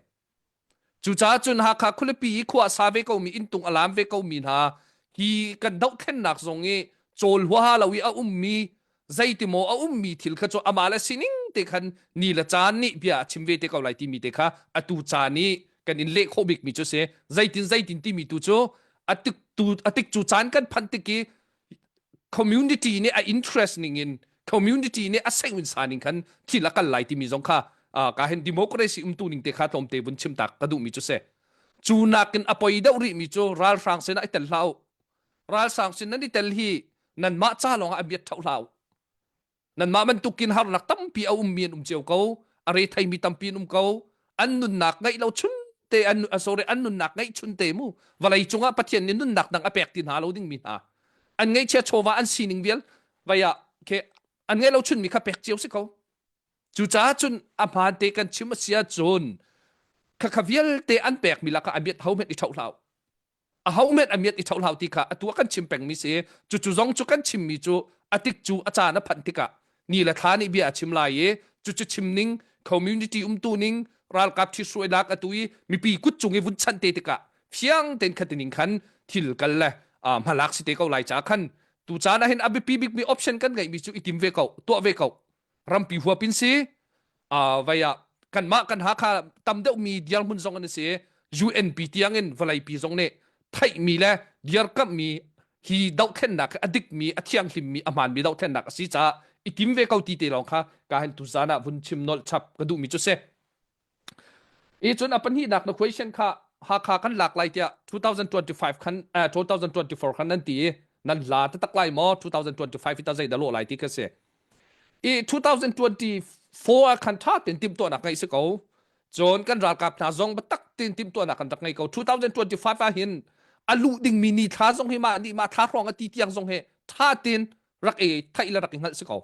Cucaah cun Hakha khualipi i khua a sa ve komi inntung a laam ve komi hna hi kan dohthlennak zong i cawl huaha lo i a ummi zeitimaw a ummi thil kha cu amah le sining te khan ni le caan nih bia a chim ve te ko lai timi te kha atu caan i kan in leh khawh bikmi cu si zeitin zeitin timi tu cu a tik tu a tik cu caan kan phanh tik i community nih a interest ning in community nih a seih sa ning khan thil a kal lai timi zong kha ka hin democracy umtu ning te kha tlawmte vun chim tak ka duhmi cu si cu nakin a poi deuh rih mi cu ralhrang sin ah i tel hlah u ralhrang sin nan i tel hi nanmah ca lawng ah a biat ṭhau hlah u Nanmah bantukin harnak tampi a ummi an um cio ko. A retheimi tampi an um ko. An nunnak ngeih lo chun te an sorry an nunnak ngeih chun te mu vawlei cungah Pathian nih nunnak dang a pek ti hna lo dingmi hna an ngeihchia chawva an sining vial vai ah ke an ngeih lo chunmi kha pek cio si ko cucaah cun a hmaan te kan chim a si ahcun khakha vialte an pekmi lakah a miat ho hmet i ṭhoh hlah aho met a miat i tho hlau ti kha atu ah kan chim pengmi si cucu zong cu kan chimmi cu a tik cu a caan a phanh tikah ni le thla nih bia a chim lai i cucu chim ning community umtu ning ralkap ṭhithruainak atu i mipi kut cung i vun chanh te tikah fiang tein khatining khan thil kal le hmalak si te ko lai ca khan tu caan ah hin a biapi bikmi option kan ngeihmi cu i tim ve ko tuah ve ko rampi huap in si vai ah kanmah kan Hakha tam deuhmi dirhmun zong an si UNP tiang in vawleipi zong nih theihmi le dirkamhmi hi dohthlennak a dikmi a thianghlimmi a hmaanmi dohthlennak a si caah i tim ve ko ti te lawng kha ka hin tuzan ah vun chim nolh chap ka duhmi cu si. I cun a pahnihnak na question kha Hakha kan lak lai tiah 2025 khan eh, 2024 khan nan ti i nan la taktak lai maw 2025 hi ta zei dah lawh lai ti kha si. I 2024 ah khan ṭha tein timhtuahnak ngeih si ko. Cun kan ralkap hna zong biatak tein timhtuahnak kan rak ngei ko. 2025 ah hin a luh dingmi ni thla zong hi mah nih mah thla hrawng a ti tiang zong hi ṭha tein rak i theih le rak i hngalh si ko.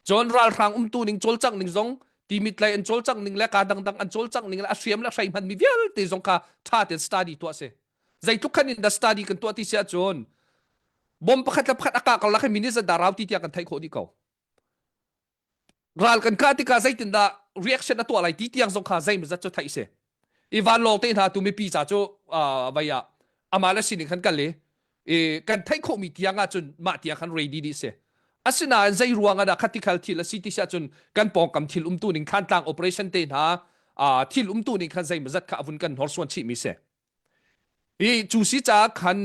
Cun ralhrang umtu ning cawlcangh ning zong timit lei an cawlcangh ning le ka dangdang an cawlcangh ning le a hriam le hrei hmanmi vialte zong kha ṭha tein study tuah si. Zeitluk khan in da study kan tuah ti si ahcun bom pakhat le pakhat a kah karlak hi minute zat dah rau ti tiang kan theih khawh dih ko. Ral kan kah tikah zeitindah reaction a tuah lai ti tiang zong kha zeimawzat cu theih si. I vanlawng te hna tu mipi ca cu vai ah amah le sining khan kal i i kan theih khawhmi tiang ahcun mah tiang khan ready dih si. Asinain zei ruang ah dah khati khal thil a si ti si ahcun kan pawngkam thil umtu ning Thantlang operation te hna thil umtu ning khan zeimawzat kha a vun kan hnorsuan chihmi si. Hi cu si caah khan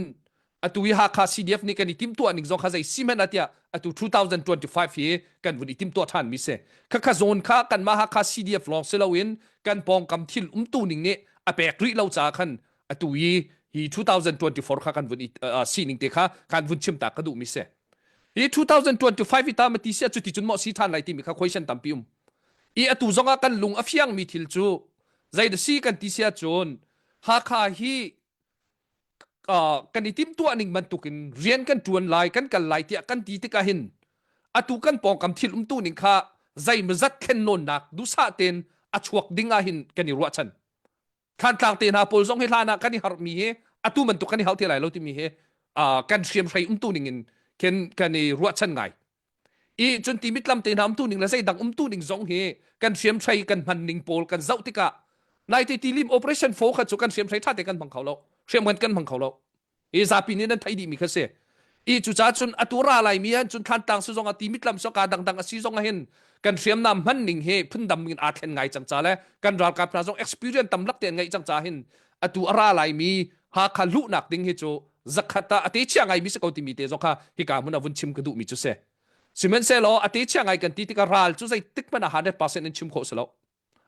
atu hi Hakha CDF nih kan i timhtuah ning zong kha zei si hmanh ah tiah atu 2025 hi kan vun i timhtuah ṭhan mi si. Khakha zawn kha kanmah Hakha CDF lawng si loin kan pawngkam thil umtu ning nih a pek rih lo caah khan atu hi hi 2024 kha kan vun i uh, sining te kha kan vun chim ta ka duh mi si. Hi 2025 i ta ma ti sia cu ti cun maw si ṭhan lai timi kha question tampi um. I atu zong ah kan lung a fiang mi thil cu zei da si kan ti sia cun Hakha hi uh, kan i timhtuah ning bantukin rian kan ṭuan lai kan kal lai tiah kan ti tikah hin atu kan pawngkam thil umtu ning kha zeimazat thlen nawnnak duhsah tein a chuak ding ah hin kan i ruahchan. Thlantlang te hna pawl zong hi hlan ah kan i harhmi hi atu bantuk kan i hau te lai lo timi hi uh, kan hriamhrei umtu ning in khin kan i ruahchan ngai. I cun ti mitlam te hna umtu ning le zeidang umtu ning zong hi kan hriamhrei kan hman ning pawl kan zoh tikah naite tilim operation 4 kha cu kan hriamhrei ṭha te kan hmang kho lo hriam kan kan hmang kho lo i zapi nih nan theih dihmi kha si i cucaah cun atu ra laimi ah cun thlantlang si zong ah ti mitlam soka dangdang a si zong ah hin kan hriamnam hman ning hi phundam in aa thlen ngai cang ca le kan ralkap hna zong experience tam lak te an ngeih cang ca hin atu a ra laimi Hakha luhnak ding hi cu zakhat ah a te chia ngai mi si ko timi te zong kha hika hmun ah vun chim ka duh mi cu si sihmanhsehlaw a te chia ngai kan ti tikah ral cu zeitik hmanh ah 100% in chim khawh si lo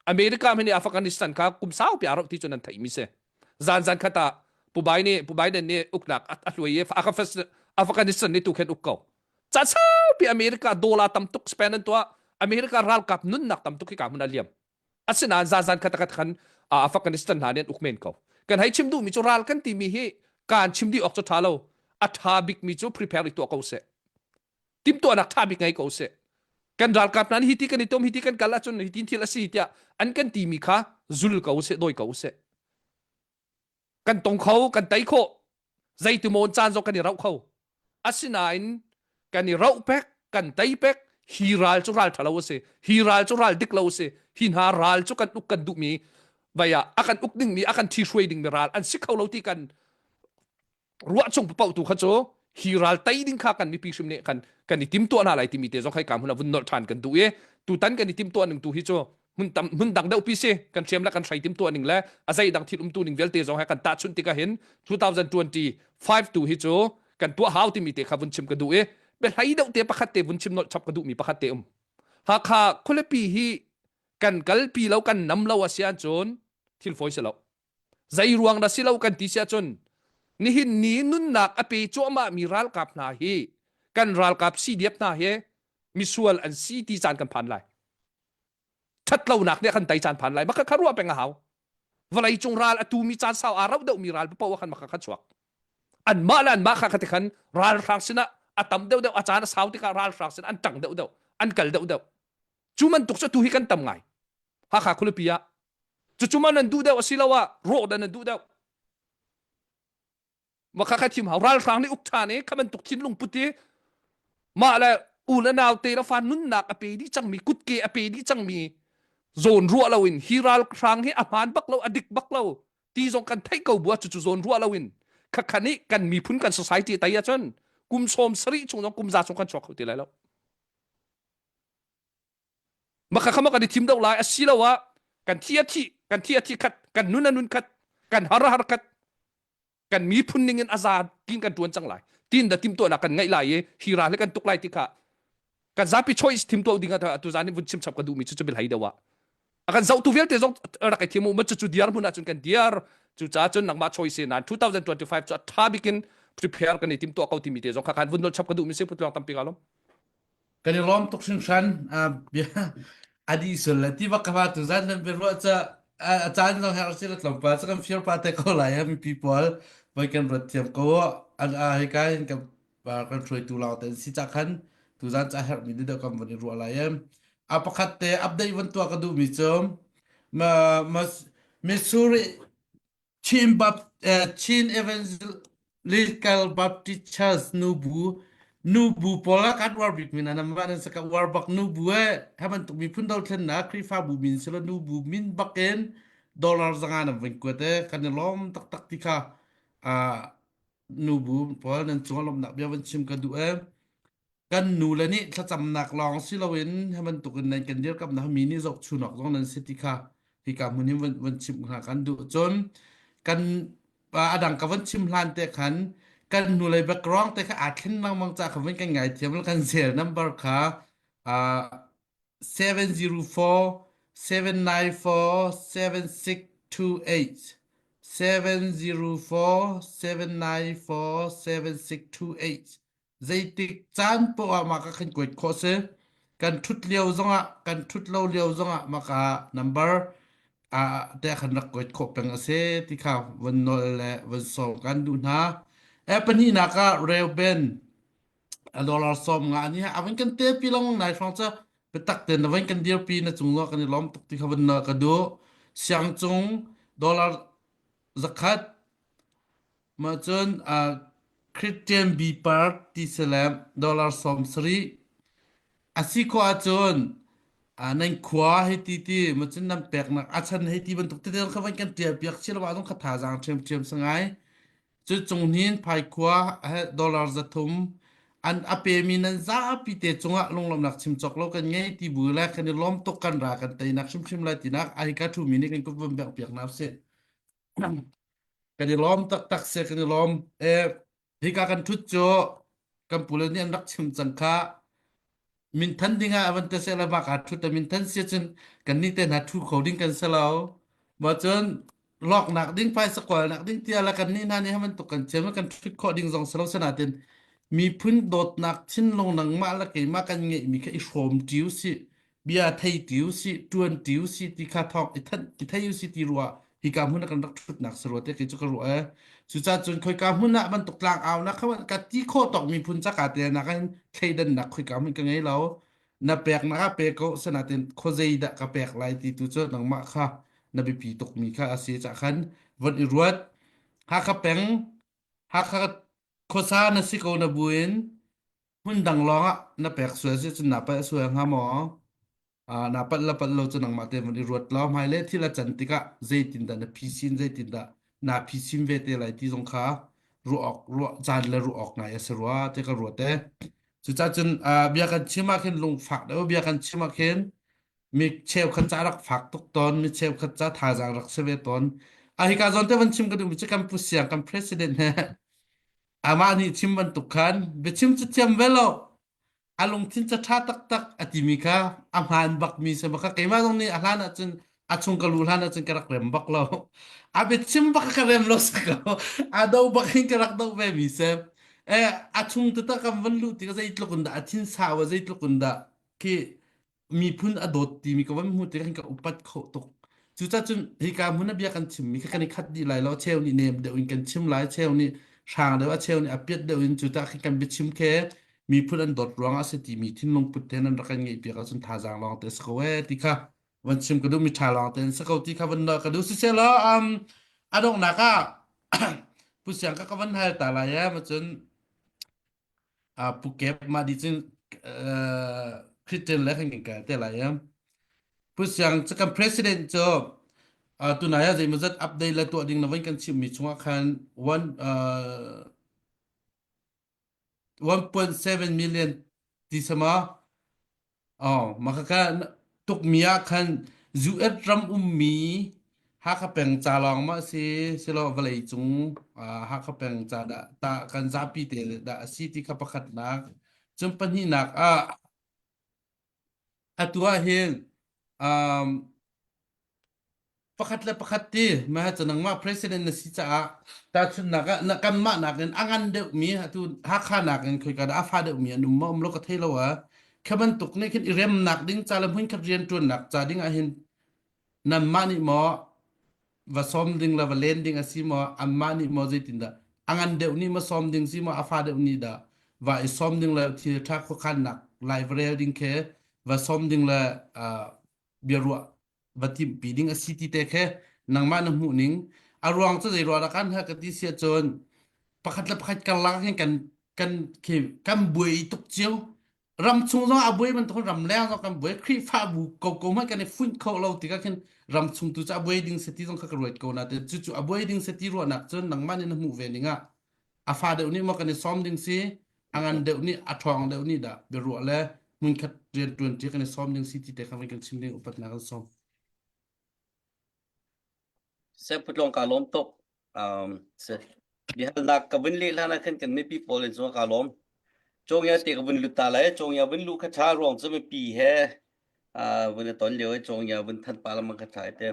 America hmanh nih Afghanistan kha kum saupi aa rauh ti cu nan theihmi si. Zan zan khat ah Pu Biden nih Pu Biden nih uknak a hluai i Afghanistan nih tu khin uk ko. Caan saupi America dollar tam tuk spend an tuah. America ralkap nunnak tam tuk hi ka hmun a liam. Asinain zan zan khat khat khan Afghanistan hna nih an uk men ko. Kan hei chim duhmi cu ral kan timi hi kaan chim dih awk cu ṭha lo. A ṭha bikmi cu prepare i tuah ko seh. Timhtuahnak ṭha bik ngei ko seh. Kan ralkap hna nih hiti kan i tom, hiti kan kal ahcun hitin thil a si tiah an kan timi kha zul ko seh, dawi ko seh. Kan tong kho, kan tei khawh. Zeitimawn caan zong kan i rauh kho. Asinain kan i rauh pek, kan tei pek, hi ral cu ral ṭhalo a si. Hi ral cu ral dik lo a si. Hi hna ral cu kan uk kan duhmi vai ah a kan uk dingmi, a kan ṭhihruai dingmi ral an si kho lo ti kan ruah chung paoh tu kha cu hi ral tei ding kha kan mipi hrim nih kan kan i timtuah hna lai timi te zong hei ka hmun ah vun nolh ṭhan kan duh i tutan kan i timtuah ning tu hi cu hmun tam hmun dang deuh pi si kan hriam le kan hrei timtuah ning le a zei dang thil umtu ning vialte zong he kan tahchunh tikah hin 2025 tu hi cu kan tuah hau timi te kha vun chim ka duh i biahlei deuh te pakhat te vun chim nolh chap ka duhmi pakhat te um Hakha khualipi hi kan kalpi lo kan nam lo a si ahcun thil fawi si lo Zei ruang dah si lo kan ti si ahcun nihin ni nunnak a pe cuahmah mi ralkap hna hi kan ralkap CDF hna hi misual an si ti caan kan phan lai. Ṭhatlonak nih a kan tei caan phan lai. Maka kha ruah peng a hau. Vawlei cung ral a tumi caan sau aa rauh deuhmi ral paoh ah khan maka kha chuak. Anmah le anmah kha kha khan ralhrang sinah a tam deuhdeuh a caan a sau tikah ralhrang sinah an ṭang deuhdeuh an kal deuhdeuh. Cu bantuk cu tu hi kan tam ngai. Hakha khualipi ah Cucu man nan duh deuh asiloah rawh dah nan duh deuh. Maka kha thim hau ralhrang nih uk ṭhan i kha bantuk thinlung put i mah le u le nau te le fa nunnak a pe dih cangmi kutke a pe dih cangmi zawn ruah loin hi ralhrang hi a hmaan bak lo a dik bak lo ti zong kan theih ko bu ah cucu zawn ruah loin khakhan i kan miphun kan society tai ahcun kum sawm sarih chung zong kum za chung kan chuak kho ti lai lo. Maka kha kan i thim deuh lai asiloah kan thi a thi kan thi a thi khat kan nun a nun khat kan har a har khat kan miphun ning in a za tin kan tuan cang lai tin da timtuahnak kan ngeih lai i hi ral hi kan tuk lai ti kha kan zapi choice thim tuah ding ah tu zan in vun chim chap ka duhmi cu cu bil hei deuh ah a kan zohtu vialte zong rak i thim u ma cu diar hmun ah cun kan diar cu caah cun nangmah choice nan 2025 cu a tha bikin prepare kan i tim tuah ko timi te zong kha khan vun nol chap ka duhmi si putluang tampi ka lom Kan i lawm tuk hringhran. Uh, bia a dih sul le ti bak ka fa tu zan nan biaruah ca a caan zong her si le tlawmpal cu kan fir pa te ko lai ha mipi pawl voi kan ruat thiam ko an a hi ka hin kan kan hruaitu lawng te si ca khan tu zan ca herh mi deuh kan von i ruah lai em a pakhat te update von tuah ka duh mi cu ma Missouri Chin, Bap- eh, Chin Evangelical Baptist Church nubu nubu pawl ah kan uar bik min anam nan saka uar bak nubu e he bantuk miphun dothlennak Khrihfabu min sila nubu min bakin dollar zanga nan vun kuat e kan i lawm taktak ti kha ah nubu pawl nan cung lawmnak bia van chim ka duh e. Kan nu le nih thlacamnak lawng si loin hi bantukin nan kan dirkamnak mi nih zohchunawk zong nan si ti kha hika hmun hin van, van chimh hna kan duh. Cun kan a dang ka van chim hlan te khan kan hnulei background te kha aa thlen lengmang ca kha van kan ngaithiam kan zel number kha uh, 704 794 7628 704 794 7628 zeitik caan poah ah mah ka kan kuat khawh si kan ṭhut lio zongah kan ṭhut lo lio zongah maka number ah te khan rak kuat khawh peng a si ti kha von nawl le von sawm kan duh hna e pahnihnak ah Reuben a dollar sawm nga ni a van kan te pi long nai hrawng cha biatak ten na van kan dirpi na cung lo kan i lawm tuk ti kha van na ka duh siang cung dollar zakhat Mah cun Christian B Park ti si le dollar 70 a si khawh ahcun nan khua hei ti ti mah cun nan peknak a chan hei ti bantuk tete kha van kan ṭial piak si lo ah zong kha thazaang ṭhiamṭhiam si ngai. Cu cung hin phaikhua dollar 300 an a pemi nan zapi te cungah lunglawmhnak chim cawk lo kan ngei ti bu le kan i lawm tuk kan ra kan teinak hrimhrim lai tinak ai ka ṭhumi nih kan kut van bengh piak hna usih. Kan i lawm taktak si kan i lawm. Eh, hika kan ṭhut cu kan pule nih an rak chim cang kha. Minthan ding ah van te seh le bak aa ṭhut minthan si cun kan nih te hna ṭhu kho ding kan si lo. Ma cun lawknak ding phaisa kawlnak ding tia la kan nih hna nih bantuk kan thiam kan ṭhut khawh ding zong si lo sinatin miphun dawtnak thinlung nangmah le keimah kan ngeihmi kha i hrawm ṭi usih bia thei ti usih ṭuan ti usih ti kha thawng i thanh i thei usih ti ruah hika hmun ah kan rak ṭhutnak si rua te kei cu ka ruah ee cucaah cun khoika hmun ah bantuk tlang aunak kha ka ti khawh tawk miphun ca kaa tel nak hin thleidannak khoika hmun ka ngei lo na peknak ah pe ko sanatin khuazei dah ka pek lai ti tu cu nangmah kha na biapi tukmi kha a si cah khan von i ruat Hakha peng Hakha khuasa na si ko na buin hmun dang lawng ah na pek sual si cun naa palh sual hnga maw? Ah, naa palh le palh lo cu nangmah te von i ruat law hmailei thil a can tikah zeitindah na phisin zeitindah naa phisin ve te lai ti zong kha ruah awk ruah caan le ruah awk ngai a si rua ti ka ruat e. Cucaah cun ah, bia kan chim ah khin lungfak deuh bia kan chim ah khin mi cheukhat ca rak fak tuk tawn mi cheukhat ca thazaang rak si ve tawn. A hika zawn te van chim ka duhmi cu kan pu siang kan president he Amah nih chim bantuk khan biachim cu thiam ve lo. A lungthin ca ṭha taktak a timi kha a hmaan bakmi si bak kha keimah zong nih a hlan ahcun a chung ka lu hlan ahcun ka rak rem bak lo. A biachim bak ka rem lo si ko. A do bak in ka rak do ve mi si. Eh, a chung taktak kan van luh tikah zeitluk in dah a thin sau a zeitluk in dah khi miphun a dawt timi ka van hmuh tikah ka upat kho tuk. Cucaah cun hika hmun a bia kan chimmi kha kan i khat dih lai lo. Cheu nih nem deuh in kan chim lai, cheu nih hrang deuh, a cheu nih a piat deuh in cucaah khi kan biachim khi miphun an dawt ruangah a si timi thinlung put te nan rak kan ngeih piak ahcun thazaang lawng te si ko ee ti kha van chim ka duh mi ṭha lawng te an si ko ti kha van ka duh siseh law um, a donghnak ah Pu Siang ka ka van hal ta lai ee ma cun Uh, Pu Kep mah dih cun uh, Christian le kan kan te lai em. Pu Siang cu kan president cu uh, tunai ah zeimawzat update le tuah ding na voi kan chimmi chungah khan one uh, 1.7 million ti sama Oh, mah khakha tukmi ah khan US ram ummi Hakha peng ca lawng ma si silo vawlei cung ah Hakha peng ca dah ta kan zapi te dah a si ti kha pakhatnak cun pahnihnak ah atu ah hin um, pakhat le pakhat ti mah cu nangmah president na si caah tahchunhnak ah na kanmah nakin a ngan deuhmi atu Hakha nakin khoika dah a fa deuhmi an um ma um lo ka thei lo a kha bantuk nih khin i remnak ding ca le hmunkhat rianṭuannak ca ding ah hin nanmah nih maw va sawm ding le va len ding a si maw anmah nih maw zeitindah a ngan deuh nih maw sawm ding si maw a fa deuh nih dah va i sawm ding le thil ṭha khuakhannak lai va rel ding khe va sawm ding le biaruah va timhpi ding a si ti te khe nangmah na hmuh ning a ruang cu zei ruah dah kan hal ka ti si ahcun pakhat le pakhat karlak hin kan kan khi kan buai tuk cio ram chung zong a buai bantuk ram leng zong kan buai Khrihfabu ko ko hmanh kan i funh kho lo tikah khin ram chung tu cu a buai ding se ti zong kha ka ruat ko na te cu cu a buai ding se ti ruahnak cun nangmah nih na hmuh ve ning ah a fa deuh nih maw kan i sawm ding si A ngan deuh nih a ṭhawng deuh nih dah biaruah le hmunkhat rianṭuan ṭi kan i sawm ding si ti te kha van kan chim ding upatnak kan sawm. Seh Putlong ka lawm tuk. Um, se biahalnak ka vun leh hlan ah khan kan mipi pawl in cun ka lawm. Cawngya te ka vun lut ta lai. Cawngya vun luh kha ṭha ruang cu mipi he uh, vun i ton lio i cawngya vun thanh pa lamang kha ṭha te.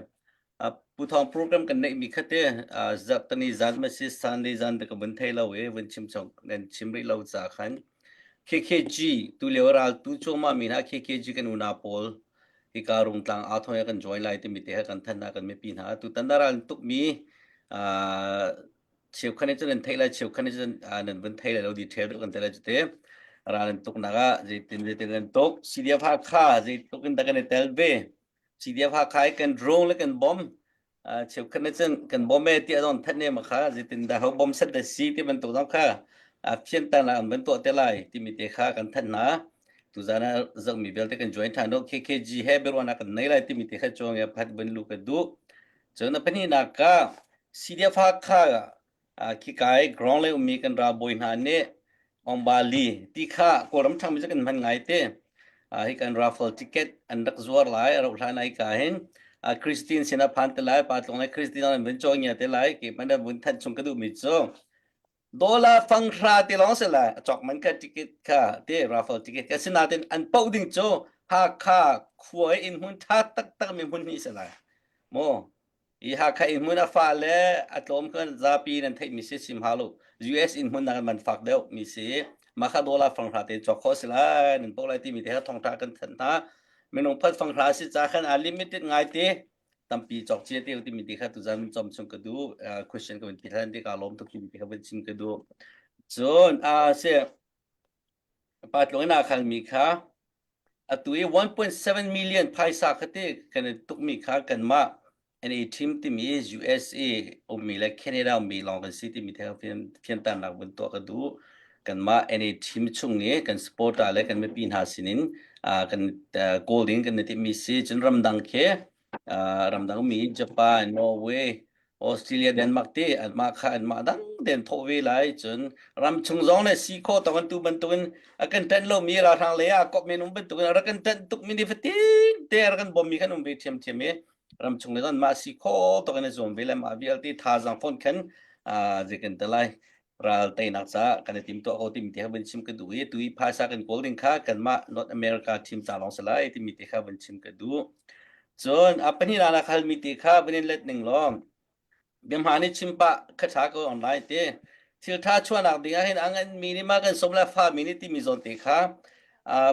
Uh, Pu Thawng program kan neih mi kha te uh, zarhtani zan ma si Sunday zan te ka vun thei lo i vun chim chong nan chim rih lo ca khan KKG tu lio ral tu cuahmah mi hna KKG kan unau pawl hika Rungtlang aa thawng kan join lai timi te he kan thanh hna kan mipi hna tutan na ral tukmi cheukhat nih cun nan theih lai cheukhat nih cun nan vun thei lai lo detail deuh kan te lai cu te ral an tuknak ah zeitin zeitin an tuk CDF Hakha zeitluk in dah kan i tel ve CDF Hakha i kan drone le kan bomb cheukhat nih cun kan bawm e tiah zong thanh ne ma kha zeitin dah ho bawm set da si ti bantuk zong kha fianter nak an van tuah te lai timi te kha kan thanh hna tuzan ah zohmi vialte kan join than KKG he biaruahnak kan nei lai timi te kha chuang ya phat vun lu ka duh cun a pahnihnak ka CDF Hakha Khikai ground lei ummi kan ralbawi hna nih Ongbali ti kha Kawlram ṭhangmi cu kan hman ngai te. Hi kan raffle ticket an rak zuar lai a rauh hlan ai ka hin Christine sin a phan te lai pa tlung lai Christine an vun caw ngia te lai ke man vun thanh chung ka duh mi cu dollar fang hra te lawng se lai a cawk man ka ticket kha te raffle ticket ka sinatin an poh ding cu Hakha khua in hmun tha taktak mi hmun hi se lai mo I Hakha inn hmun a fa le a tlawm kan zapi nan theihmi si sim hau lo. US inn hmun nak man fak deuh mi si. Mah kha dollar fang hra te cawk khawh si lai nan poh lai timi te kha thongtha kan thanh hna. Minung phat fang hra si ca khan a limited ngai te tampi cawk cia te timi te kha tuzan com chung ka duh question ka vun ti hlan te ka lawm tuk timi te kha vun chim ka duh. Cun a si pa tlung in aa khalmi kha Atu i 1.7 million phaisa kha ti kan i tukmi kha kanmah NA team timi USA ummi le Canada ummi lawng kan si timi theng fianternak vun tuah ka duh. Kanmah NA team chung i kan supporter le kan mipi hna sinin uh, kan uh, goal ding kan i timhmi si. Cun ramdang khi uh, ramdang mi Japan, Norway, Australia, Denmark ti anmah kha anmah dang tein thawh ve lai cun ramchung zong le si khawh tawk an tu bantukin a kan ṭanh lomi ralhrang lei ah kop men um bantukin a rak kan ṭanh tukmi ni fatin te a rak kan bawmmi khan um ve ṭhiamṭhiam i ramchung le zong mah si khawh tawk in a zuam ve le mah vialte thazaang phone khan zei kan te lai ral teinak caah kan i timtuah ko timi te kha vun chim ka duh i tu i phaisa kan kawl ding kha kanmah North America team ca lawng si lai timi te kha vun chim ka duh. Cun a pahnihnak na halmi ti kha vun in let ning law biahmaan i chim pah kha ṭha ko online ti. Thil ṭha chuahnak ding ah hin a nganmi nih mah kan som le fami nih timi zawn te kha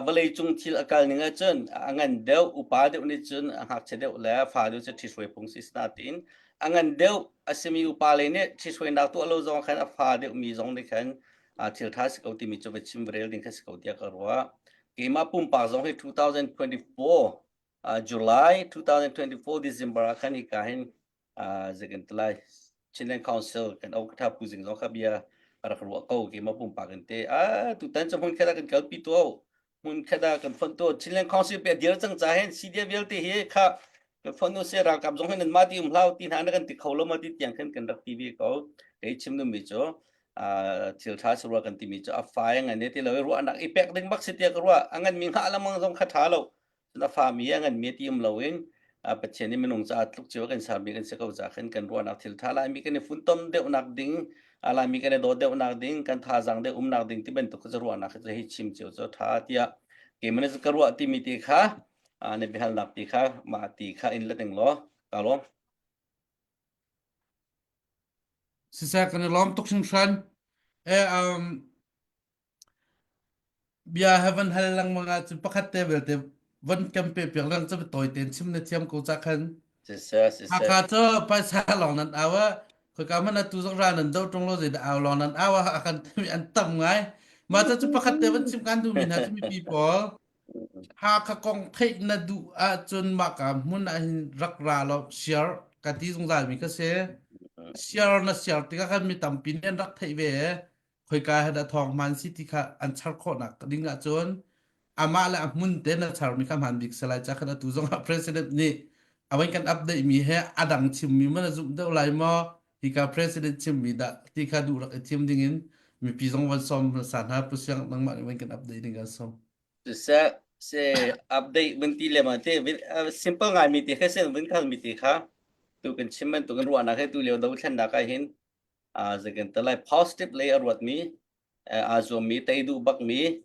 vawlei cung thil a kal ning ahcun a ngan deuh upa deuh nih cun a ngakchia deuh le fa deuh cu ṭhihruai phung si nain a ngan deuh a simi upa lei nih ṭhihruainak tuah lo zong khan a fa deuhmi zong nih khan thil ṭha si ko timi cu va chim va rel ding kha si ko tiah ka ruah. Keimah pumpak zong hi 2024 July 2024 December ah khan hika hin zeikan ti lai Chinland Council kan au tha pu zing zong kha bia rak ruah ko keimah pumpak in te a tutan cu hmun khat ah kan kalpi tu hmun khat ah kan fonh tu Chinland Council pe dir cang ca hen CDF vialte hi kha kan fonh nu se ralkap zong hin nan ma ti um hlau ti hna na kan ti kho lo ma ti tiang khan kan rak ti ve ko kei chim nu mi cu thil tha si rua kan timi cu a fai ngan ne ti lo ruahnak i pek ding bak si tiah ka ruah a ngan mi ngah lamang zong kha tha lo na fami a nganmi ti um loin Pathian nih minung caah tluk cio kan sermi kan si ko caah khan kan ruahnak thil ṭha Laimi kan i funtom deuhnak ding Laimi kan i dawt deuhnak ding kan thazaang deuh umnak ding ti bantuk cu ruahnak cu hei chim cio cu ṭha tiah keimah nih ka ruah timi ti kha na biahalnak ti kha mah ti kha in let ning law ka lawm. Siseh kan i lawm tuk hringhran. Eh, um, Bia he van hal lengmang ahcun pakhat te belte van kan pe piak leng cu tawi tein chim na thiam ko ca khan. Siseh, siseh. Hakha cu paisa lawng nan au ah khoika hmanh atu zong ra nan do ṭung lo zeidah au lawng nan au ah a kan timi an tam ngai. Mah cu pakhat te van chim kan duhmi hna cu mipi pawl Hakha kong theih na duh ahcun mahka hmun ah hin rak ra law share ka ti zungzal mi ka si. Share na share tikah khan mi tampi nih an rak theih ve. Khoika he dah thawng hmaan si ti kha an char khawhnak ding ahcun amah le a hmun te na charmi kha hmaan bik si lai ca khan atu zongah president nih a van kan update mi he a dang chimmi man a zumh deuh lai maw hika president chimmi dah ti kha duh rak i thim ding in. Mipi zong van sawm hmasa hna Pu Siang nangmah nih van kan update ding kan sawm. Siseh se update vun ti le ma te simple ngai mi te kha sen vun khal mi te kha tu kan chim man tu kan ruahnak he tu lio do thlennak ah hin a zekan te lai positive lei a ruat mi aa zuam mi tei duh bak mi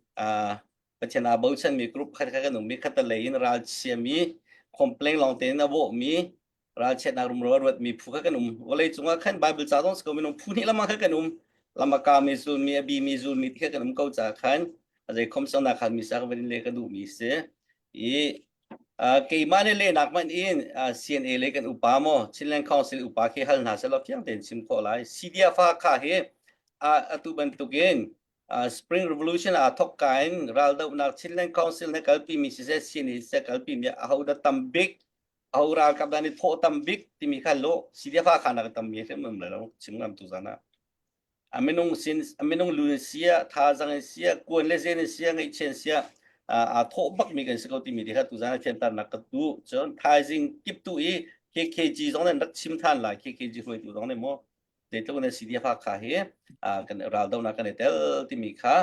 Pathian aa bochan mi group khat kha kan um mi khat lei in ral chia mi complain long tein a bawh mi ralchiatnak rumro a ruat mi phu kha kan um vawlei cungah khan Bible ca zong si ko minung phu hnih lamah kha kan um lamaka mi zul mi a bi mi zul mi ti kha kan um ko ca khan a zei khom sona khan mi sa ka van le ka duh mi si i keimah nih lehnak hmanh in CNA le kan upa maw Chinland Council upa khi hal hna selaw fiang tein chim khawh lai CDF kha hi atu bantukin Spring Revolution aa thok ka in raldohnak Chinland Council he kalpi mi siseh CNA siseh kalpi mi aho dah tam bik aho ralkap dah nih thawh tam bik timi kha lo CDF kha nak tam mi hrim um lo chim ngam tu zan ah a minung sin a minung lu in sia thazang in sia kuan le zen in sia ngaihchian sia aa thawh bak mi kan si ko timi te kha tu zan ah fianternak ka tu cun thaizing kip tu i KKG zong nan rak chim than lai KKG hruaitu zong nih maw zeitluk in CDF kha hi kan raldonak kan i tel timi kha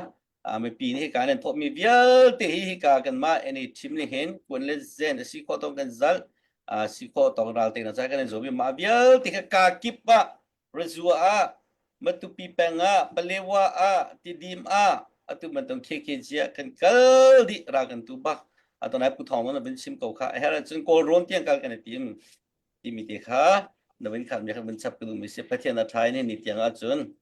mipi nih hika nan thawhmi vialte hi hika kanmah NA team nih hin kuan le zen a si khawh tawng kan zalh si khawh tawng ral te na ca kan in zomi mah vialte kha ka kip ah Razua ah Matupi peng ah Palewa ah Tidim ah atu bantuk KKG ah kan kal dih ral kan tu bak atonai pu thong na bin chim ko kha a her cun Kawlrawn tiang kal kan i tim timi te kha na vin khat mi kha vun chap ka duhmi si Pathian a ṭha in ni tiang ahcun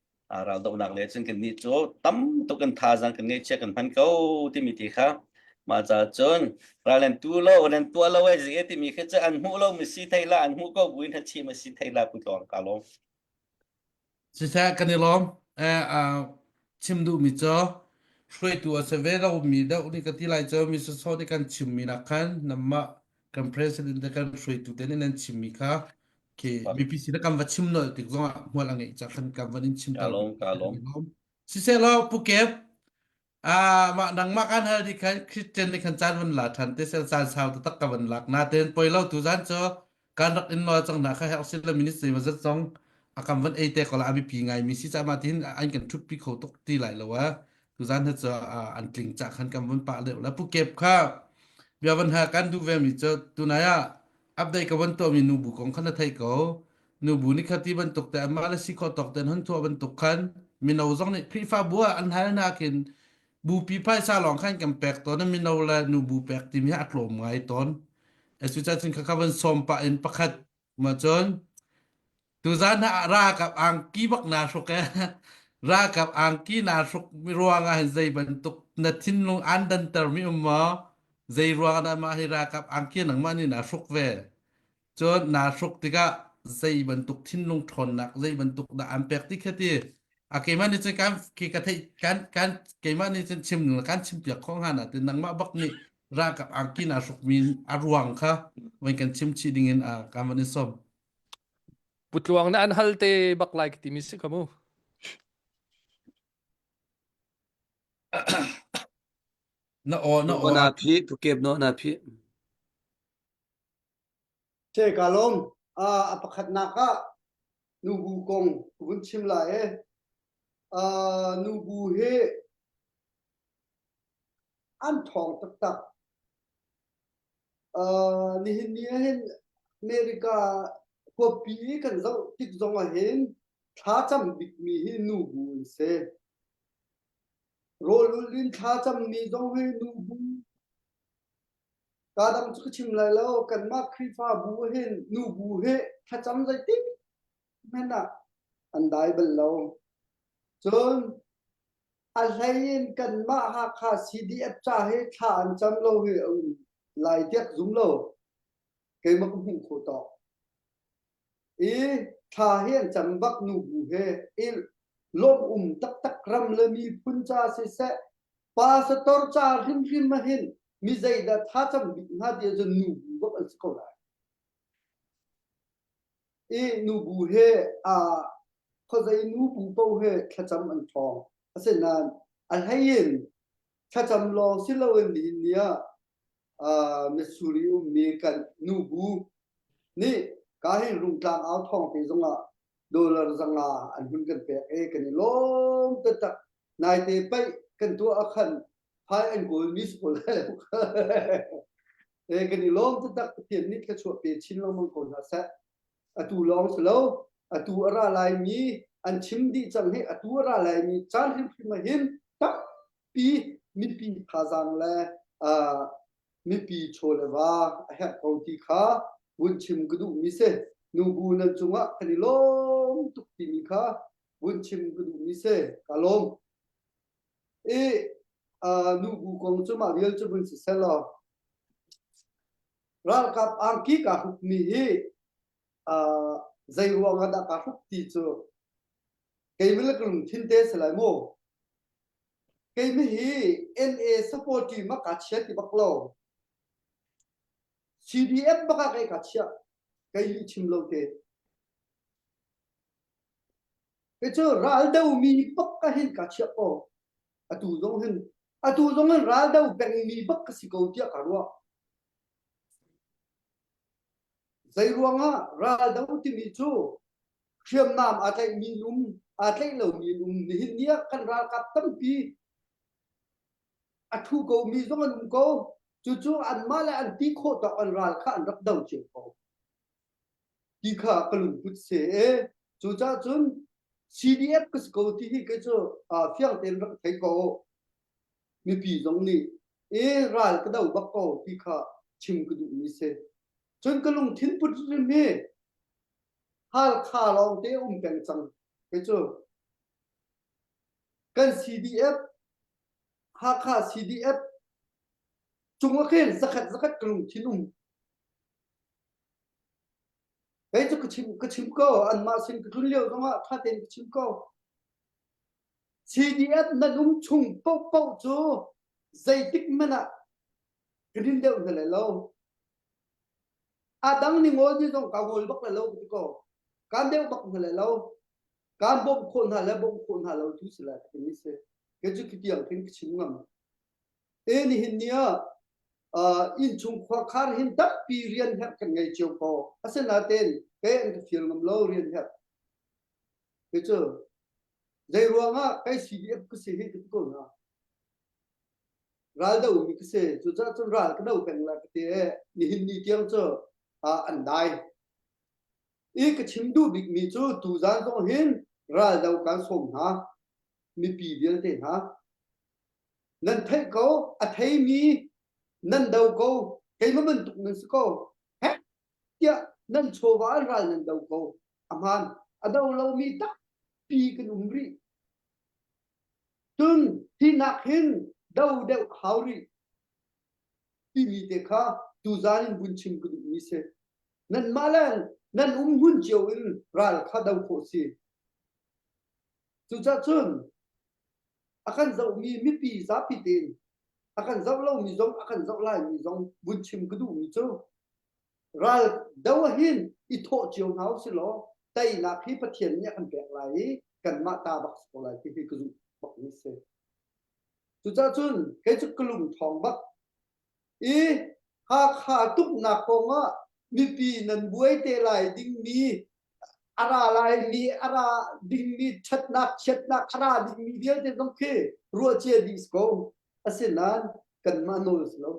raldohnak le cun kan nih cu tam tuk kan thazaang kan ngeihchia kan hman ko timi ti kha mah caah cun ral an tu lo an tuah lo ai zi timi khi cu an hmuh lo mi si thei la an hmuh ko buin ha chim a si thei la pu tlawng ka lawm Siseh kan i lawm. Eh, ah, chim duhmi cu hruaitu a si ve lomi deuh nih ka ti lai cu mi sawsawh nih kan chimmi nak khan nanmah kan president le kan hruaitu te nih nan chimmi kha khi mipi sin ah kan va chim nolh tik zongah hmual a ngeih cah khan kan van in Ka chimter lawm ka lawm. Siseh law Pu Kep Ah, mah nangmah kan hal di khan Christian nih khan caan van la ṭhan te sel caan sau taktak ka van lak natein poi lo tu zan cu kan rak in nawl cang hna kha herh si lo minute zei zat zong a kam van ei te ko la a biapi ngai mi si ca ma tin an kan ṭhut pi kho tuk ti lai lo a tu zan he cu an tling ca khan kan van pah deuh la pu kep kha bia van ha kan duh ve mi cu tunai ah update ka van tuah mi nu bu kong khan na thei ko nubu nih khati bantuk te anmah le si khawh tawk ten hun tuah bantuk khan mino zong nih Khrihfabu ah an hal hna khin bupi phaisa lawng khan kan pek tawn mino le nubu pek timi hi a tlawm ngai tawn cucaah cun khakha van sawm pah in pakhat ma cun tuzan ah ralkap angki bak naa hruk e ralkap angki naa hruk mi ruang ah hin zei bantuk na thinlung an danter mi um maw zei ruang ah dah mah hi ralkap angki nangmah nih naa hruk ve Cun naa hruk tikah zei bantuk thinlung ṭhawnnak zei bantuk dah an pek ti kha ti. A keimah nih cun kan khi ka theih kan kan keimah nih cun chim kan chimpiak khawh hnga na tin nangmah bak nih ralkap angki naa hrukmi a ruang kha van kan chim chih ding in a kan van in sawm. Putluang na an hal te bak lai timi si kha mu. Na aw na aw Na phi pu kep no na phi. Che ka lawm. A pakhatnak ah nubu kong ka vun chim lai i nubu hi an ṭhawng taktak. Nihin ni ah hin America khuapi kan zoh tik zong ah hin thlacam bikmi hi nubu an si. Rawl ulh in thlacammi zong hi nubu Ka dang cu ka chim lai lo. Kanmah Khrihfabu hin nubu hi thlacam zeitik hmanh ah an dai bal lo. Cun a hlei in kanmah Hakha CDF ca hi thla an cam lo hi a um lai tiah ka zum lo. Keimah ka hmuh khawh tawk. I thla hi an cam bak nubu he i lawmh um taktak ram le miphun ca siseh pastor ca hrimhrim ah hin mi zeidah thlacam bik hnga ti ahcun nubu bak an si ko lai. I nubu he a khuazei nubu paoh he thlacam an ṭhawng. Asinain a hlei in thlacam lawng si loin nihin ni ah uh, Missouri ummi kan nubu nih ka hin Rungtlang au thawng te zongah. Dollar 500 an hun kan pek i kan i lawm taktak. Naite paih kan tuah ah khan phai an kawl mi si ko lai lo. E kan i lawm taktak Pathian nih thluachuah pe chin lengmang ko hna seh. Atu lawng si lo, atu a ra laimi an chim dih cang hi atu a ra laimi caan hrimhrim ah hin tampi mipi thazaang le uh, mipi chaw le va a herh ko ti kha vun chim ka duhmi si. Nubu nan cungah kan i lawm tuk timi kha vun chim ka duhmi si. Ka lawm. I uh, nubu kong cu mah vial cu vun si selaw ralkap angki kaa hrukmi hi uh, zei ruang ah dah kaa hruk ti cu keimah le ka lungthin te si lai mu. Keimah hi NA support team ah kaa chia ti bak lo. CDF bak ah kei kaa chiah. Kei lih chim lo te. Kei cu ral do mi bak ka hin kaa chiah ko. Atu zong hin atu zong hin ral do pengmi bak ka si ko tiah ka ruah. Zei ruangah ral do timi cu hriamnam aa tlaihmi in um, aa tlaih lomi in um. Nihin ni ah kan ralkap tampi a ṭhu komi zong an um ko. Cucu anmah le an ti khawh tawk an ral kha an rak do cio ko. Ti kha ka lungput si i cucaah cun CDF ka si ko ti hi kei cu fiang tein rak thei ko. Mipi zong nih e ral ka do bak ko ti kha chim ka duhmi si. Cun ka lungthin put rim hi Halkha lawng te um peng cang kei cu. Kan CDF Hakha CDF cung ah khin zakhat zakhat ka lungthin um. Kei cu ka chim ka chim ko anmah sin ka tlun lio zongah ṭha tein ka chim ko. CDF nan um chung paohpaoh cu zeitik hmanh ah ka din deuh hna lai lo. A dang ni ngawl ni zong ka ngawl bak lai lo ka ti ko. Kaan deuh bak hna lai lo. Kaan bawmh khawh hna le bawmh khawh hna lo tu si lai ka timi si. Kei cu khitiang khin ka chim ngam. E nihin ni ah uh, innchung khuakhar hin tampi rian herh kan ngei cio ko. Asinain kei an ka fial ngam lo rian herh. Kei cu zei ruangah kei CDF ka si hi ka ti ko na. Ral do mi ka si. Cucaah cun ral ka do peng la ka ti i nihin ni tiang cu uh, an dai. I ka chim duh bikmi cu tuzaan zong hin ral do kan sawm hna. Mipi vialte hna. Nan theih ko, a theimi nan do ko, keimah bantuk nan si ko. Hek tiah nan chawva an ral nan do ko. A hmaan. A do lomi tampi kan um rih. Cun hi nak hin do deuh hau rih timi te kha tuzaan in vun chim ka duhmi si. Nanmah le nan um hmun cio in ral kha do khawh si. Cucaah cun a kan zohmi mipi zapi tein a kan zoh lomi zong a kan zoh laimi zong vun chim ka duhmi cu ral do hin i thawh cio hna usih law teinak hi Pathian nih a kan pek lai i kanmah ta bak si ko lai ti hi ka zumh bak mi si. Cucaah cun kei cu ka lung ṭhawng bak i Hakha tuknak kong ah mipi nan buai te lai dingmi a ra laimi a ra dingmi ṭhatnak chiatnak a ra dingmi vialte zong khi ruah cia dih si ko. Asinain kanmah nawl si lo.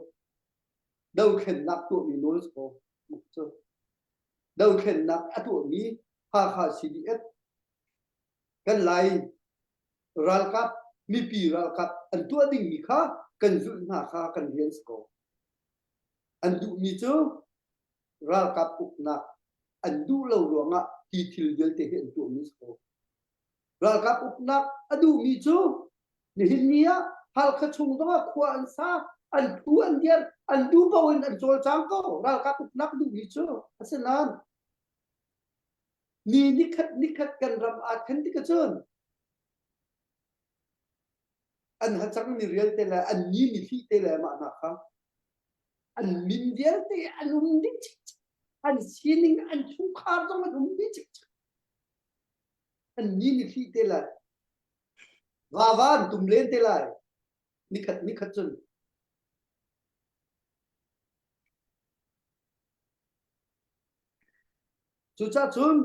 Dothlennak tuahmi nawl si ko. Cu dothlennak a tuahmi Hakha CDF kan Lai ralkap mipi ralkap an tuah dingmi kha kan zulh hna kha kan rian si ko. An duhmi cu ralkap uknak an duh lo ruangah hi thil vialte hi an tuahmi si ko. Ralkap uknak a duhmi cu nihin ni ah Halkha chung zongah khua an sa, an phu an dir, an duh paoh in an cawlcang ko. Ralkap uknak duhmi cu asinain ni nikhat nikhat kan ram aa then tik ahcun an hacang mi rialte le an ni mi thli te le mah hna kha an min vialte an um dih cikcek an sining an chungkhar zong an um dih cikcek an ni ni thli te lai vava an tum len te lai nikhat nikhat cun Cucaah cun.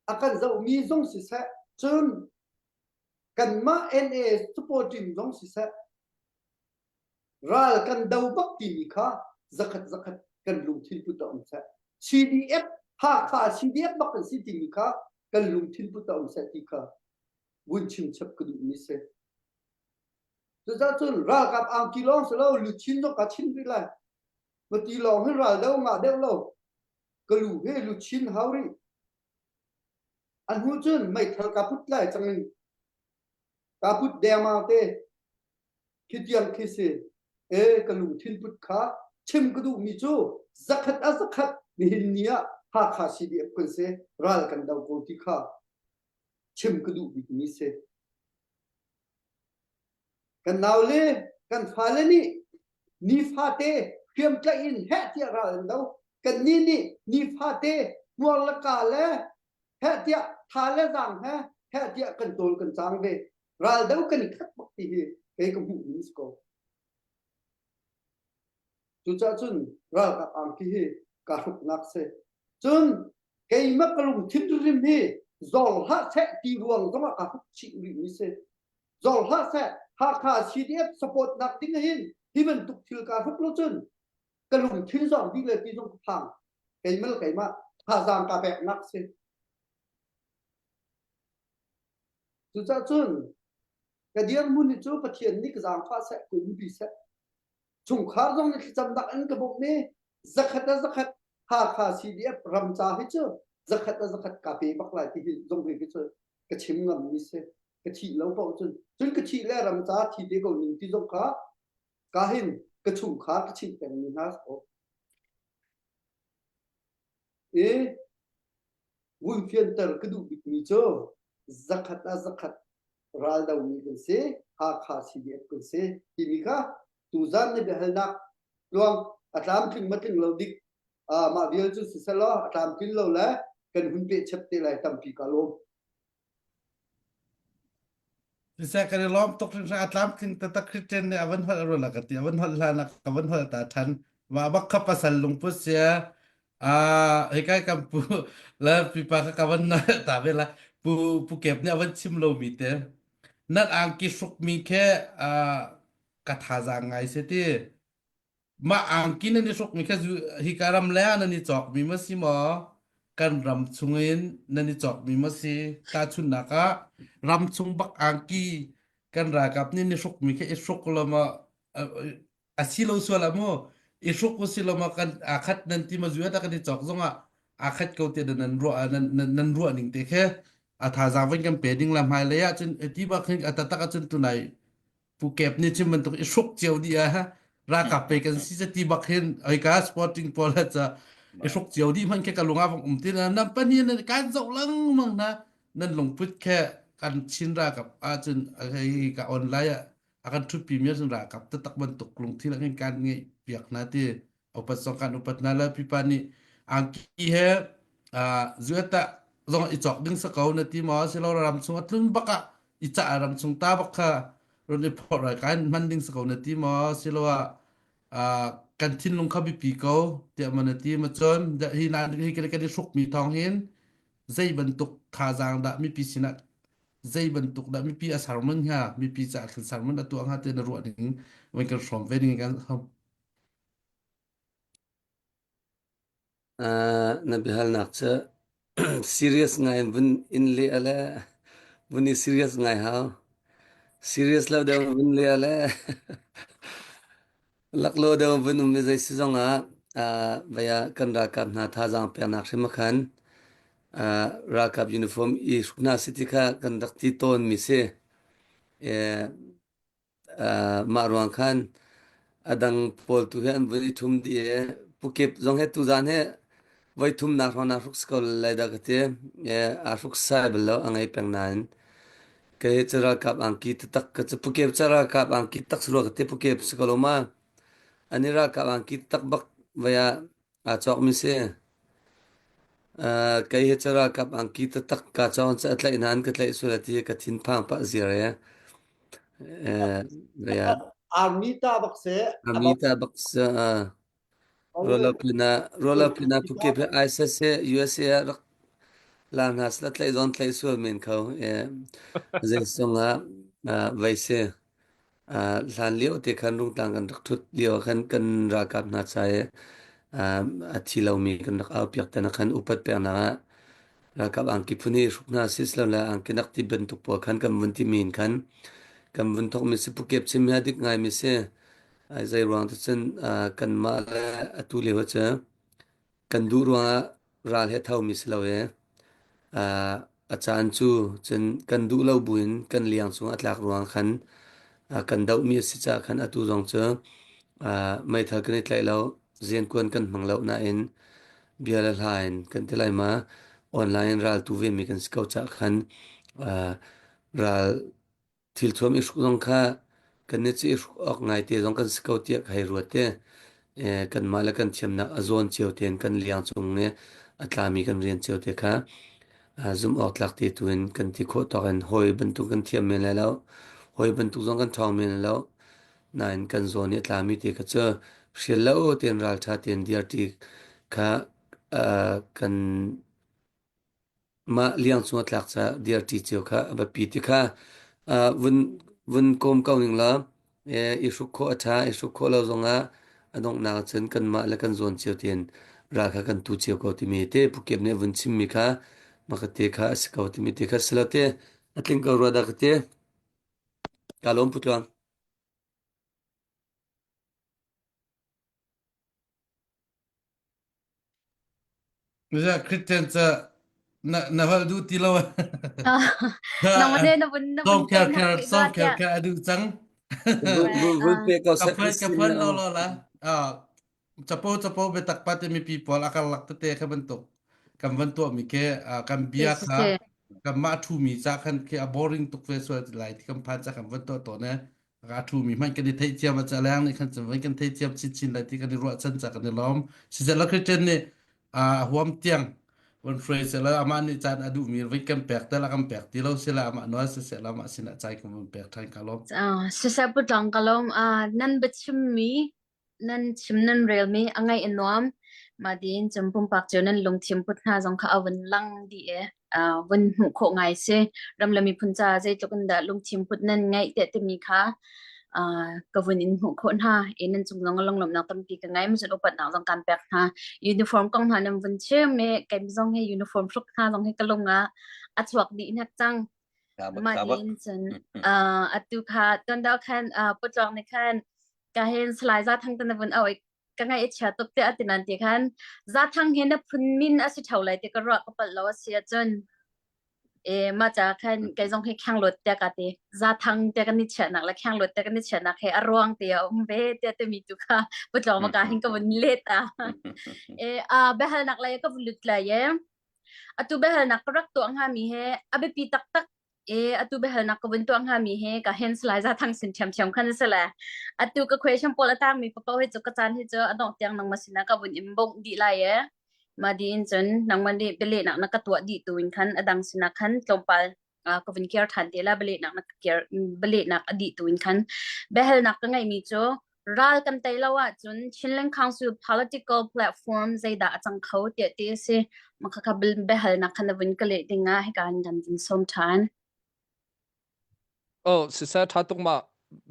A kan zohmi zong siseh, cun kanmah NA supporting zong siseh, ral kan do bak timi kha zakhat zakhat kan lungthin put a um seh. CDF Hakha CDF bak kan si timi kha kan lungthin put a um seh ti kha vun chim chap ka duhmi si. Cucaah cun ralkap angki lawng si lo luchin zong ka chin rih lai. Mati lawng hin ral do ngah deuh lo. Ka lu he luchin hau rih. A hnu cun meithal ka put lai cang in ka put dengmang te khi tiang khi si. E ka lungthin put kha chim ka duhmi cu zakhat a zakhat nihin ni ah Hakha CDF kan si ral kan do ko ti kha chim ka duh bikmi si. Kan naule, kan fale nih nifate hriamtlaih in heh tiah ral an do. Kannih nih nifate hmuar le ka le heh tiah tha le zaang he heh tiah kan tawl kan cang ve. Ral do kan i khat bak ti hi kei ka hmuh ning si ko. Cucaah cun ralkap angki hi kaa hruknak si. Cun keimah ka lungthin rim hi zor hlah seh ti ruang zongah kaa hruk chih rihmi si. Zor hlah seh Hakha CDF support nak ding hin hi bantuk thil kaa hruk lo cun ka lungthin zong dih le ti zong ka phang. Keimah le keimah thazaang kaa peknak si. Cucaah cun ka dirhmun hi cu Pathian nih ka zaangfah seh, ka umpi seh. Chungkhar zong nih thlacamnak an ka bawmh i zakhat a zakhat Hakha CDF ram ca hi cu zakhat a zakhat ka pe bak lai ti hi zong hi cu ka chim ngam mi si. Ka thih lo paoh cun cun ka thih le ram ca thi te ko ning ti zong kha ka hin ka chungkhar ka chimh peng mi hna ko. I vun fianter ka duh bikmi cu zakhat a zakhat raldomi kan si, Hakha CDF kan si timi kha tuzan na biahalnak tluang a tlamtling ma tling lo dik mah vial cu siselaw a tlamtlin lo le kan hun peh chap te lai tampi ka lawm. Siseh kan i lawm tuk hringhran a tlamtling taktak Christian nih a van holh rua la ka ti a van holh hlan ah ka van holh ta ṭhan mah bak kha pasal lungput sia ah hika kan pu la pipa kha ka van ta ve la pu pu kep nih a van chim lo mi te nan angki hruk mi khe ah ka thazaang ngai se ti Mah angki nan i hrukmi kha hika ram le ah nan i cawkmi maw si maw? Kan ram chungin nan i cawkmi maw si? Tahchunhnak ah ram chung bak angki kan ralkap nih nan i hrukmi kha i hruk law maw a si lo sual ah mu i hruk u si law maw kan aa khat nan ti maw zu ah kan i cawk zongah aa khat ko tiah nan ruah nan nan ruah ning te khi a thazaang van kan pe ding la hmailei ah cun ti bak hin a taktak ahcun tunai Pu Kep nih chim bantuk i hruk cio dih ah ralkap pe kan si ti bak hin ka sporting pawl ha ca i hruk cio dih hman ke ka lung ah vong um ti na nam pani nan kan zoh lengmang na nan lungput khe kan Chin ralkap ahcun hei ka online ah a kan ṭhutpi mi ahcun ralkap taktak bantuk lungthin ah kan ngeih piak hna ti upat zong kan upat hna le pipa nih angki he zuata zong i cawk ding sa ko na ti maw silo ram chung a tlun bak ah i cah ram chung ta bak kha run i phorh rai kan hman ding sa ko na ti maw silo ah kan thinlung kha biapi ko tiah ma na ti ma cun hi na hi kan kan i hruk mi thawng hin zei bantuk thazaang dah mipi sinah zei bantuk dah mipi a sermon hnga mipi caah khin sermon a tuah hnga ti na ruah ding van kan hrawm ve ding kan Uh, na biahalnak cu serious ngai in vun in leh le vun i serious ngai hau. Serious lo deuh vun leh le laklawh deuh vun um i zei si zong ah uh, vaya kan ralkap hna thazaang peknak hrim ah khan uh, ralkap uniform i hruk hna si ti kha kan rak ti tawn mi si. Eh, Mah ruang khan a dang pawl tu hi an vun i ṭhum dih i pukip zong hi tuzaan hi voi thumnak hrawng naa hruk si ko lai dah ka ti. Aa hruk sai bal lo, a ngei peng nain. Kei cu ralkap angki taktak ka cu pukip cu ralkap angki tak si rua ka ti pukip si ko lo ma. Ani ralkap angki tak bak vai ah aa cawkmi si. Kei hi cu ralkap angki taktak kaa cawk cu a tlaih nain ka tlaih sual a ti i ka thinphang pah ziar i. Eh, Army ta bak se. Army ta bak se. Rualo pina rualo pina pukip he ISIS he USA rak. La hna sila tlaih zawn tlaih sual men kho. Eh, zei sung ah vei si. Hlan lio te khan rungtlang kan rak ṭhut lio ah khan kan ralkap hna ca i a thi lomi kan rak aupiak te khan upat peknak ah ralkap angki phun hi hruk hna si silole angki nak ti bantuk pawl khan kan vun timi in khan kan vun thawkmi si pukep chim hi a dik ngaimi si. Ai zei ruang te cun kanmah le atu lio cu kan duh ruangah ral he thomi si lo i a caan cu cun kan duh lo buin kan liang cung a tlak ruang khan kan dohmi a si caah khan atu zong cu meithal kan i tlaih lo riankuan kan hmang lo nain bia le hla in kan ti lai ma online in ral tu vemi kan si ko caah khan ral Thilthuam i hruk zong kha kannih cu i hruk awk ngaite zong kan si ko tiah ka hei ruat i kanmah le kan thiamnak a zawn cio tein kan liang cung i a tlami kan rian cio te kha zumh awk tlak te tu in kan ti khawh tawk in hawi bantuk kan thiam men lai lo, hawi bantuk zong kan ṭhawng men lai lo, nain kan zawn i a tlami te kha cu hrial lo tein ralṭha tein dirṭi kha kan Mah liang cung a tlak caah dirṭi cio kha a biapi ti kha vun vun kawm ko ning law i hruk khawh a ṭha, i hruk khawh lo zongah a donghnak ah cun kanmah le kan zawn cio tein ral kha kan tu cio ko timi te Pu Kep nih a vun chimmi kha makate kha a si ko timi te kha si lo te a tling ko rua dah ka ti. Ka lawm Pu Tluang. Christian ca na na holh duh ti lo. Nang ne na vun na vun Song pe kher na kher ke song ga kher tia. kher adu cang. Vun vun vun pe ko Ka seh phone ka sin phone na. lo lo la. Ah chapo chapo biatak pa te mipi pawl akar lak tete kha bantuk kan van tuah mi ke kan bia Se kha se. kan mah thu mi cha khan khi a boring tuk ve sual lai ti kan phan cha kan van tuah to ne a ṭhumi hmanh kan i theihthiam a leng nih khan cun kan theihthiam chinchin lai ti kan i ruahchan ca kan i lawm. Sisehla Christian nih a huam tiang von hruai sehla amah nih caan a duhmi voi kan pek tel a kan pek ti lo sila amah nawl sisehla amah sinah cai kan von pek ṭhan ka lawm. Siseh putlong ka lawm. Nan biachimmi nan chim nan relmi a ngaih a nuam. Mah tiin cun pumpak cio nan lungthin put hna zong kha a vun lang dih i uh, vun hmuh khawh ngai si. Ram le miphun ca zeitluk in dah lungthin put nan ngeih tiah timi kha uh, ka vun in hmuh khawh hna. I nan cung zong lunglawmhnak tampi ka ngei. Cun upatnak zong kan pek hna. Uniform kong hna nan vun chim i kei zong hi uniform hruk hna zong hi ka lung ah a chuak dih hnek cang. Mah tiin cun uh, atu kha tuan deuh khan uh, putluang nih khan ka hin Salai Zathang te na vun au i ka ngaih a chia tuk tiah a ti nan ti khan Zathang hi na phun min a si ṭheo lai ti ka ruah ka palh lo a si ahcun e mah ca khan kei zong hi khenglawt tiah ka ti Zathang tiah kan i chiahnak le khenglawt tiah kan i chiahnak he a ruang ti a um ve tiah timi tu kha putlawng ka hin ka vun let a e a biahalnak lei ka vun lut lai e Atu biahalnak ka rak tuah hngami he a biapi taktak i atu biahalnak ka vun tuah hngami he ka hen Salai Zathang sin ṭhiamṭhiam khan a si le atu ka question pawl a tangmi paoh hi cu ka caan hi cu a dongh tiang nangmah sinah ka vun in bawmh dih lai e. Mah dih in cun nangmah nih bialehnak na ka tuah dih tu in khan a dang sinah khan tlawmpal ka vun kir ṭhan te la bialehnak na ka kir bialehnak a dih tu in khan biahalnak ka ngeihmi cu ral kan tei lo ahcun Chinland Council political platform zeidah a cang kho tiah ti a si. Makhakha biahalnak khan na vun ka leh ding ah hika in kan vun sawm ṭhan. Oh, siseh ṭha tuk ma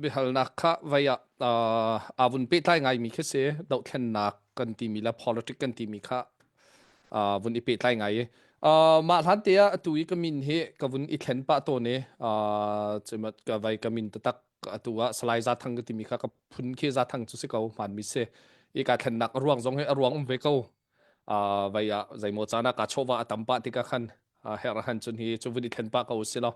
biahalnak kha vai ah aa vun pehtlai ngaimi khi si dohthlennak kan timi le politic kan timi kha uh, vun i pehtlai ngai i uh, mah hlan te ah atu i ka min hi ka vun i thlen pah tawn i uh, cumat ka vai ka min taktak atu ah Salai Zathang ka timi kha ka phun khi Zathang cu si ko hmaan mi si i ka thlennak a ruang zong hi a ruang um ve ko uh, vai ah zeimaw caan ah ka chawva a tam pah tikah khan uh, herh han cun hi cu vun i thlen pah ko si lo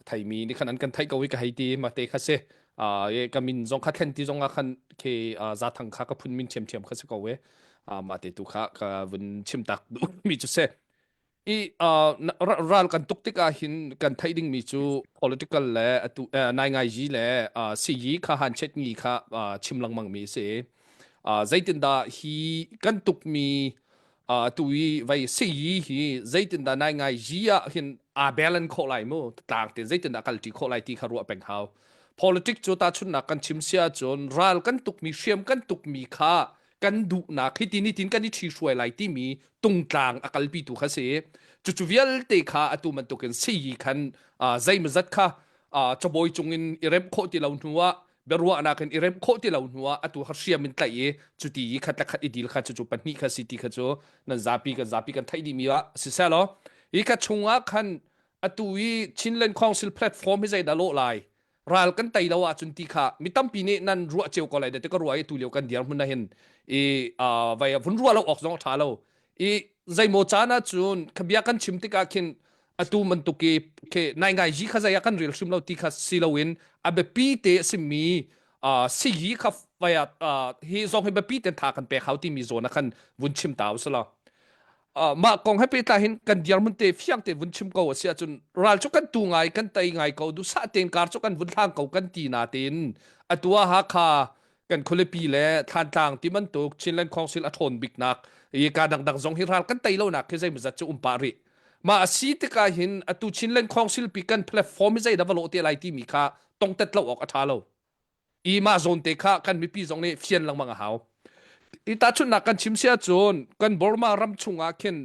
theimi nih khan an kan theih ko i ka hei ti ma te kha si uh, ka min zong kha thlen ti zong ah khan khi uh, Zathang kha ka phun min ṭhiamṭhiam kha si ko e uh, mah te tu kha ka vun chim tak duh mi cu si I uh, ral kan tuk tikah hin kan theih dingmi cu political le atu uh, naingaiji le uh, siyi kha han chet ngi kha uh, chim lengmang mi si. Uh, zeitindah hi kan tukmi uh, tu i vai siyi hi zeitindah naingaiji ah hin aa balance khawh lai mu tlang te zeitindah kalṭi khawh lai ti kha ruah peng hau. Politics cu tahchunhnak kan chim sia cun ral kan tukmi hriam kan tukmi kha kan duhnak hi tin tin kan i ṭhihruai lai timi tungtlang a kalpitu kha si. Cucu vialte kha atu bantukin sii khan zeimazat kha cabawi cungin i remh khawh ti lo hnu ah biaruahnak in i remh khawh ti lo hnu ah atu kha hriam in tlaih i cuti i khat le khat i dil kha cucu pahnih kha si ti kha cu nan zapi kan zapi kan theih dihmi ah siseh law hi kha chungah khan atu i Chinland Council platform hi zeidah lawh lai ral kan tei lo ahcun ti kha mi tampi nih nan ruah cio ko lai te ka ruah i tu lio kan dir hmun ah hin i vai vun ruah lo awk zong a tha lo i zeimaw caan ah cun khabia kan chim tikah khin atu bantuk i ke nai ngai ji kha zei ah kan rel hrim lo ti kha si loin a biapi te a simi sigi kha vai hi zong hi biapi ten tha kan pek hau timi zawn ah khan vun chim ta usala mah kong he pehtlai hin kan dirhmun te fiang te vun chim ko a si ahcun ral cu kan tu ngai kan tei ngai ko duhsah tein kar cu kan vun hlang ko kan ti na tein atu ah Hakha kan khualipi le Thlantlang ti bantuk Chinland Council a ṭhawn biknak i ka dangdang zong hi ral kan tei lonak khi zeimawzat cu um pah rih mah a si tikah hin atu Chinland Council pi kan platform hi zeidah va lawh te lai timi kha tongtet lo awk a ṭha lo i mah zawn te kha kan mipi zong nih fian lengmang a hau. I tahchunhnak kan chim si ahcun kan Burma ram chungah khin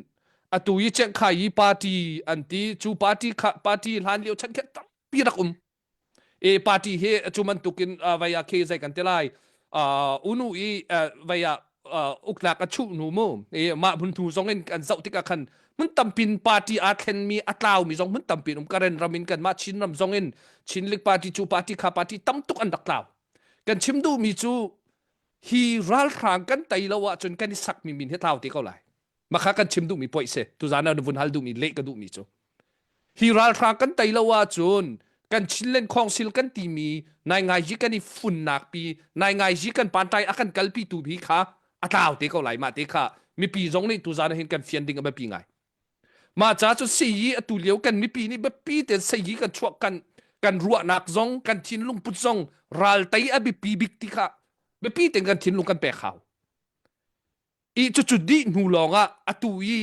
atu i Chiangkhai i party an ti cu party kha party hlan lio chan khin tampi rak um. E party hi cu bantukin vai ah khi zei kan ti lai unu i vai ah uknak a chuh nu mu i mah hmun hnu zong in kan zoh tikah khan hmun tampin party aa thlenmi a tlaumi zong hmun tampin um Karen ram in kanmah Chin ram zong in Chin League party cu party kha party tam tuk an rak tlau kan chim duhmi cu hi ralhrang kan tei lo ahcun kan i sakmi min hi tlau te ko lai makha kan chim duhmi poih si tuzan ah na vun hal duhmi leh ka duhmi cu hi ralhrang kan tei lo ahcun kan Chinland Council kan timi nai ngai ji kan i funnak pi nai ngai ji kan pantai a kan kalpi tu bi kha a tlau te ko lai mah te kha mipi zong nih tuzan ah hin kan fian ding a biapi ngai mah ca cu sii atu lio kan mipi nih biapi ten sii kan chuah kan kan ruahnak zong kan thinlung put zong ral tei a biapi bik ti kha biapi ten kan thinlung kan pek hau i cucu dih hnu lawng ah atu i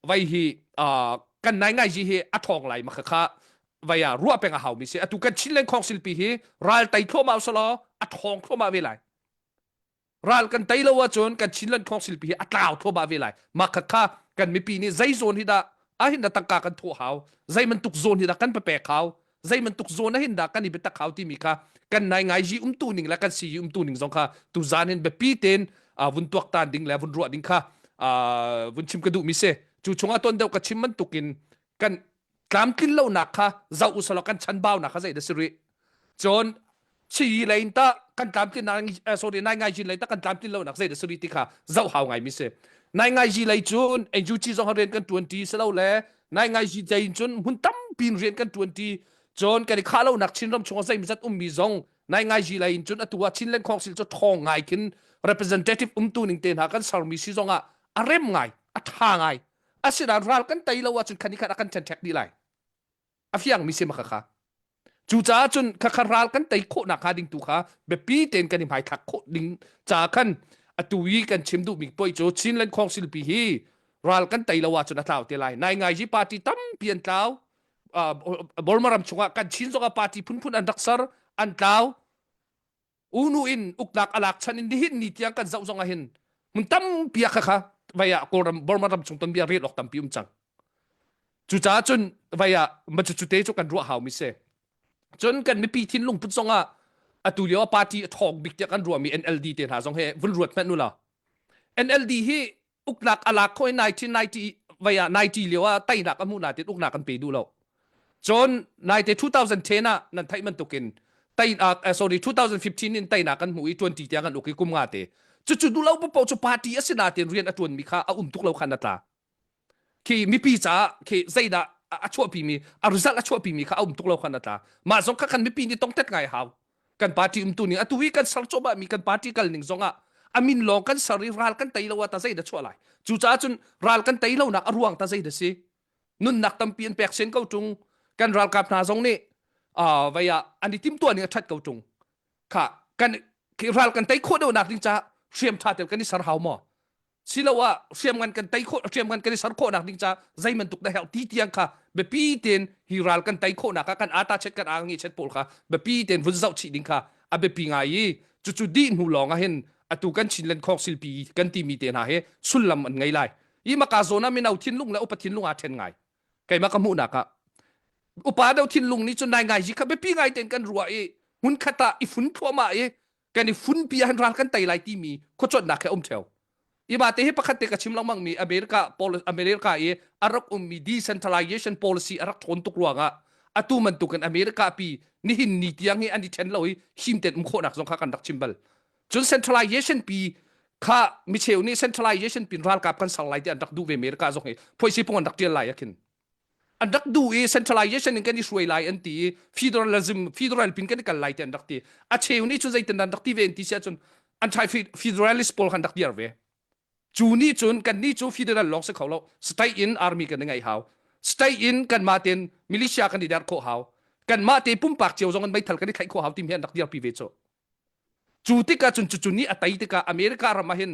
vai hi kan nai ngai ji hi a thawng lai ma kha vai ah ruah peng a hau mi si atu kan Chinland Council pi hi ral tei thluahmah usalaw a thawng thluahmah ve lai ral kan tei lo ahcun kan Chinland Council pi hi a tlau thluahmah ve lai mah kha kha kan mipi nih zei zawn hi dah ahin dah tangka kan thawh hau zei bantuk zawn hi dah kan papek hau zei bantuk zawn ahin dah kan i biatak hau timi kha kan nai ngai ji umtu ning le kan si umtu ning zong kha tu zan hin biapi tein vun tuaktan ding le vun ruah ding kha vun chim ka duh mi si cu chungah ton deuh ka chim bantukin kan tlamtlin lonak kha zoh usalaw kan chanbaunak kha zei dah si rih cun sii lei in tah kan tlamtlin nak sorry nai ngai jin lei ta kan tlamtlin lonak zei dah si rih ti kha zoh hau ngai mi si nai ngai ji lei cun NUG zong rian kan tuan ti si lo le nai ngai ji lei in cun hmun tampi in rian kan tuan ti cun kan i khah lonak Chinram chungah zeimazat ummi zong nai ngai ji lei in cun atu ah Chinland Council cu thawng ngai khin representative umtu ning te hna kan sermi si zong ah a rem ngai a tha ngai asinain ral kan tei lo ahcun khan i khat a kan ṭhenṭhek dih lai a fiang mi si ma kha cucaah cun khakha ral kan tei khawh nak hnga ding tu kha biapi tein kan i hmaithlak khawh ding ca khan atu i kan chim duhmi poi cu Chinland Council pi hi ral kan tei lo ahcun a tlau te lai nai ngai ji party tampi an tlau Burma ram chungah kan Chin zongah party phunphun an rak ser an tlau unu in uknak a lak chan in nihin ni tiang kan zoh zong ah hin hmun tampi ah kha vai ah Kawlram Burma ram chung ton bia rel awk tampi um cang cucaah cun vai ah ma cu te cu kan ruah hau mi si cun kan mipi thinlung put zong ah atu lio party a thawng bik tiah kan ruahmi NLD te hna zong he vun ruat hmanh u la NLD hi uknak a lak khoi 1990 vai ah 90 lio ah teinak a hmuh na tin uknak kan pe duh lo cun naite 2010 ah nan theih bantukin tei uh, sorry 2015 in teinak kan hmuh i 20 tiang kan uk i kum nga te cucu duh lo popo cu party a si natin rian a tuan mi kha a um tuk lo khan a tla khi mipi caah khi zeidah a chuahpi mi a result a chuahpi mi kha a um tuk lo khan a tla mah zong kha kan mipi nih tongtet ngai hau kan party umtu ning atu hi kan ser cuahmah mi kan party kal ning zong ah a min lawng kan ser i ral kan tei lo ah ta zei dah chuah lai cucaah cun ral kan tei lonak a ruang ta zei dah si nunnak tampi an pek sen ko tung kan ralkap hna zong nih uh, vei ah an i timtuah ning a that ko tung kha kan ral kan tei khawh deuh nak ding ca hriam tha tel kan i ser hau maw siloah hriamngan kan tei khawh hriamngan kan i ser khawhnak ding ca zei bantuk dah herh ti tiang kha biapi tein hi ral kan tei khawhnak ah kan ata chet kan angi chet pawl kha biapi tein vun zoh chih ding kha a biapi ngai i cucu dih hnu lawng ah hin atu kan Chinland Council pi kan timi te hna hi sullam an ngei lai. I maka zawn ah mino thinlung le upa thinlung aa ṭhen ngai. Keimah ka hmuhnak ah. Upa deuh thinlung nih cun nai ngai zi kha biapi ngai tein kan ruah i hmunkhat ah i fun thluahmah i kan i funpi ah hin ral kan tei lai timi khuacuanhnak he um ṭheo. Ima te hi pakhat te ka chim lengmang mi America America i a rak ummi decentralization policy a rak ṭhawn tuk ruangah atu bantukin America pi nihin ni tiang hi an i ṭhen lo i him tein um khawhnak zong kha kan rak chim bal. Cun centralization pi kha micheu nih centralization pin ralkap kan ser lai ti an rak duh ve America zong hi phoisi pung an rak ṭial lai ah khin an rak duh i centralization in kan i hruai lai an ti i federalism federal pin kan i kal lai ti an rak ti a cheu nih cun zeitin an rak ti ve an ti si ahcun an thai federalist pawl khan rak dir ve cu nih cun kan nih cu federal lawng si kho lo state in army kan i ngeih hau state in kanmah ten militia kan i der khawh hau kanmah te pumpak cio zong in meithal kan i thlaih khawh hau timi an rak dirpi ve cu Cu tikah cun cucu nih a tei tikah America ram ah hin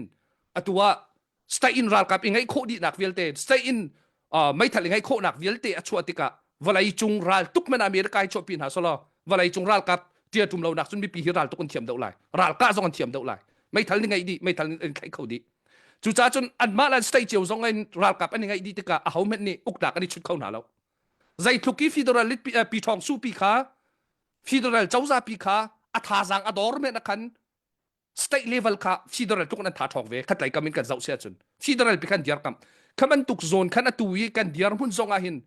atu ah state in ralkap i ngeih khawh dihnak vialte state in uh, meithal i ngeih khawhnak vialte a chuah tikah vawlei cung ral tuk men America hi chuahpi hna selaw vawlei cung ralkap tia tum lo nak cun mipi hi ral tuk an thiam deuh lai ralkah zong an thiam deuh lai meithal ni ngeih dih meithal in thlaih kho dih cucaah cun anmah le state cio zong in ralkap an i ngeih dih tikah aho hmanh nih uknak an i chut kho hna lo zeitluk i federal pi ṭhawng supi kha federal cozah pi kha a thazaang a dor men khan state level kha federal tluk an tha ṭhawng ve khatlei kam in kan zoh si ahcun federal pi khan diar kam kha bantuk zone khan atu i kan diar hmun zong ah hin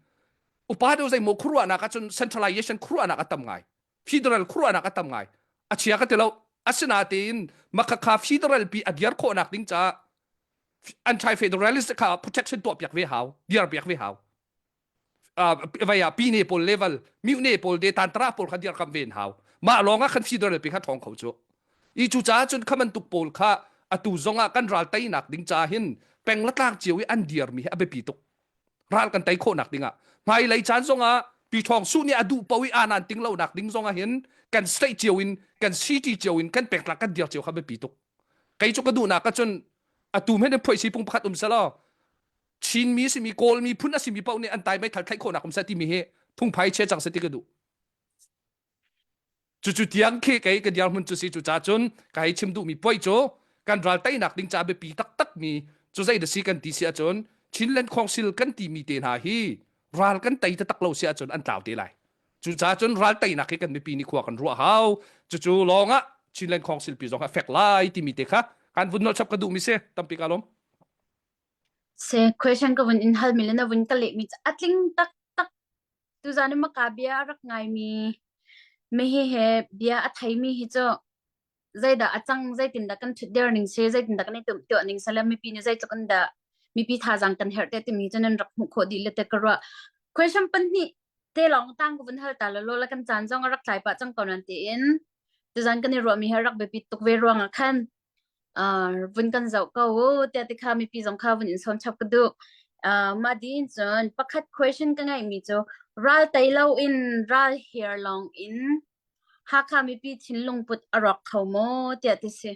upa deuh zeimaw khuaruahnak ahcun centralization khuaruahnak a tam ngai federal khuaruahnak a tam ngai a chia ka ti lo asinatein makhakha federal pi a diar khawhnak ding caah anti federalist kha protection tuah piak ve hau diar piak ve hau vai ah pine pawl level mute pawl de tantra pawl kha dir kam ven hau mah lawng ah khan federal pi kha thong kho cu i cu caah cun kha bantuk pawl kha atu zong ah kan ral teinak ding ca hin peng la tlang cio i an dir mi hi a biapi tuk ral kan tei khawhnak ding ah hmailei caan zong ah pi thong su nih a duh po i anan ting lo nak ding zong ah hin kan state cio in kan city cio in kan pengtlang kan dir cio kha biapi tuk kei cu ka duhnak ah cun atu men in phuai si pung pakhat um selaw Chinmi simi Kawl miphun a simi paoh nih an tai meithal thlaih khawhnak um seh timi hi phungphai che cang seh ti ka duh. Cucu tiang khi kei ka dirhmun cu si cu ca cun ka hei chim duhmi puai cu kan ral teinak ding ca biapi taktak mi cu zei da si kan ti si ahcun Chinland Council kan timi te hna hi ral kan tei taktak lo si ahcun an tlau te lai. Cucaah cun ral teinak hi kan mipi nih khua kan ruah hau. Cucu lawng ah Chinland Council pi zong a fek lai timi te kha kan vun nolh chap ka duhmi si tampi ka lawm. Se question ka vun in hal mi le na vun ka leh mi a tling taktak. Tuzan in maka bia a rak ngai mi mi hi he bia a thei mi hi cu zeidah a cang zeitindah kan thut der ning se zeitindah kan i tum tuah ning se le mipi nih zeitluk in dah mipi thazaang kan herh te timi cu nan rak hmuh khawh dih le te ka ruah. Question pahnih te lawng tang ka vun hal ta lo la kan caan zong a rak tlai pah cang ko nan tiin tuzan kan i ruah mi hi rak biapi tuk ve ruang ah khan uh, vun kan zoh ko u tiah ti kha mipi zong kha vun in sawm chap ka duh. Uh, mah din cun pakhat question ka ngeihmi cu ral tei lo in ral here lawng in Hakha mipi thinlung put a rawk kho maw tiah ti si.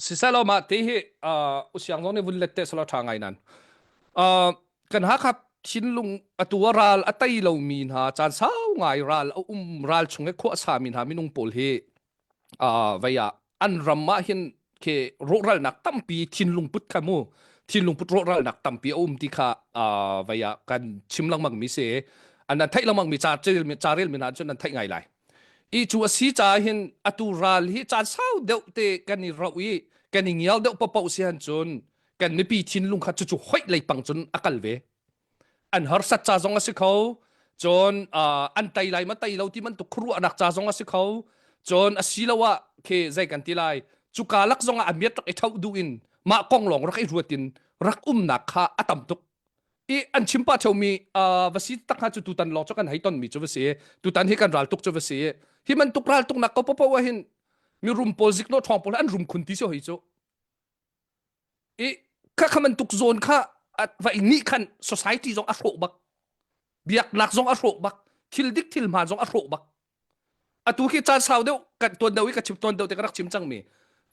Siselaw mah te hi uh, usiang zong nih vun let te selaw ṭha ngai nan. Uh, kan Hakha thinlung atu a ral a tei lomi hna caan sau ngai ral a um ral chung i khua sa mi hna minung pawl hi uh, vei ah an ram ah hin khi rawhralnak tampi thinlung put kha mu thinlung put rawhralnak tampi a um ti kha uh, vei ah kan chim lengmang mi si an an theih lengmang mi ca ca rel mi hna cun an theih ngai lai I cu a si caah hin atu ral hi caan sau deuh te kan i roh i kan i ngial deuh paohpaoh si han cun kan mipi thinlung kha cucu hoih lei pang cun a kal ve. An harsat ca zong a si kho, cun uh, an tei lai ma tei lo ti bantuk khuaruahnak ca zong a si kho, cun a si lo ah khi zei kan ti lai, cuka lak zong ah a miat rak i ṭhoh duh in mah kong lawng rak i ruat in rak umnak kha a tam tuk. I an chim pah theomi uh, va si tak hnga cu tutan lawng cu kan hei tonmi cu va si tutan hi kan ral tuk cu va si hi bantuk ral tuknak ko popo ah hin mi rum pawl zikno ṭhawng pawl an rum khun ti si hoi cu i kha kha bantuk zawn kha va ni khan society zong a hrawh bak biaknak zong a hrawh bak thil dik thil hmaan zong a hrawh bak atu khi caan sau deuh kan tuan deuh i ka chim tuan deuh te ka rak chim cangmi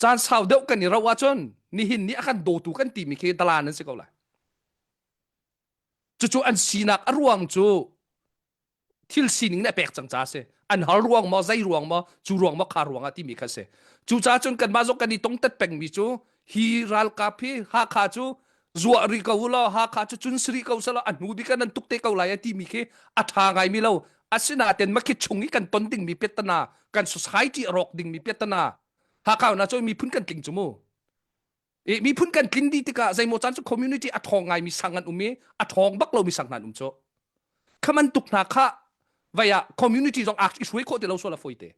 caan sau deuh kan i ro ahcun nihin ni a kan dawtu kan timi khi dalan an si ko lai cucu an sinak a ruang cu thil sining nih a pek cang ca a si. An hal ruang maw, zei ruang maw, cu ruang maw, kha ruang ah timi kha si. Cucaah cun kanmah zong kan i tongtet pengmi cu hi ralkap hi Hakha cu zuah rih ko u law Hakha cu cun si rih ko selaw a hnu bik ah nan tuk te ko lai a timi khi a ṭha ngaimi lo. Asinain makhi chung i kan ton dingmi piattana, kan society a rawk dingmi piattana, Hakha na cu miphun kan tling cu mu. I miphun kan tlin dih tikah zeimaw caan cu community a ṭhawng ngaimi sang an um i a ṭhawng bak lomi sang hna an um cu. Kha bantuk hna kha vai ah community zong ak i hruai khawh ti lo sual a fawi te.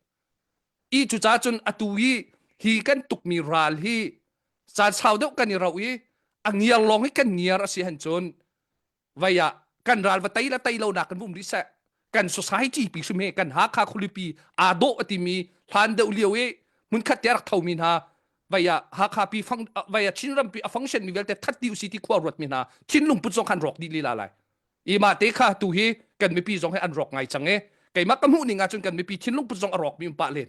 I cucaah cun atu i hi kan tukmi ral hi caan sau deuh kan i rauh i a ngiar lawng hi kan ngiar a si han cun vai ah kan ral va tei la tei lo nak kan vum rih seh kan society pi hrim he kan Hakha khualipi aa dawh a timi hlan deuh lio i hmunkhat te rak thomi hna vai ah Hakha pi fang vai ah Chinram pi a function mi vialte that ti usi ti khua ruat mi hna thinlung put zong khan rawk dih lila lai i mah te kha tu hi kan mipi zong he an rawk ngai cang e keimah ka hmuh ning ah cun kan mipi thinlung put zong a rawk mi um pah len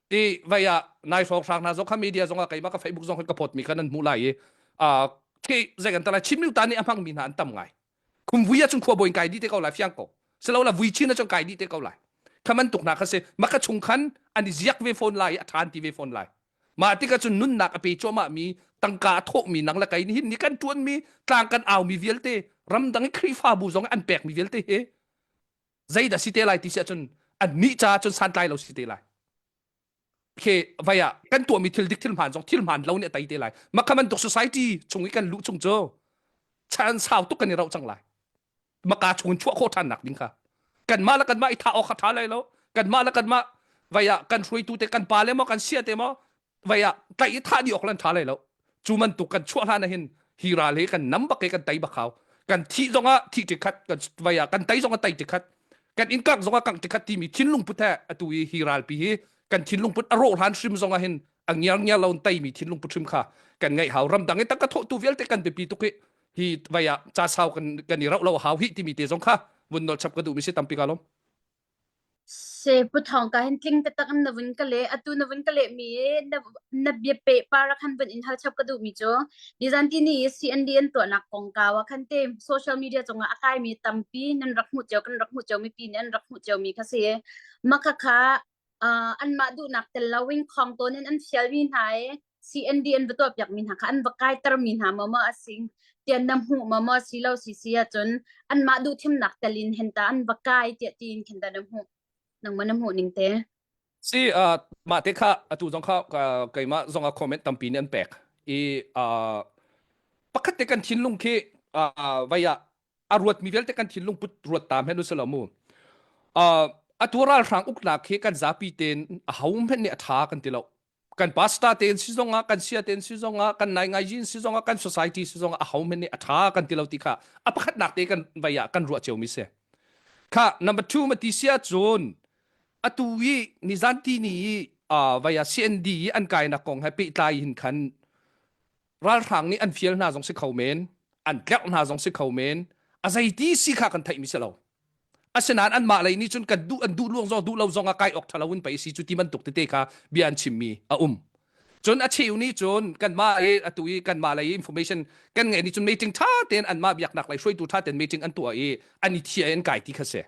ti vai ah nai hrawng hrang hna zong kha media zong ah keimah ka Facebook zong ka phot mi kha nan hmuh lai i a khi zei kan talai Chin ta nih a hmang mi hna an tam ngai khumvui ah cun khua bawi kai dih te ko lai fiang ko silo la vui chin ah cun kai dih te ko lai kha man tuk hna kha si maka chung khan an i ziak ve phone lai a than ti ve phone lai mah tikah cun nunnak a pe cuahmah mi tangka a thawh mi nang le kai ni hin ni kan tuan mi tlang kan au mi vialte ramdang i Khrihfabu zong an pek mi vialte hi zeidah si te lai ti si ahcun annih caah cun santlai lo si te lai khi vai ah kan tuahmi thil dik thil hmaan zong thil hmaan lo nih a tei te lai makha bantuk society chung i kan luh chung cu chan sau tuk kan i rauh cang lai maka chung in chuah khawh ṭhan nak ding kha kanmah le kanmah i thah awk kha ṭha lai lo kanmah le kanmah vai ah kan hruaitu te kan pa le maw kan sia te maw vai ah tlaih i thah dih awk lan ṭha lai lo cu bantuk kan chuah hlan ah hin hi ral hi kan nam bak i kan tei bak hau kan thih zongah thih tikhat kan vai ah kan tei zongah tei tikhat kan inn kangh zongah kangh tikhat timi thinlung put he atu i hi ralpi hi kan thinlung put a rawh hlan hrim zongah hin a ngiar ngiar lo teimi thinlung put hrim kha kan ngaih hau ramdang i tak ka thawhtu vialte kan biapi tuk hi hi vai ah ca sau kan kan i rauh lo hau hi timi te zong kha vun nol chap ka duh mi si tampi ka lom Se pu thawng ka hin tling taktak in na vun ka leh. Atu na vun ka leh mi na na bia peh par ah khan vun in hal chap ka duh mi cu nizan ti ni CND an tuahnak kongkau ah khan te social media cungah a kai mi tampi nan rak hmuh cio kan rak hmuh cio mipi nih an rak hmuh cio mi kha si. Mah kha uh, anmah duhnak tel loin khong tawn in an fial mi hna i CND an va tuahpiak mi hna kha an va kaiter mi hna maw maw a si tian na hmuh maw maw si lo si si ahcun anmah duh thimnak tel in hen ta an va kai tiah tiin khin ta na hmuh nangmah na hmuh ning te Si uh, mah te kha atu zong kha keimah zong ah comment tampi nih an pek i uh, pakhat te kan thinlung khi uh, vai ah a ruat mi vialte kan thinlung put ruat ta men usilo mu uh, atu ralhrang uknak hi kan zapi ten a ho hmenh nih a tha kan ti lo kan pastor tein si zongah kan sia tein si zongah kan nai ngai jin si zongah kan society si zongah a ho men nih a tha kan ti lo ti kha a pakhatnak te kan vai ah kan ruah cio mi si kha number 2 ma ti sia cun atu i nizan ti ni i vai ah CND i an kai nak kong he pehtlai hin khan ralhrang nih an fial hna zong si kho men an tlerh hna zong si kho men a zeiti si kha kan theih mi si lo Asinain anmah lei nih cun kan duh an duh luang zong duh lo zong ah kai awk ṭha lo in pei si cu ti bantuk tete kha bia an chimmi a um. Cun a cheu nih cun kanmah i atu i kanmah lei information kan ngeih nih cun meeting ṭha tein anmah biaknak lei hruaitu ṭha tein meeting an tuah i an i thia in kai ti kha si.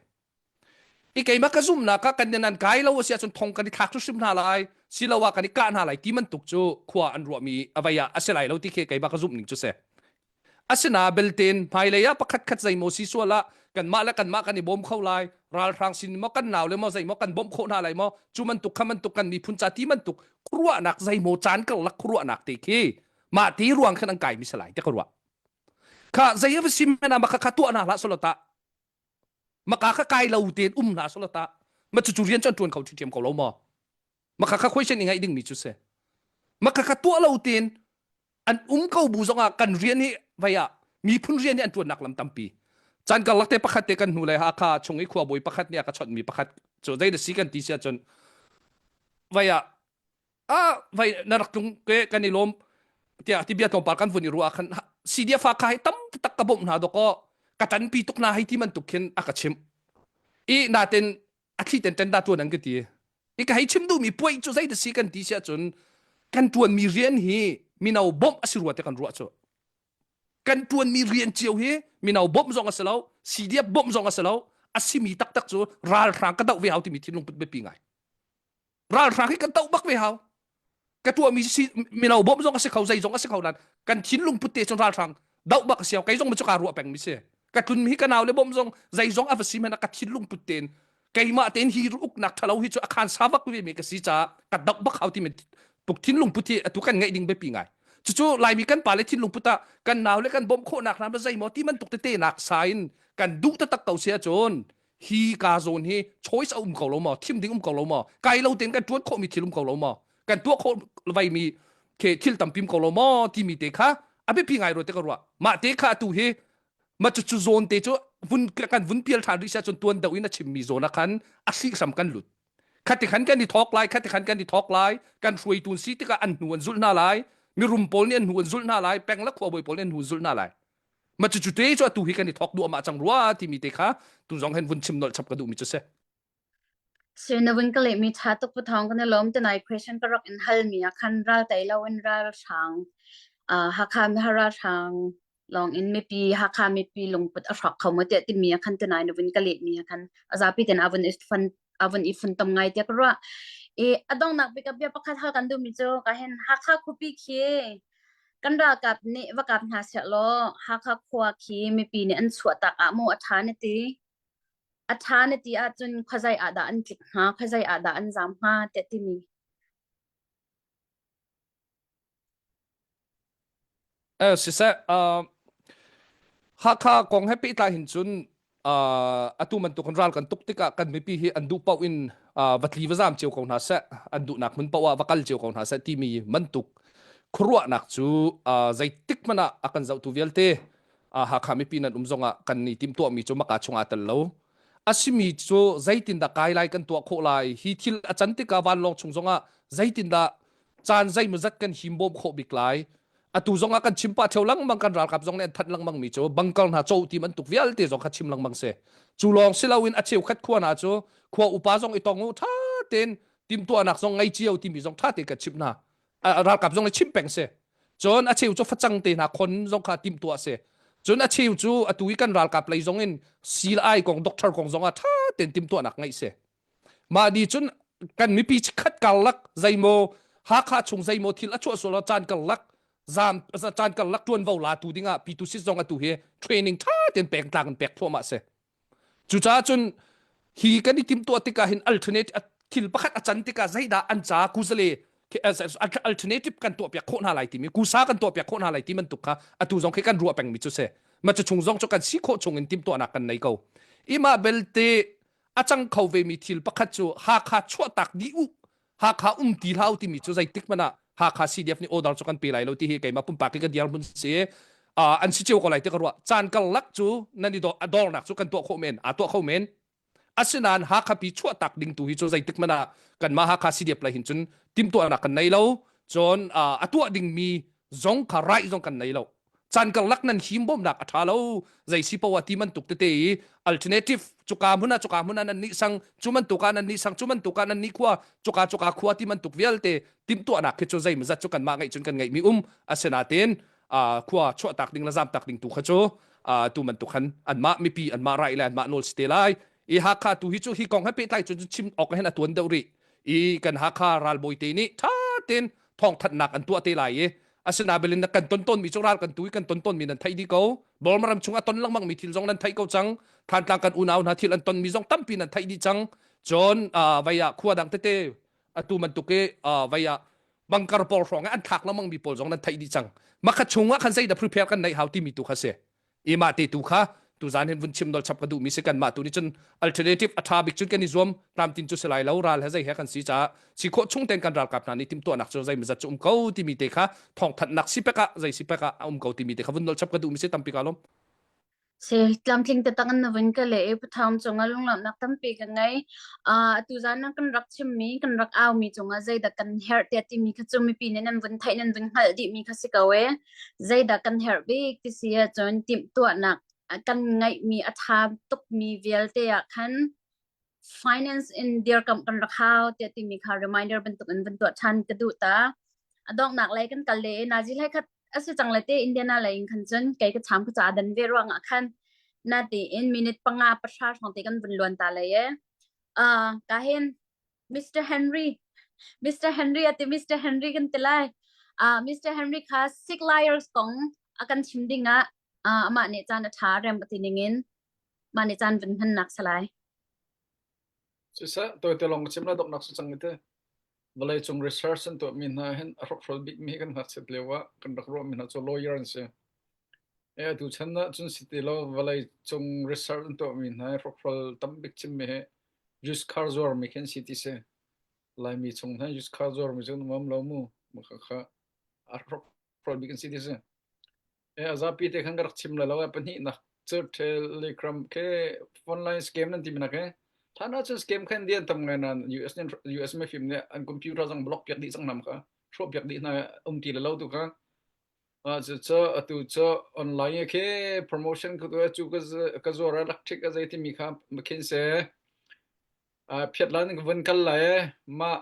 I keimah ka zumhnak ah kan nan kai lo a si ahcun thong kan i thlak hrimhrim hna lai siloah kan i kah hna lai ti bantuk cu khua an ruahmi a vei ah a si lai lo ti khi keimah ka zumh ning cu si. Asina belten hmailei ah pakhat khat zeimaw si sual ah kanmah le kanmah kan i bawm kho lai ralhrang sin maw kan nau le maw zeimaw kan bawmh khawh hna lai maw cu bantuk kha bantuk kan miphun ca ti bantuk khuaruahnak zeimaw caan karlak khuaruahnak te khi mah ti ruang khan an kai mi salai te ka ruah kha zei va sim mena ma kha kha tuah na hlah solota maka kha kai lo tein um hna solota ma cu cu rian cu an tuan kho ṭhiam ko lo maw Maka kha question i ngaih dingmi cu si. Maka kha tuah lo tein an um ko bu zongah kan rian hi vei ah miphun rian hi an tuannak lam tampi. Caan karlak te pakhat te kan hnu le Hakha chung i khuabawi pakhat nih a ka chawnhmi pakhat cu zei na si kan ti si ahcun vei ah ah vei na rak tlung ke kan i lawm tiah ti bia tlawmpal kan vun i ruah khan CDF kha hi tam tak ka bawmh hna dawkaw ka ṭanpi tuk na hei ti bantuk khin a ka chimh. I natin a thli ten ṭen dah ṭuan an ka ti. I ka hei chim duhmi puai cu zei si kan ti si ahcun kan ṭuanmi rian hi mino bawmh a si rua te kan ruah cu. Kan ṭuanmi rian cio hi mino bawmh zong a si lo, CDF bawmh zong a si lo. A simi taktak cu ralhrang ka doh ve hau timi thinlung put biapi ngai. Ralhrang hi kan doh bak ve hau. Ka tuahmi si mino bawmh zong a si kho, zei zong a si kho nain kan thinlung put te cun ralhrang doh bak a si hau. Kei zong cu kaa ruah pengmi si. Ka tlun hi ka nau le bawmh zong zei zong a va si hmanh ah ka thinlung put tein keimah tein hi uknak ṭhalo hi cu a khan sa bak ve mi ka si caah ka doh bak hau timi tuk thinlung put hi atu kan ngeih ding biapi ngai. Cucu Laimi kan pale thinlung put ah kan nau le kan bawmh khawhnak hna zeimaw ti bantuk tete nak sa in kan duh taktak ko si ahcun hi ka zawn hi choice a um ko lo maw thim ding um ko lo maw kai lo tein kan ṭuan khawhmi thil um ko lo maw kan tuah khawh vai mi ke thil tampim ko lo maw timi te kha a biapi ngai rua te ka ruah mah te kha atu hi ma cu cu zawn te cu vun kan vun pial ṭhan rih sia cun tuan deuh in a chimmi zawn ah khan a hrih hram kan lut khati khan kan i thawk lai khati khan kan i thawk lai kan hruaitu si tikah an hnu an zulh hna lai mirum pawl nih an hnu an zulh hna lai peng le khuabawi pawl nih an hnu an zulh hna lai ma cu cu te cu atu hi kan i thawk duahmah cang rua timi te kha tu zong hen vun chim nolh chap ka duhmi cu si Sir na vun ka lehmi ṭha tuk pu Thawng kan i lawm tunai question ka rak in halmi ah khan ral tei lo in ral hrang uh, Hakha mi ral hrang lawng in mipi Hakha mipi lungput a hrawk kho maw tiah timi ah khan tunai na vun ka lehmi ah khan a zapi ten a vun i fun a vun i funtom ngai tiah ka ruah. I a donghnak bik ah bia pakhat hal kan duhmi cu ka hin Hakha khuapi khi kan ralkap nih va kap hna seh law Hakha khua khi mipi nih an chuahtak ah maw a ṭha na ti? A ṭha na ti ahcun khuazei ah dah an tlik hnga, khuazei ah dah an zaam hnga tiah timi. Eh, siseh, uh, Hakha kong he pehtlai hin cun uh, atu bantuk ral kan tuk tikah kan mipi hi an duh paoh in uh, va tli va zaam cio ko hna seh, an duhnak hmun paoh ah va kal cio ko hna seh timi bantuk khuaruahnak cu uh, zeitik hmanh ah a kan zohtu vialte uh, Hakha mipi nan um zongah kan ni timhtuahmi cu maka chungah tel lo. Asimi cu zeitindah kai lai kan tuah khawh lai hi thil a can tikah vanlawng chung zongah zeitindah caan zeimawzat kan himbawm khawh bik lai atu zong ah kan chim pah theo lengmang kan ralkap zong nih an thanh lengmang mi cu bangkal hna cho ti bantuk vialte zong kha chim lengmang si cu lawng si loin a cheukhat khua hna cu khua upa zong i tong u tha tein timtuahnak zong ngei cio timi zong tha tein kan chimh hna ralkap zong nih chim peng si cun a cheu cu facang te hna khon zong kha timtuah si cun a cheu cu atu i kan ralkap lei zong in sil ai kong doctor kong zong ah tha tein timtuahnak ngeih si Mah ni cun kan mipi chikkhat karlak zeimaw Hakha chung zeimaw thil a chuah sual ah caan karlak zam caan karlak ṭuanvo latu dingah Pitu Sit zong atu hi training ṭha tein pengtlang in pek thluahmah si. Cucaah cun hi kan i timhtuah tikah hin alternate thil pakhat a can tikah zeidah an ca kuzale alternative kan tuahpiak khawh hna lai timi kusa kan tuahpiak khawh hna lai ti bantuk kha atu zong khi kan ruah pengmi cu si. Ma cu chung zong cu kan si khawh chung in timhtuahnak kan nei ko. Ima belte a cang kho vemi thil pakhat cu Hakha chuahtak dih u Hakha um ti hlah u timi cu zeitik hmanh ah Hakha CDF nih order cu kan pe lai lo ti hi keimah pumpak i ka dirhmun si uh, an si cio ko lai ti ka ruah caan karlak cu nan i dawrnak cu kan tuah khawh men aa tuah kho men asinain Hakha pi chuahtak ding tu hi cu zeitik hmanh ah kanmah Hakha CDF lei hin cun timhtuahnak kan nei lo cun uh, a tuah dingmi zong kha right zong kan nei lo caan karlak nan him bawmnak a ṭha lo zei si poah ti bantuk tete i alternative cuka hmun ah cuka hmun ah nan nih sang cu bantuk ah nan nih sang cu bantuk ah nan nih khua cuka cuka khua ti bantuk vialte timhtuahnak khi cu zeimawzat cu kanmah ngeih cun kan ngeihmi um asinain khua chuahtak ding le zamtak ding tu kha cu tu bantuk khan anmah mipi anmah rai le anmah nawl si te lai i Hakha tu hi cu hi kong he pehtlai cun chim awk hen a tuan deuh rih i kan Hakha ralbawi te nih ṭha tein thawngthanhnak an tuah te lai i asinain kan ton tawnmi cu ral kan tu i kan ton tawnmi nan theih dih ko Burma ram chung a ton lengmang mi thil zong nan theih ko cang Thantlang kan unau hna thil an tonmi zong tampi nan theih dih cang cun vei ah khua dang tete atu bantuk i vei ah bangkar pawl hrawng i an thlak lengmang mi pawl zong nan theih dih cang makha chung ah khan zeidah prepare kan neih hau timi tu kha si i mah te tu kha tuzan hin vun chim nol chap ka duh mi si kan mah tu nih cun alternative a tha bik cun kan i zuam tlamtin cu si lai lo ral he zei he kan si caah si khawh chung ten kan ralkap hna nih timhtuahnak cu zei mazat cu um ko timi te kha thawngthanhnak si pek ah zei si pek ah a um ko timi te kha vun nol chap ka duh mi si tampi ka lom Se tlamtling te tak na vun ka le e patham cunga lunglawmhnak tampi ka ngei. Uh, atu zan kan rak chimmi kan rak aumi cungah zeidah kan herh tiah timi kha cu mipi nih nan vun theih nan vun hngalh dihmi kha si ko e. Zeidah kan herh bik ti si ahcun timhtuahnak kan ngeihmi a ṭha tukmi vialte ah khan finance in dirkamh kan rak hau tiah timi kha reminder bantuk in van tuah ṭhan ka duh ta. A donghnak lei kan kal le nazi hlei khat a si cang le te Indiana lei in khan cun kei ka cham ka ca dan ve ruangah khan. Natein minute panga pahra hrawng te kan vun luan ta lai e. Uh, ka hin Mr. Henry Mr. Henry ati Mr. Henry kan ti lai. Uh, Mr. Henry kha sick liars kong a kan chim ding ah uh, amah nih caan a ṭha rem ati ningin mah nih caan vun hman nak salai. Siseh, tawite lawng ka chim la donghnak si cang ite. Vawleicung research an tuahmi hna hin a hrokhrawl bikmi kan ngakchiat lio ah kan rak ruahmi hna cu lawyer an si. E atu chan ah cun si ti lo vawleicung research an tuahmi hna hi hrokhrawl tam bik chimmi hi used car zuarmi khi an si ti si. Laimi chung hna used car zuarmi cu an um lo mu. Maka kha a hrokhrawl bik an si ti si. E a zapi te khan ka rak chim lai lo e pahnihnak cu Telegram ke online scam nan ti mi nak he than ah cun scam khan dian tam ngai nan US nih US mifim nih an computer zong block piak dih cang nam kha hrawh piak dih hna um ti le lo tu kha a cu cu atu cu online ke promotion ku tu cu ka ka zuar electric a zei timi kha makhin se phiat lan ka vun kal lai e mah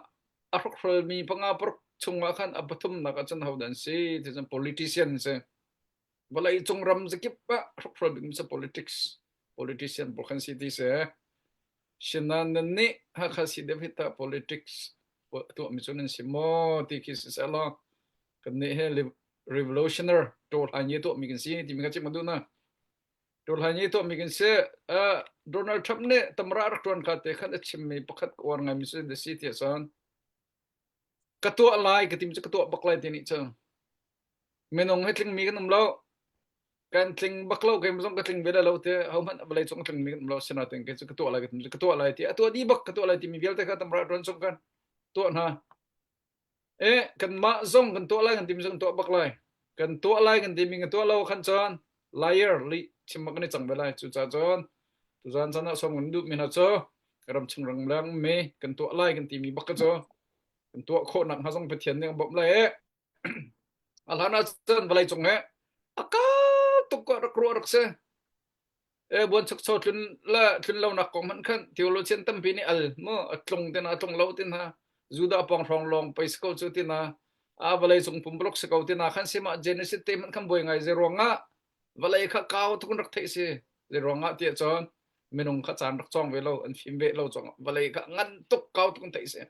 a hrokhrol mi panga paruk chungah khan a pathumnak ah cun ho dan si ti cun politician si vawlei cung ram zakip ah hrokhrol bik mi cu politics politician pawl khan si ti si sinan nan nih Hakha si deuh hi ta politics tuah mi cu nan si maw ti khi si seh law kan nih he revolutionary to hlan ye tuah mi kan si ti mi kha chim ka duh na Tuhlai ni tuahmi kan si. Uh, Donald Trump nih tamra rak ṭuan ka te khan a chimmi pakhat ka uar ngaimi cu si ti cun ka tuah lai ka tim cu ka tuah bak lai ti nih cu minung hi tlingmi kan um lo kan tling bak lo kei zong ka tling ve lo te ho hmanh vawlei cung tlingmi kan um lo sinain kei cu ka tuah lai ka tim cu ka tuah lai ti a tuah dih bak ka tuah lai timi vialte kha tamra ṭuan chung kan tuah hna Eh, kanmah zong kan tuah lai kan timi zong tuah bak lai. Kan tuah lai kan timi kan tuah lo khan cun liar lih chim bak kan i cang ve lai. Cucaah cun tuzaan caan ah sawm kan duhmi hna cu ramchung ramleng mi kan tuah lai kan timi bak ka cu kan tuah khawh nak hnga zong Pathian nih a bawmh lai eh. A hlan ah cun vawlei cung he a kau tuk ko rak ruah rak si. E buanchukcho tlun le tlun lonak kong hmanh khan theologian tampi nih al mu a tlung te na tlung lo ti na Judah pawng hrawng lawng pei si ko cu ti na a vawlei cung pumpuluk si ko ti na khan sima Genesis te hmanh khan buai ngai zei ruangah vawlei kha kau tuk in rak theih si zei ruangah tiah cun minung kha caan rak cawng ve lo an fim ve lo cawng vawlei kha ngan tuk kau tuk in theih si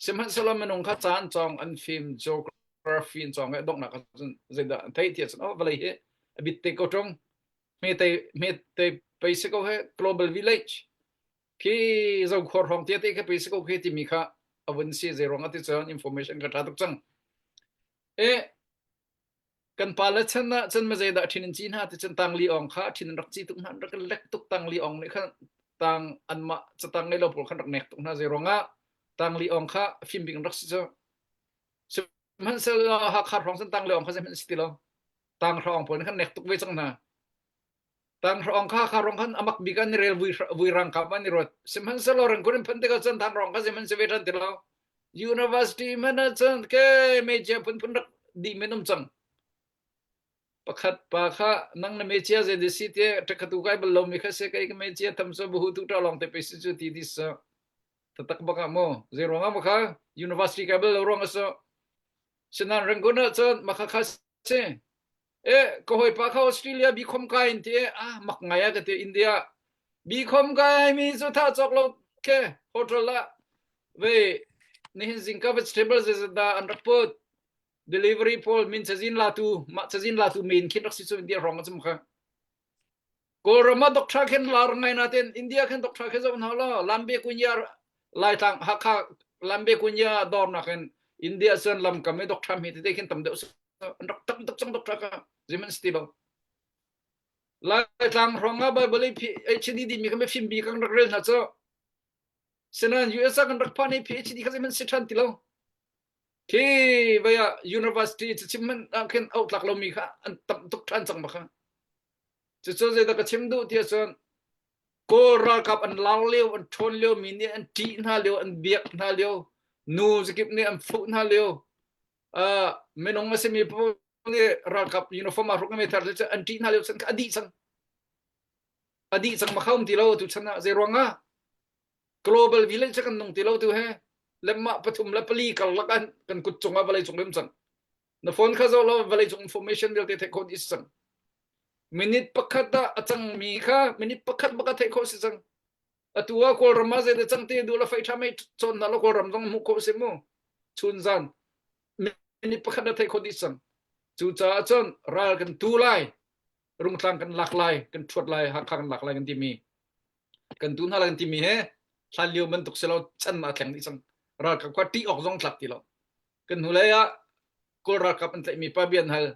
sihmanhsehlaw minung kha caan cawng an fim geography in cawng he donghnak ah cun zeidah an theih tiah cun oh vawlei hi a bit te ko ṭung hmete hmete pei si ko he global village khi zokhor hrawng tia te kha pei si ko khi timi kha a vun si zei ruang ah ti cun information ka tha tuk cang e kan pa le chan ah chan ma zeidah thin in ci hna ti chan tang li ong kha thin in rak ci tuk hna rak lek tuk tang li ong nih khan tang an mah catang ngei lo pawl khan rak nek tuk hna zei ruang ah tang li ong kha fim bik in rak si cu sihmanhsehlaw Hakha hrawng cun tang li ong kha zeihmanh si ti lo Tanghrawng pawl nih khan nek tuk ve cang hna. Tanghrawng kha kha rong khan amak bik an i rel vui vui rangkap an i ruat. Sihmanhsehlaw rangkun in phun tikah cun tanghrawng kha zeihmanh si ve ṭhan ti lo. University hmanh ah cun ke mecia phunphun rak dih men um cang. Pakhat pa kha nang na mecia zei di si te ṭakhatu kai bal lomi kha se kai ka mecia tham so buhu tu ṭa lawng te pe si cu ti di so. Tatak bak ah mu. Zei ruang ah ma kha university kai bal lo ruang a so. Sinan Rangoon ah cun makha kha si e ka hawipa kha Australia BCom kai in ti ah mak ngai ah ka ti India BCom kai mi cu tha cawk lo ke hotel ah ve nihin zingka vegetable zeizat an rak put delivery pawl min cazin latu mah cazin latu men khin rak si cu India rong a kha Kawlram ah doctor khin lar ngai na ten India khin doctor khin zoh hna law Lambe Kunya Laitlang Hakha Lambe Kunya dawr nak in India cun lamkam i doctor mi tete khin tam deuh an rak tam tuk cang doctor ka zeman si ti lo Laitlang hrawng ah Bible i PhD dimi kha fim bi kan rak rel hna cu sinan US ah kan rak phan i PhD kha zeman si than ti lo khi vaya university chim man ah khin au tlak lomi kha an tam tuk than cang ma kha Cucu zeidah ka chim duh ti ahcun Kawl ralkap an lar lio, an ṭhawn lio, mi nih an ṭih hna lio, an biak hna lio, nu zakip nih an fuh hna lio, uh, minung a simi paoh nih ralkap uniform aa hruk mi thar cu an ṭih hna lio chan kha a dih cang. A dih cang ma kha um ti lo tu chan ah zei ruang ah global village kan nung ti lo tu he lemah pathum le pali karlak an kan kut cung ah vawlei cung rim cang. Na phone kha zoh law vawlei cung information vialte theih khawh dih si cang. Minute pakhat ah a cangmi kha minute pakhat bak a theih khawh si cang. Atu ah Kawlram ah zeidah cang ti duh la fei ṭha mei cawn hna la Kawlram zong hmuh khawh si mu. Chun zan minute pakhat a theih khawh dih cang. Cucaah cun ral kan tu lai, rungtlang kan lak lai, kan ṭhuat lai, Hakha kan lak lai kan timi. Kan tu hna lai kan timi he hlan lio bantuk si lo chan a thleng dih cang. Ralkap kha ṭih awk zong tlak ti lo. Kan hnulei ah Kawl ralkap an tlaihmi pa bia an hal.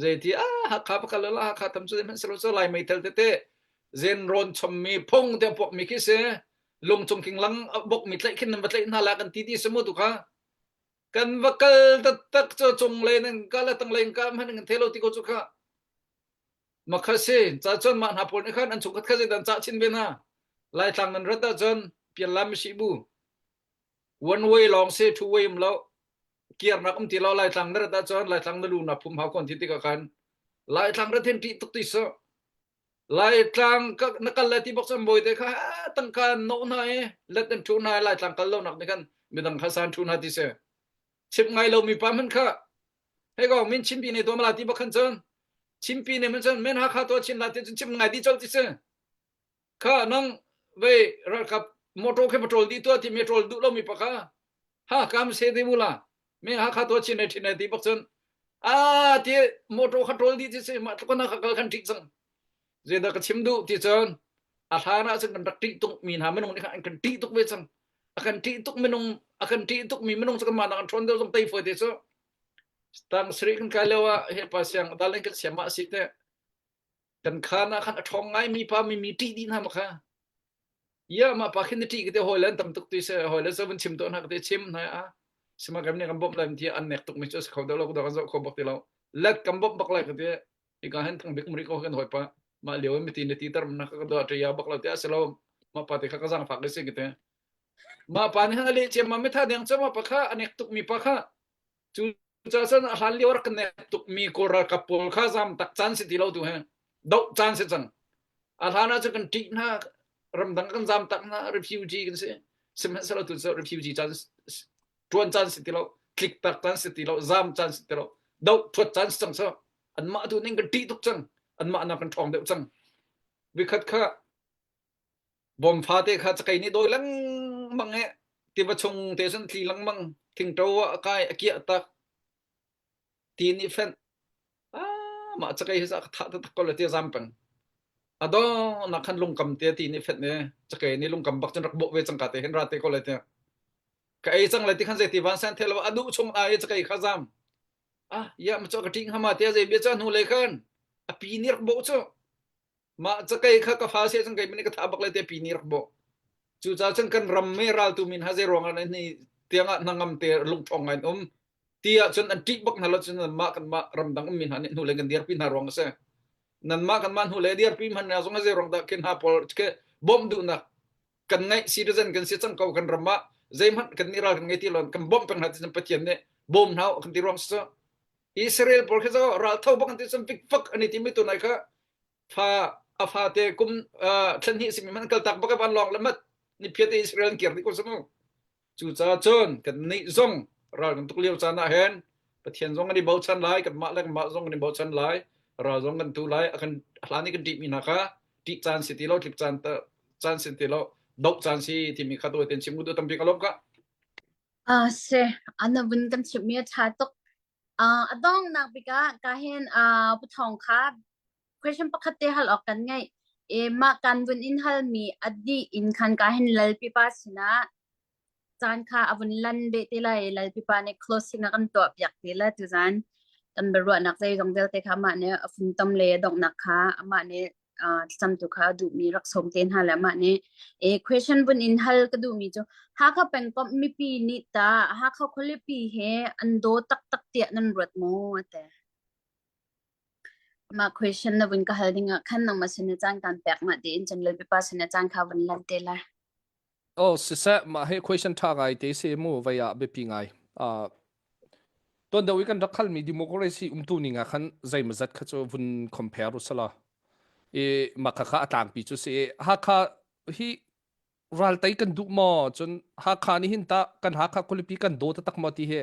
Zeiti ah Hakha pakal la Hakha tam cu hmanh selo cu Lai meithal tete zen rawn chommi phung te puak mi khi si lungcung king lang bok mi tlaih khin nan va tlaih hna la kan ti ti si mu tu kha kan va kal taktak cu cung le nan kal tang le kal hman kan thelo ti ko cu kha makha si ca cun mah hna pawl nih khan an chungkhat kha zeidan cah chin ve hna Laitlang nan rat ahcun piallam si bu one way lawng si two way um lo kirnak um ti lo Laitlang na rat ahcun Laitlang na lu na phum hau kon ti tikah khan Laitlang rat hin ṭih tuk ti so Laitlang ka na kal lai ti bak cun bawi te kha tangka no hna i let an ṭhu hna i Laitlang kal lo nak nih khan midang kha san ṭhu hna ti si chim ngai lo mi pa hmanh kha hei ko min chimpi ne tuam la ti bak khan cun chimpi ne man cun men Hakha to chin la ti cun chim ngai di chol ti si Kha nang vei ralkap motor khe patrol dih tuah ti mi ṭawl duh lomi pa kha ha kam se te mu la me ha kha tuah chin ai thin ai ti bak cun a ti motor kha ṭawl dih ti si mah tluk na kha kal khan ṭih cang zeidah ka chim duh ti cun a hlan ah cun kan rak ṭih tuk mi hna minung nih khan an kan ṭih tuk ve cang a kan ṭih tuk minung a kan ṭih tuk mi minung cu kanmah nak an ṭhawn deuh zong tei fawi te cu tang sri kan kai lio ah he pa siang dalen kan siam ah si te Kan khaan ah khan a ṭhawng ngaimi pa mimi ṭih dih hna ma kha. Ya mah pa khin na ṭih ka te hawi le an tam tuk ti se hawi le van chim tawn hna ka te chim hna a sima kan nih kan bawmh lai ti an nek tuk mi cu a si kho deuh lo kan zoh kho bak ti lo let kan bawmh bak lai ka ti ika hen thang bik muri ko kan hawi pa mah lio mi ti na ti tar na ka do ṭi ya bak lo ti a si lo mah pa te kha ka zang fak si ka te mah pa nih han a leh ciam ma mi tha deng cu mah pa kha a nek tuk mi pa kha cu Cucaah a hlan lio rak kan nek tukmi Kawl ralkap pawl kha zam tak caan si ti lo tu he doh caan si cang. A hlan ah cun kan ṭih hna, ramdang kan zam tak hna, refugee kan si. Sihmanhsehlaw tu cu refugee caan ṭuan caan si ti lo, tlik tak caan si ti lo, zam caan si ti lo, doh ṭhuat caan si cang so. Anmah tu ning kan ṭih tuk cang. Anmah nak kan ṭhawng deuh cang. Vikhat kha Bawm fate kha cakei nih dawi lengmang i tiva chung te cun tli lengmang thingṭo ah a kai a kiah tak ti nih fenh ah mah cakei hi ka thah taktak ko le ti a zam peng a dawhnak khan lungkam te ti nih fenh i cakei nih lungkam bak cun rak bawh ve cangka te hin ra te ko le tiah ka ei cang le ti khan zei ti van san the lo a duh chung ai cakei kha zam ah ya ma cho ka ṭing hama te zei bia cha hnu le khan a pi nih rak bawh cu Mah cakei kha ka fa se cang kei mene ka tha bak le te pi ni rak bo. Cu ca cun kan ram me raltu min ha zei ruang ah ni tiang ah hnangam te lungṭhawng ngai um ti ah cun an ṭih bak hna lo cun mah kan mah ramdang um mi hna nih hnu le kan dirpi hna ruang a si. Nan mah kan mah hnu le dirpi hman na zong zei ruang dah khin ha pawl ke bawmh duhnak kan ngeih citizen kan si cang ko kan ram ah zeihmanh kan nih ral kan ngei ti lo kan bawmh peng hna ti cun Pathian nih bawm hna kan ti ruang si Israel pawl khi cu ral tho bak an ti cun fikfak an i timi tu nai kha fa a fate kum thlan hnih simi man kal tak bak van lawng le mat ni phiat Israel an kir dih ko samu cucaah cun kan nih zong ral kan tuk lio caan ah hin Pathian zong kan i bochan lai kan mah le kan mah zong kan i bochan lai ral zong kan tu lai a kan hlan i kan ṭih mi hna kha ṭih caan si ti lo tlik caan caan si ti lo doh caan si timi kha tawi ten chim u tampi ka lawm ka Ah si, ana vun kan chimhmi a ṭha tuk. Uh, a donghnak bik ah ka hin uh, Pu Thawng kha question pakhat te hal awk kan ngeih. E, mah kan vun in halmi a dih in khan ka hin Lalpipa sinah caan kha a vun lan beh te lai. Lalpipa nih closing a kan tuah piak te la tuzan. Kan biaruahnak zeizong vialte kha amah nih a funtom le a donghnak kha amah nih thlacamtu kha a duhmi rak sawm te hna le mah nih e question vun in hal ka duhmi cu Hakha pengkomh mipi nih tah Hakha khualipi he an daw taktak tiah nan ruat maw ate mah question na vun ka hal ding ah khan nangmah sin caan kan pek mah tiin cun lalpipa sin caan kha vun lan te lai Oh siseh mah hi question tha ngai te si mu vei ah biapi ngai uh, Tuan deuh i kan rak halmi democracy umtu ning ah khan zeimawzat kha cu vun compare u sala. I mah khakha a tlangpi cu si i Hakha hi raltei kan duh maw cun Hakha nih hin tah kan Hakha khualipi kan daw taktak maw ti hi.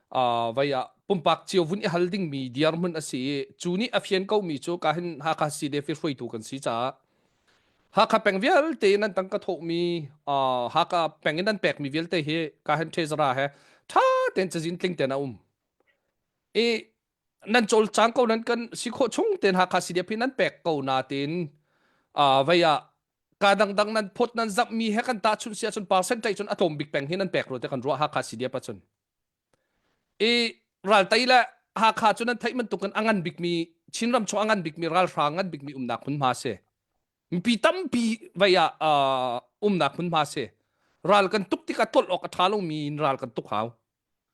Vai ah pumpak cio vun i hal dingmi dirhmun a si i cu nih a fian komi cu ka hin Hakha CDF i hruaitu kan si caah Hakha peng vialte in an tangka thawhmi Hakha peng in an pekmi vialte hi ka hin treasurer he ṭha tein cazin tling tein a um. I nan cawlcang ko nan kan si khawh chung tein Hakha CDF hi nan pek ko natin vei ah ka dangdang nan phot nan zamhmi he kan tahchunh si ahcun percentage cun a tlawm bik peng hi nan pek rua te kan ruah Hakha CDF ahcun. I raltei le Hakha cu nan theih bantukin a ngan bikmi Chinram chung a ngan bikmi ralhrang ngan bikmi umnak hmunhma si. Mipi tampi vei ah umnak hmunhma si. Ral kan tuk tikah tlolh awk a ṭha lomi in ral kan tuk hau.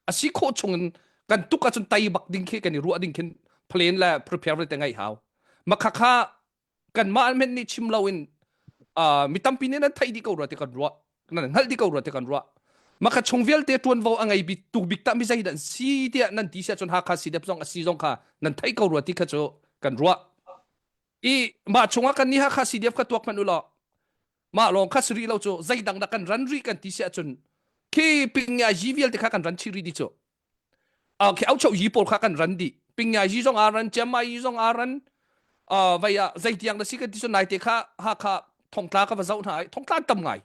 A si khawh chung in kan tuk ahcun tei bak ding khi kan i ruah ding khin plan le prepare te ngaih hau. Makhakha kanmah men nih chim loin uh, mi tampi nih nan theih dih ko rua ti kan ruah nan hngalh dih ko rua ti kan ruah maka chung vialte ṭuanvo a ngei bik tu bik tah mi zeidah si tiah nan ti sia cun Hakha CDF zong a si zong kha nan theih ko rua ti kha cu kan ruah i mah chungah kan ni Hakha CDF kha tuak hmanh u law mah lawng kha si rih lo cu zeidang dah kan ran rih kan ti sia cun khi ping ya yi vialte kha kan ran chih rih di cu khi au chau yi pawl kha kan ran dih pingya yi zong aa ran chiamai yi zong aa ran vai ah zeitiang na si kan ti cu nai te kha Hakha thongtla ka va zoh hna ai thongtla an tam ngai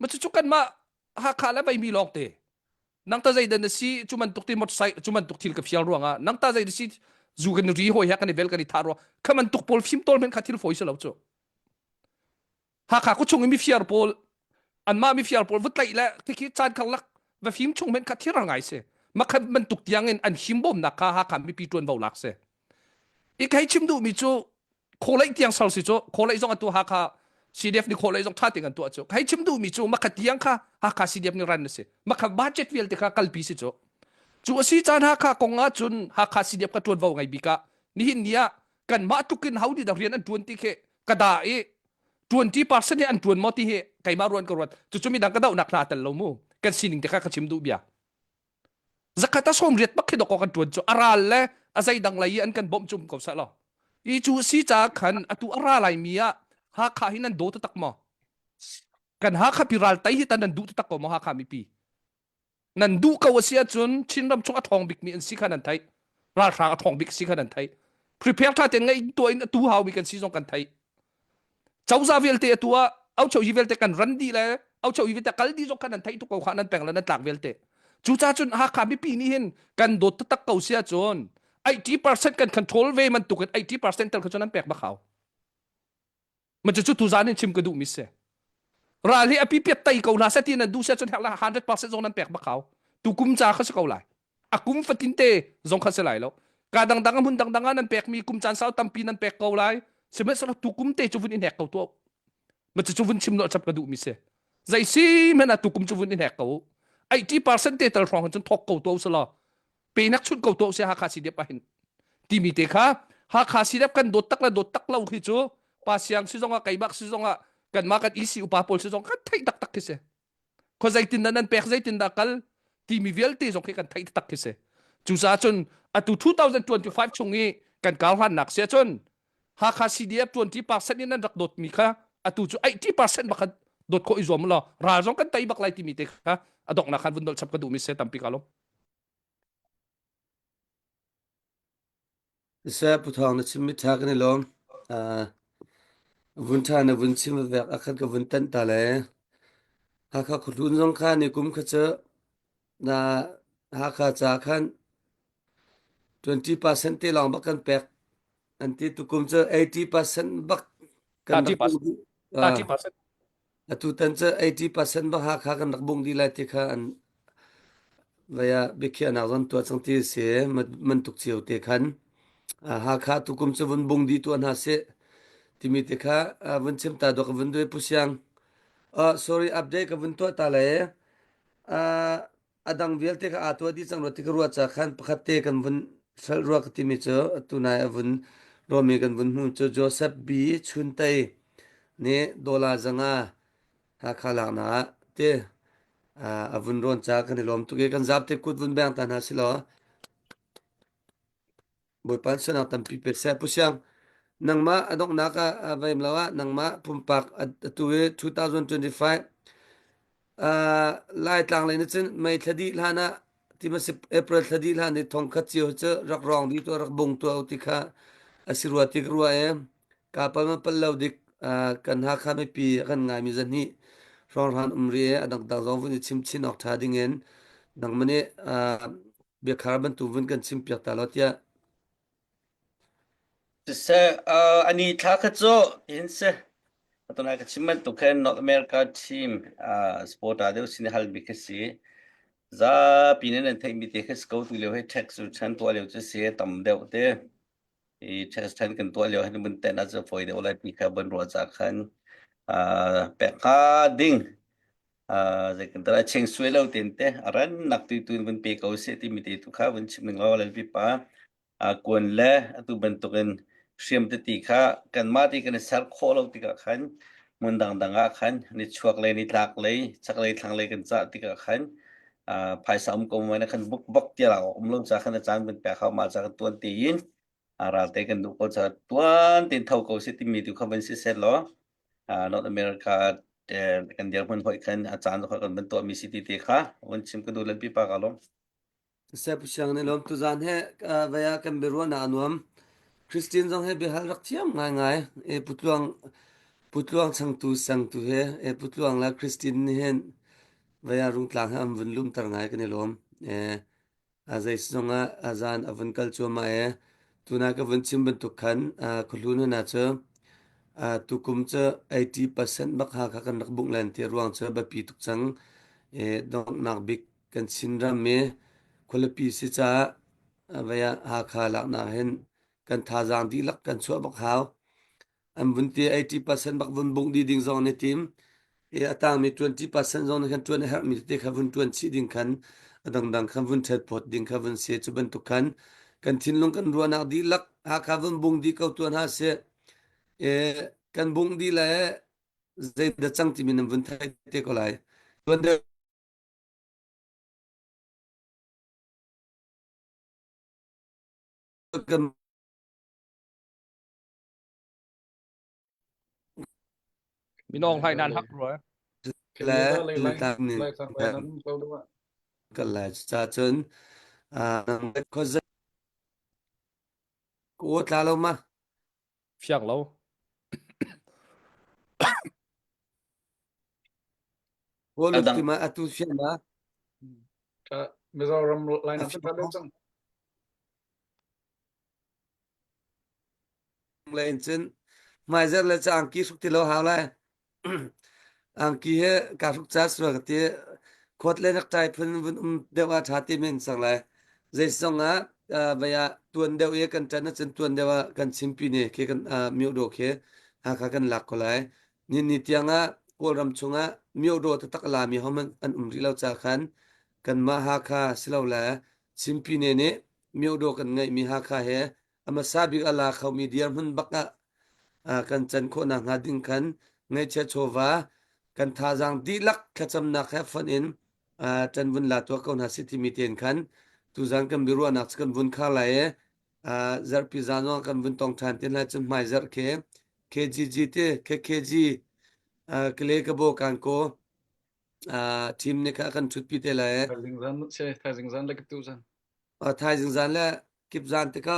ma cu kan mah Hakha le veimi lawng te nang ta zeidan na si cu man tuk ti motorcycle cu man tuk thil ka fial ruangah nang ta zei na si zu kan ri hoi ha kan i vel kan i tha ruang kha man tuk pawl fim tawl men kha thil foi si lo cu Hakha khuachung i mifiar pawl anmah mifiar pawl va tlaih le khikhi caan karlak va fim chung men kha thil ngai si makhat bantuk tiang in an himbawmnak kha Hakha mipi ṭuanvo lak si i kai chim duhmi cu khawleih tiang sal si cu khawleih zong atu Hakha CDF nih khawleih zong ṭha tein an tuah cu kai chim duhmi cu makhat tiang kha Hakha CDF nih ran a si makhat budget vialte kha kalpi si cu cu a si caan Hakha kong ah cun Hakha CDF ka ṭuanvo ngei bik ah nihin ni ah kanmah tluk in ho nih dah rian an ṭuan ti khi ka da i 20% hi an ṭuan maw ti hi keimah ruan ka ruat cucu midang ka dohnak hna tel lo mu kan sining te kha ka chim duh bia zakhat a sawm riat bak khi dawk kan ṭuan cu a ral le a zeidang lei i an kan bawmh cum ko seh law i cu si ca khan atu a ra lai mi ah Hakha hi nan daw taktak maw kan Hakha pi ral tai hi tan nan duh taktak ko maw Hakha mipi Nan duh ko a si ahcun Chinram chung a ṭhawng bikmi an si kha nan theih. Ralhrang a ṭhawng bik si kha nan theih. Prepare ṭha tein ngaih tuah in atu haumi kan si zong kan theih. Cozah vialte atu ah aucho hi vialte kan ran dih le aucho hi vialte kal dih zong kha nan theih tuk ko kha nan peng le nan tlak vialte. Cucaah cun Hakha mipi nih hin kan dawt taktak ko si ahcun 80% kan control ve bantuk in 80% tel kha cun nan pek bak hau. Ma cu tuzan in chim ka duhmi si. Ral hi a pipiat tai ko hna seh ti nan duh seh cun herh 100% zong nan pek bak hau. Tu kum ca kha si ko lai. A kum fatin te zong kha si lai lo. Ka dangdang a hmun dangdang ah nan pekmi kum caan sau tampi nan pek ko lai. Sihmanhsehlaw tu kum te cu vun in hek ko tuah. Ma cu vun chim nawh chap ka duhmi si. Zei si hmanh ah tu kum cu vun in hek ko. 80% te tal hrawng cun thok ko tuah usalaw penak chunh ko tuah seh Hakha CDF ah hin timi te kha Hakha CDF kan dawt tak le dawt tak lo khi cu pa siang si zong ah keimah si zong ah kanmah kan EC upa pawl si zong kan theih taktak khi si khua zeitin dah nan pek zeitin dah kal timi vialte zong khi kan theih taktak khi si cucaah cun atu 2025 chung i kan kar hlannak si ahcun Hakha CDF 20% in nan rak dawtmi kha atu cu 80% bak kha dawt khawh i zuam law ral zong kan tei bak lai timi te kha a donghnak khan vun dolh chap ka duhmi se tampi ka lawm. Siseh Pu Thawng na chimmi ṭha kan i lawm. Uh, vun ṭha na vun chim vek a khat ka vun tanh ta le. Hakha khuahlun zong kha ni kum kha cu na Hakha ca khan 20% te lawng bak kan pek. An ti tukum cu 80% bak kan rak 30%. dih. Uh, 30%. Atutan cu 80% bak Hakha kan rak bungh dih lai ti kha an vei ah biakhiahnak zon tuah cang ti a si. Man tuk cio te khan. Hakha tukum cu vun bung dih tuah hna sih timi te kha vun chim ta dawk ka vun duai Pu Siang. Uh, sorry update ka vun tuah ta le. Uh, a dang vialte kha aa tuah dih cang rua ti ka ruah ca khan pakhat te kan vun hrelh rua ka timi cu atu nai a vun ruahmi kan vun hmu cu Joseph B. Chuntei nih dollar 500 Hakha laknak ah ti a vun rawn ca kan i lawm tuk i kan zapte kut vun beng ta hna si law Bawipa sualnak tampi pe seh. Pu Siang, nangmah a donghnak ah vaim lo ah nangmah pumpak atu i 2025 uh, Laitlang lei na cun mei thla dih hlan ah ti ma si April thla dih hlan i thongkhat cio cu rak rawng dih tuah rak bung tuah u ti kha a si rua ti ka ruah e. Ka pal ma pal lo dik kan Hakha mipi a kan ngaimi zahnih hrawnghrang um ri e a dangdang zong vun i chim chin awk ṭha ding in nangmah nih biakhar bantuk vun kan chim piak ta law tiah Siseh, uh, ani thla kha cu hin si. Atunai ka chim bantuk khan North America team uh, supporter deuh sin hal mi kha si. Zapi nih nan theih mi te kha si ko tu lio he tax chan tuah lio cu si tam deuh te. I tax chan kan tuah lio hin mun ten a cu foi deuh lai ti kha ban ruah ca khan uh, pek hnga ding uh, zei kan tara cheng sui lo ten te aran nak tu tu vun pe ko se ti mi te tu kha vun chim ning law lal pi pa kuan le atu bantukin hriam tete kha kanmah ti kan i ser khawh lo tikah khan hmun dangdang ah khan nichuak lei nitlak lei chaklei thlanglei kan cah tikah khan phaisa um ko mai na khan bukbak tiah la um lo ca khan a caan kan pek hau ma ca kan tuan tein ralte kan duh ko ca tuan tein tho ko si timi tu kha van si set law North America kan dirhmun hoi khan a caan kan van tuah mi si ti te kha van chim ka duh lan pipa ka lawm. Siangpahrang nih lawm tuzaan he vei ah kan biaruahnak a nuam. Christine zong he biahal rak thiam ngaingai. E Putluang Putluang changtu sangtu he e Putluang le Christine nih hin vei ah rungtlang he an vun lumter ngai kan i lawm. E a zei zong ah a zan a vun kal cuahmah e tuna ka vun chim bantuk khan khuahlun hna cu tukum cu 80% bak ha kha kan rak bungh len ti ruang cu biapi tuk cang. E donghnak bik Kan Chinram i khualipi si caah vei ah Hakha laknak hin kan thazaang dihlak kan chuah bak hau. An vun ti 80% bak vun bungh dih ding zong an i tim. I a tangmi 20% zong nih khan ṭuan a herhmi tete kha vun ṭuan chih ding khan a dangdang khan vun ṭhelphawt ding kha vun si. Cu bantuk khan kan thinlung kan ruahnak dihlak Hakha vun bung dih ko tuah hna sih. E, kan bungh dih le zeidah cang timi nan vun thei te ko lai. Tuan deuh kan Minong hlai nan hak rua. Le kan lai ca cun ko tla lo ma Fiang lo. Kawl lut ti ma atu fiang ma? Mizoram line up ta deuh cang. Le in cun hmaizer le ca angki hruk ti lo hau lai. Angki he ka hruk ca sual ka ti. Khuat le naktai phun vun um deuh ah ṭha ti men sang lai. Zeizong ah vei ah tuan deuh i kan ṭan ahcun tuan deuh ah kan chimpi ne khi kan myodaw khi Hakha kan lak ko lai. Ni ni tiang ah Kawlram chungah myodaw taktak a lami hohmanh an um rih lo ca khan kanmah Hakha silole Chimpi ne nih myodaw kan ngeihmi Hakha he a hmasa bik a la khomi dirhmun bak ah kan can khawh nakhnga ding khan ngaihchia chawva kan thazaang dihlak thlacamnak he fonh in ṭan vun la tuah ko hna sih timi tein khan tuzan kan biaruahnak cu kan vun khar lai i zarhpi zan zong kan vun tong ṭhan te hna cu hmai zarh khi KGG te KKG kale kabo kan ko team nih kha kan ṭhutpi te lai. Thaizing zan se thaizing zan le kiptu zan. Thaizing zan le kip zan te ka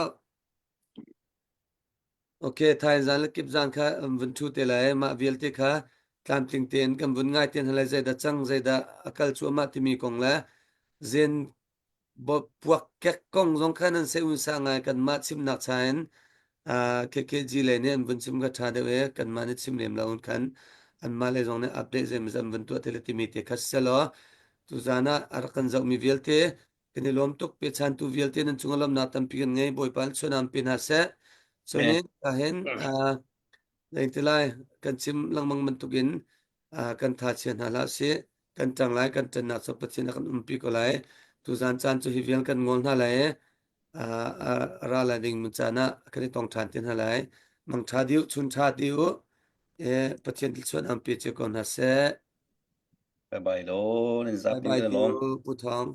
Ok, thaizan le kipzan kha an vun ṭhu te lai. Mah vialte kha tlamtling tein kan vun ngai te hna lai. Zeidah cang, zeidah a kal cuahmah timi kong le zen puak kek kong zong kha nan seh unsa ngai kanmah chimnak cha in KKG lei nih an vun chim kha ṭha deuh i kanmah nih chim lem lo in khan anmah lei zong nih update zeimawzat an vun tuah te le timi te kha siselaw tuzan ah a rak kan zohmi vialte Kan i lawm tuk pechantu vialte nan cungah lawmnak tampi kan ngei. Bawipa nih chuanam pe hna seh. Cun ahhin zei lai kan chim lengmang bantukin kan tha chia hna hlah sih. Kan ṭang lai, kan ṭannak cu Pathian a kan umpi ko lai. Tuzan caan cu hi vial kan ngol hna lai i a ra lai ding caan ah kan i tong ṭhan te hna lai. Mang ṭha dih u, chun ṭha dih u. Pathian thluachuah an pe cio ko hna seh. Bye bye lo, nan Bye zapi bye kan ti lawm. u, Pu Thawng.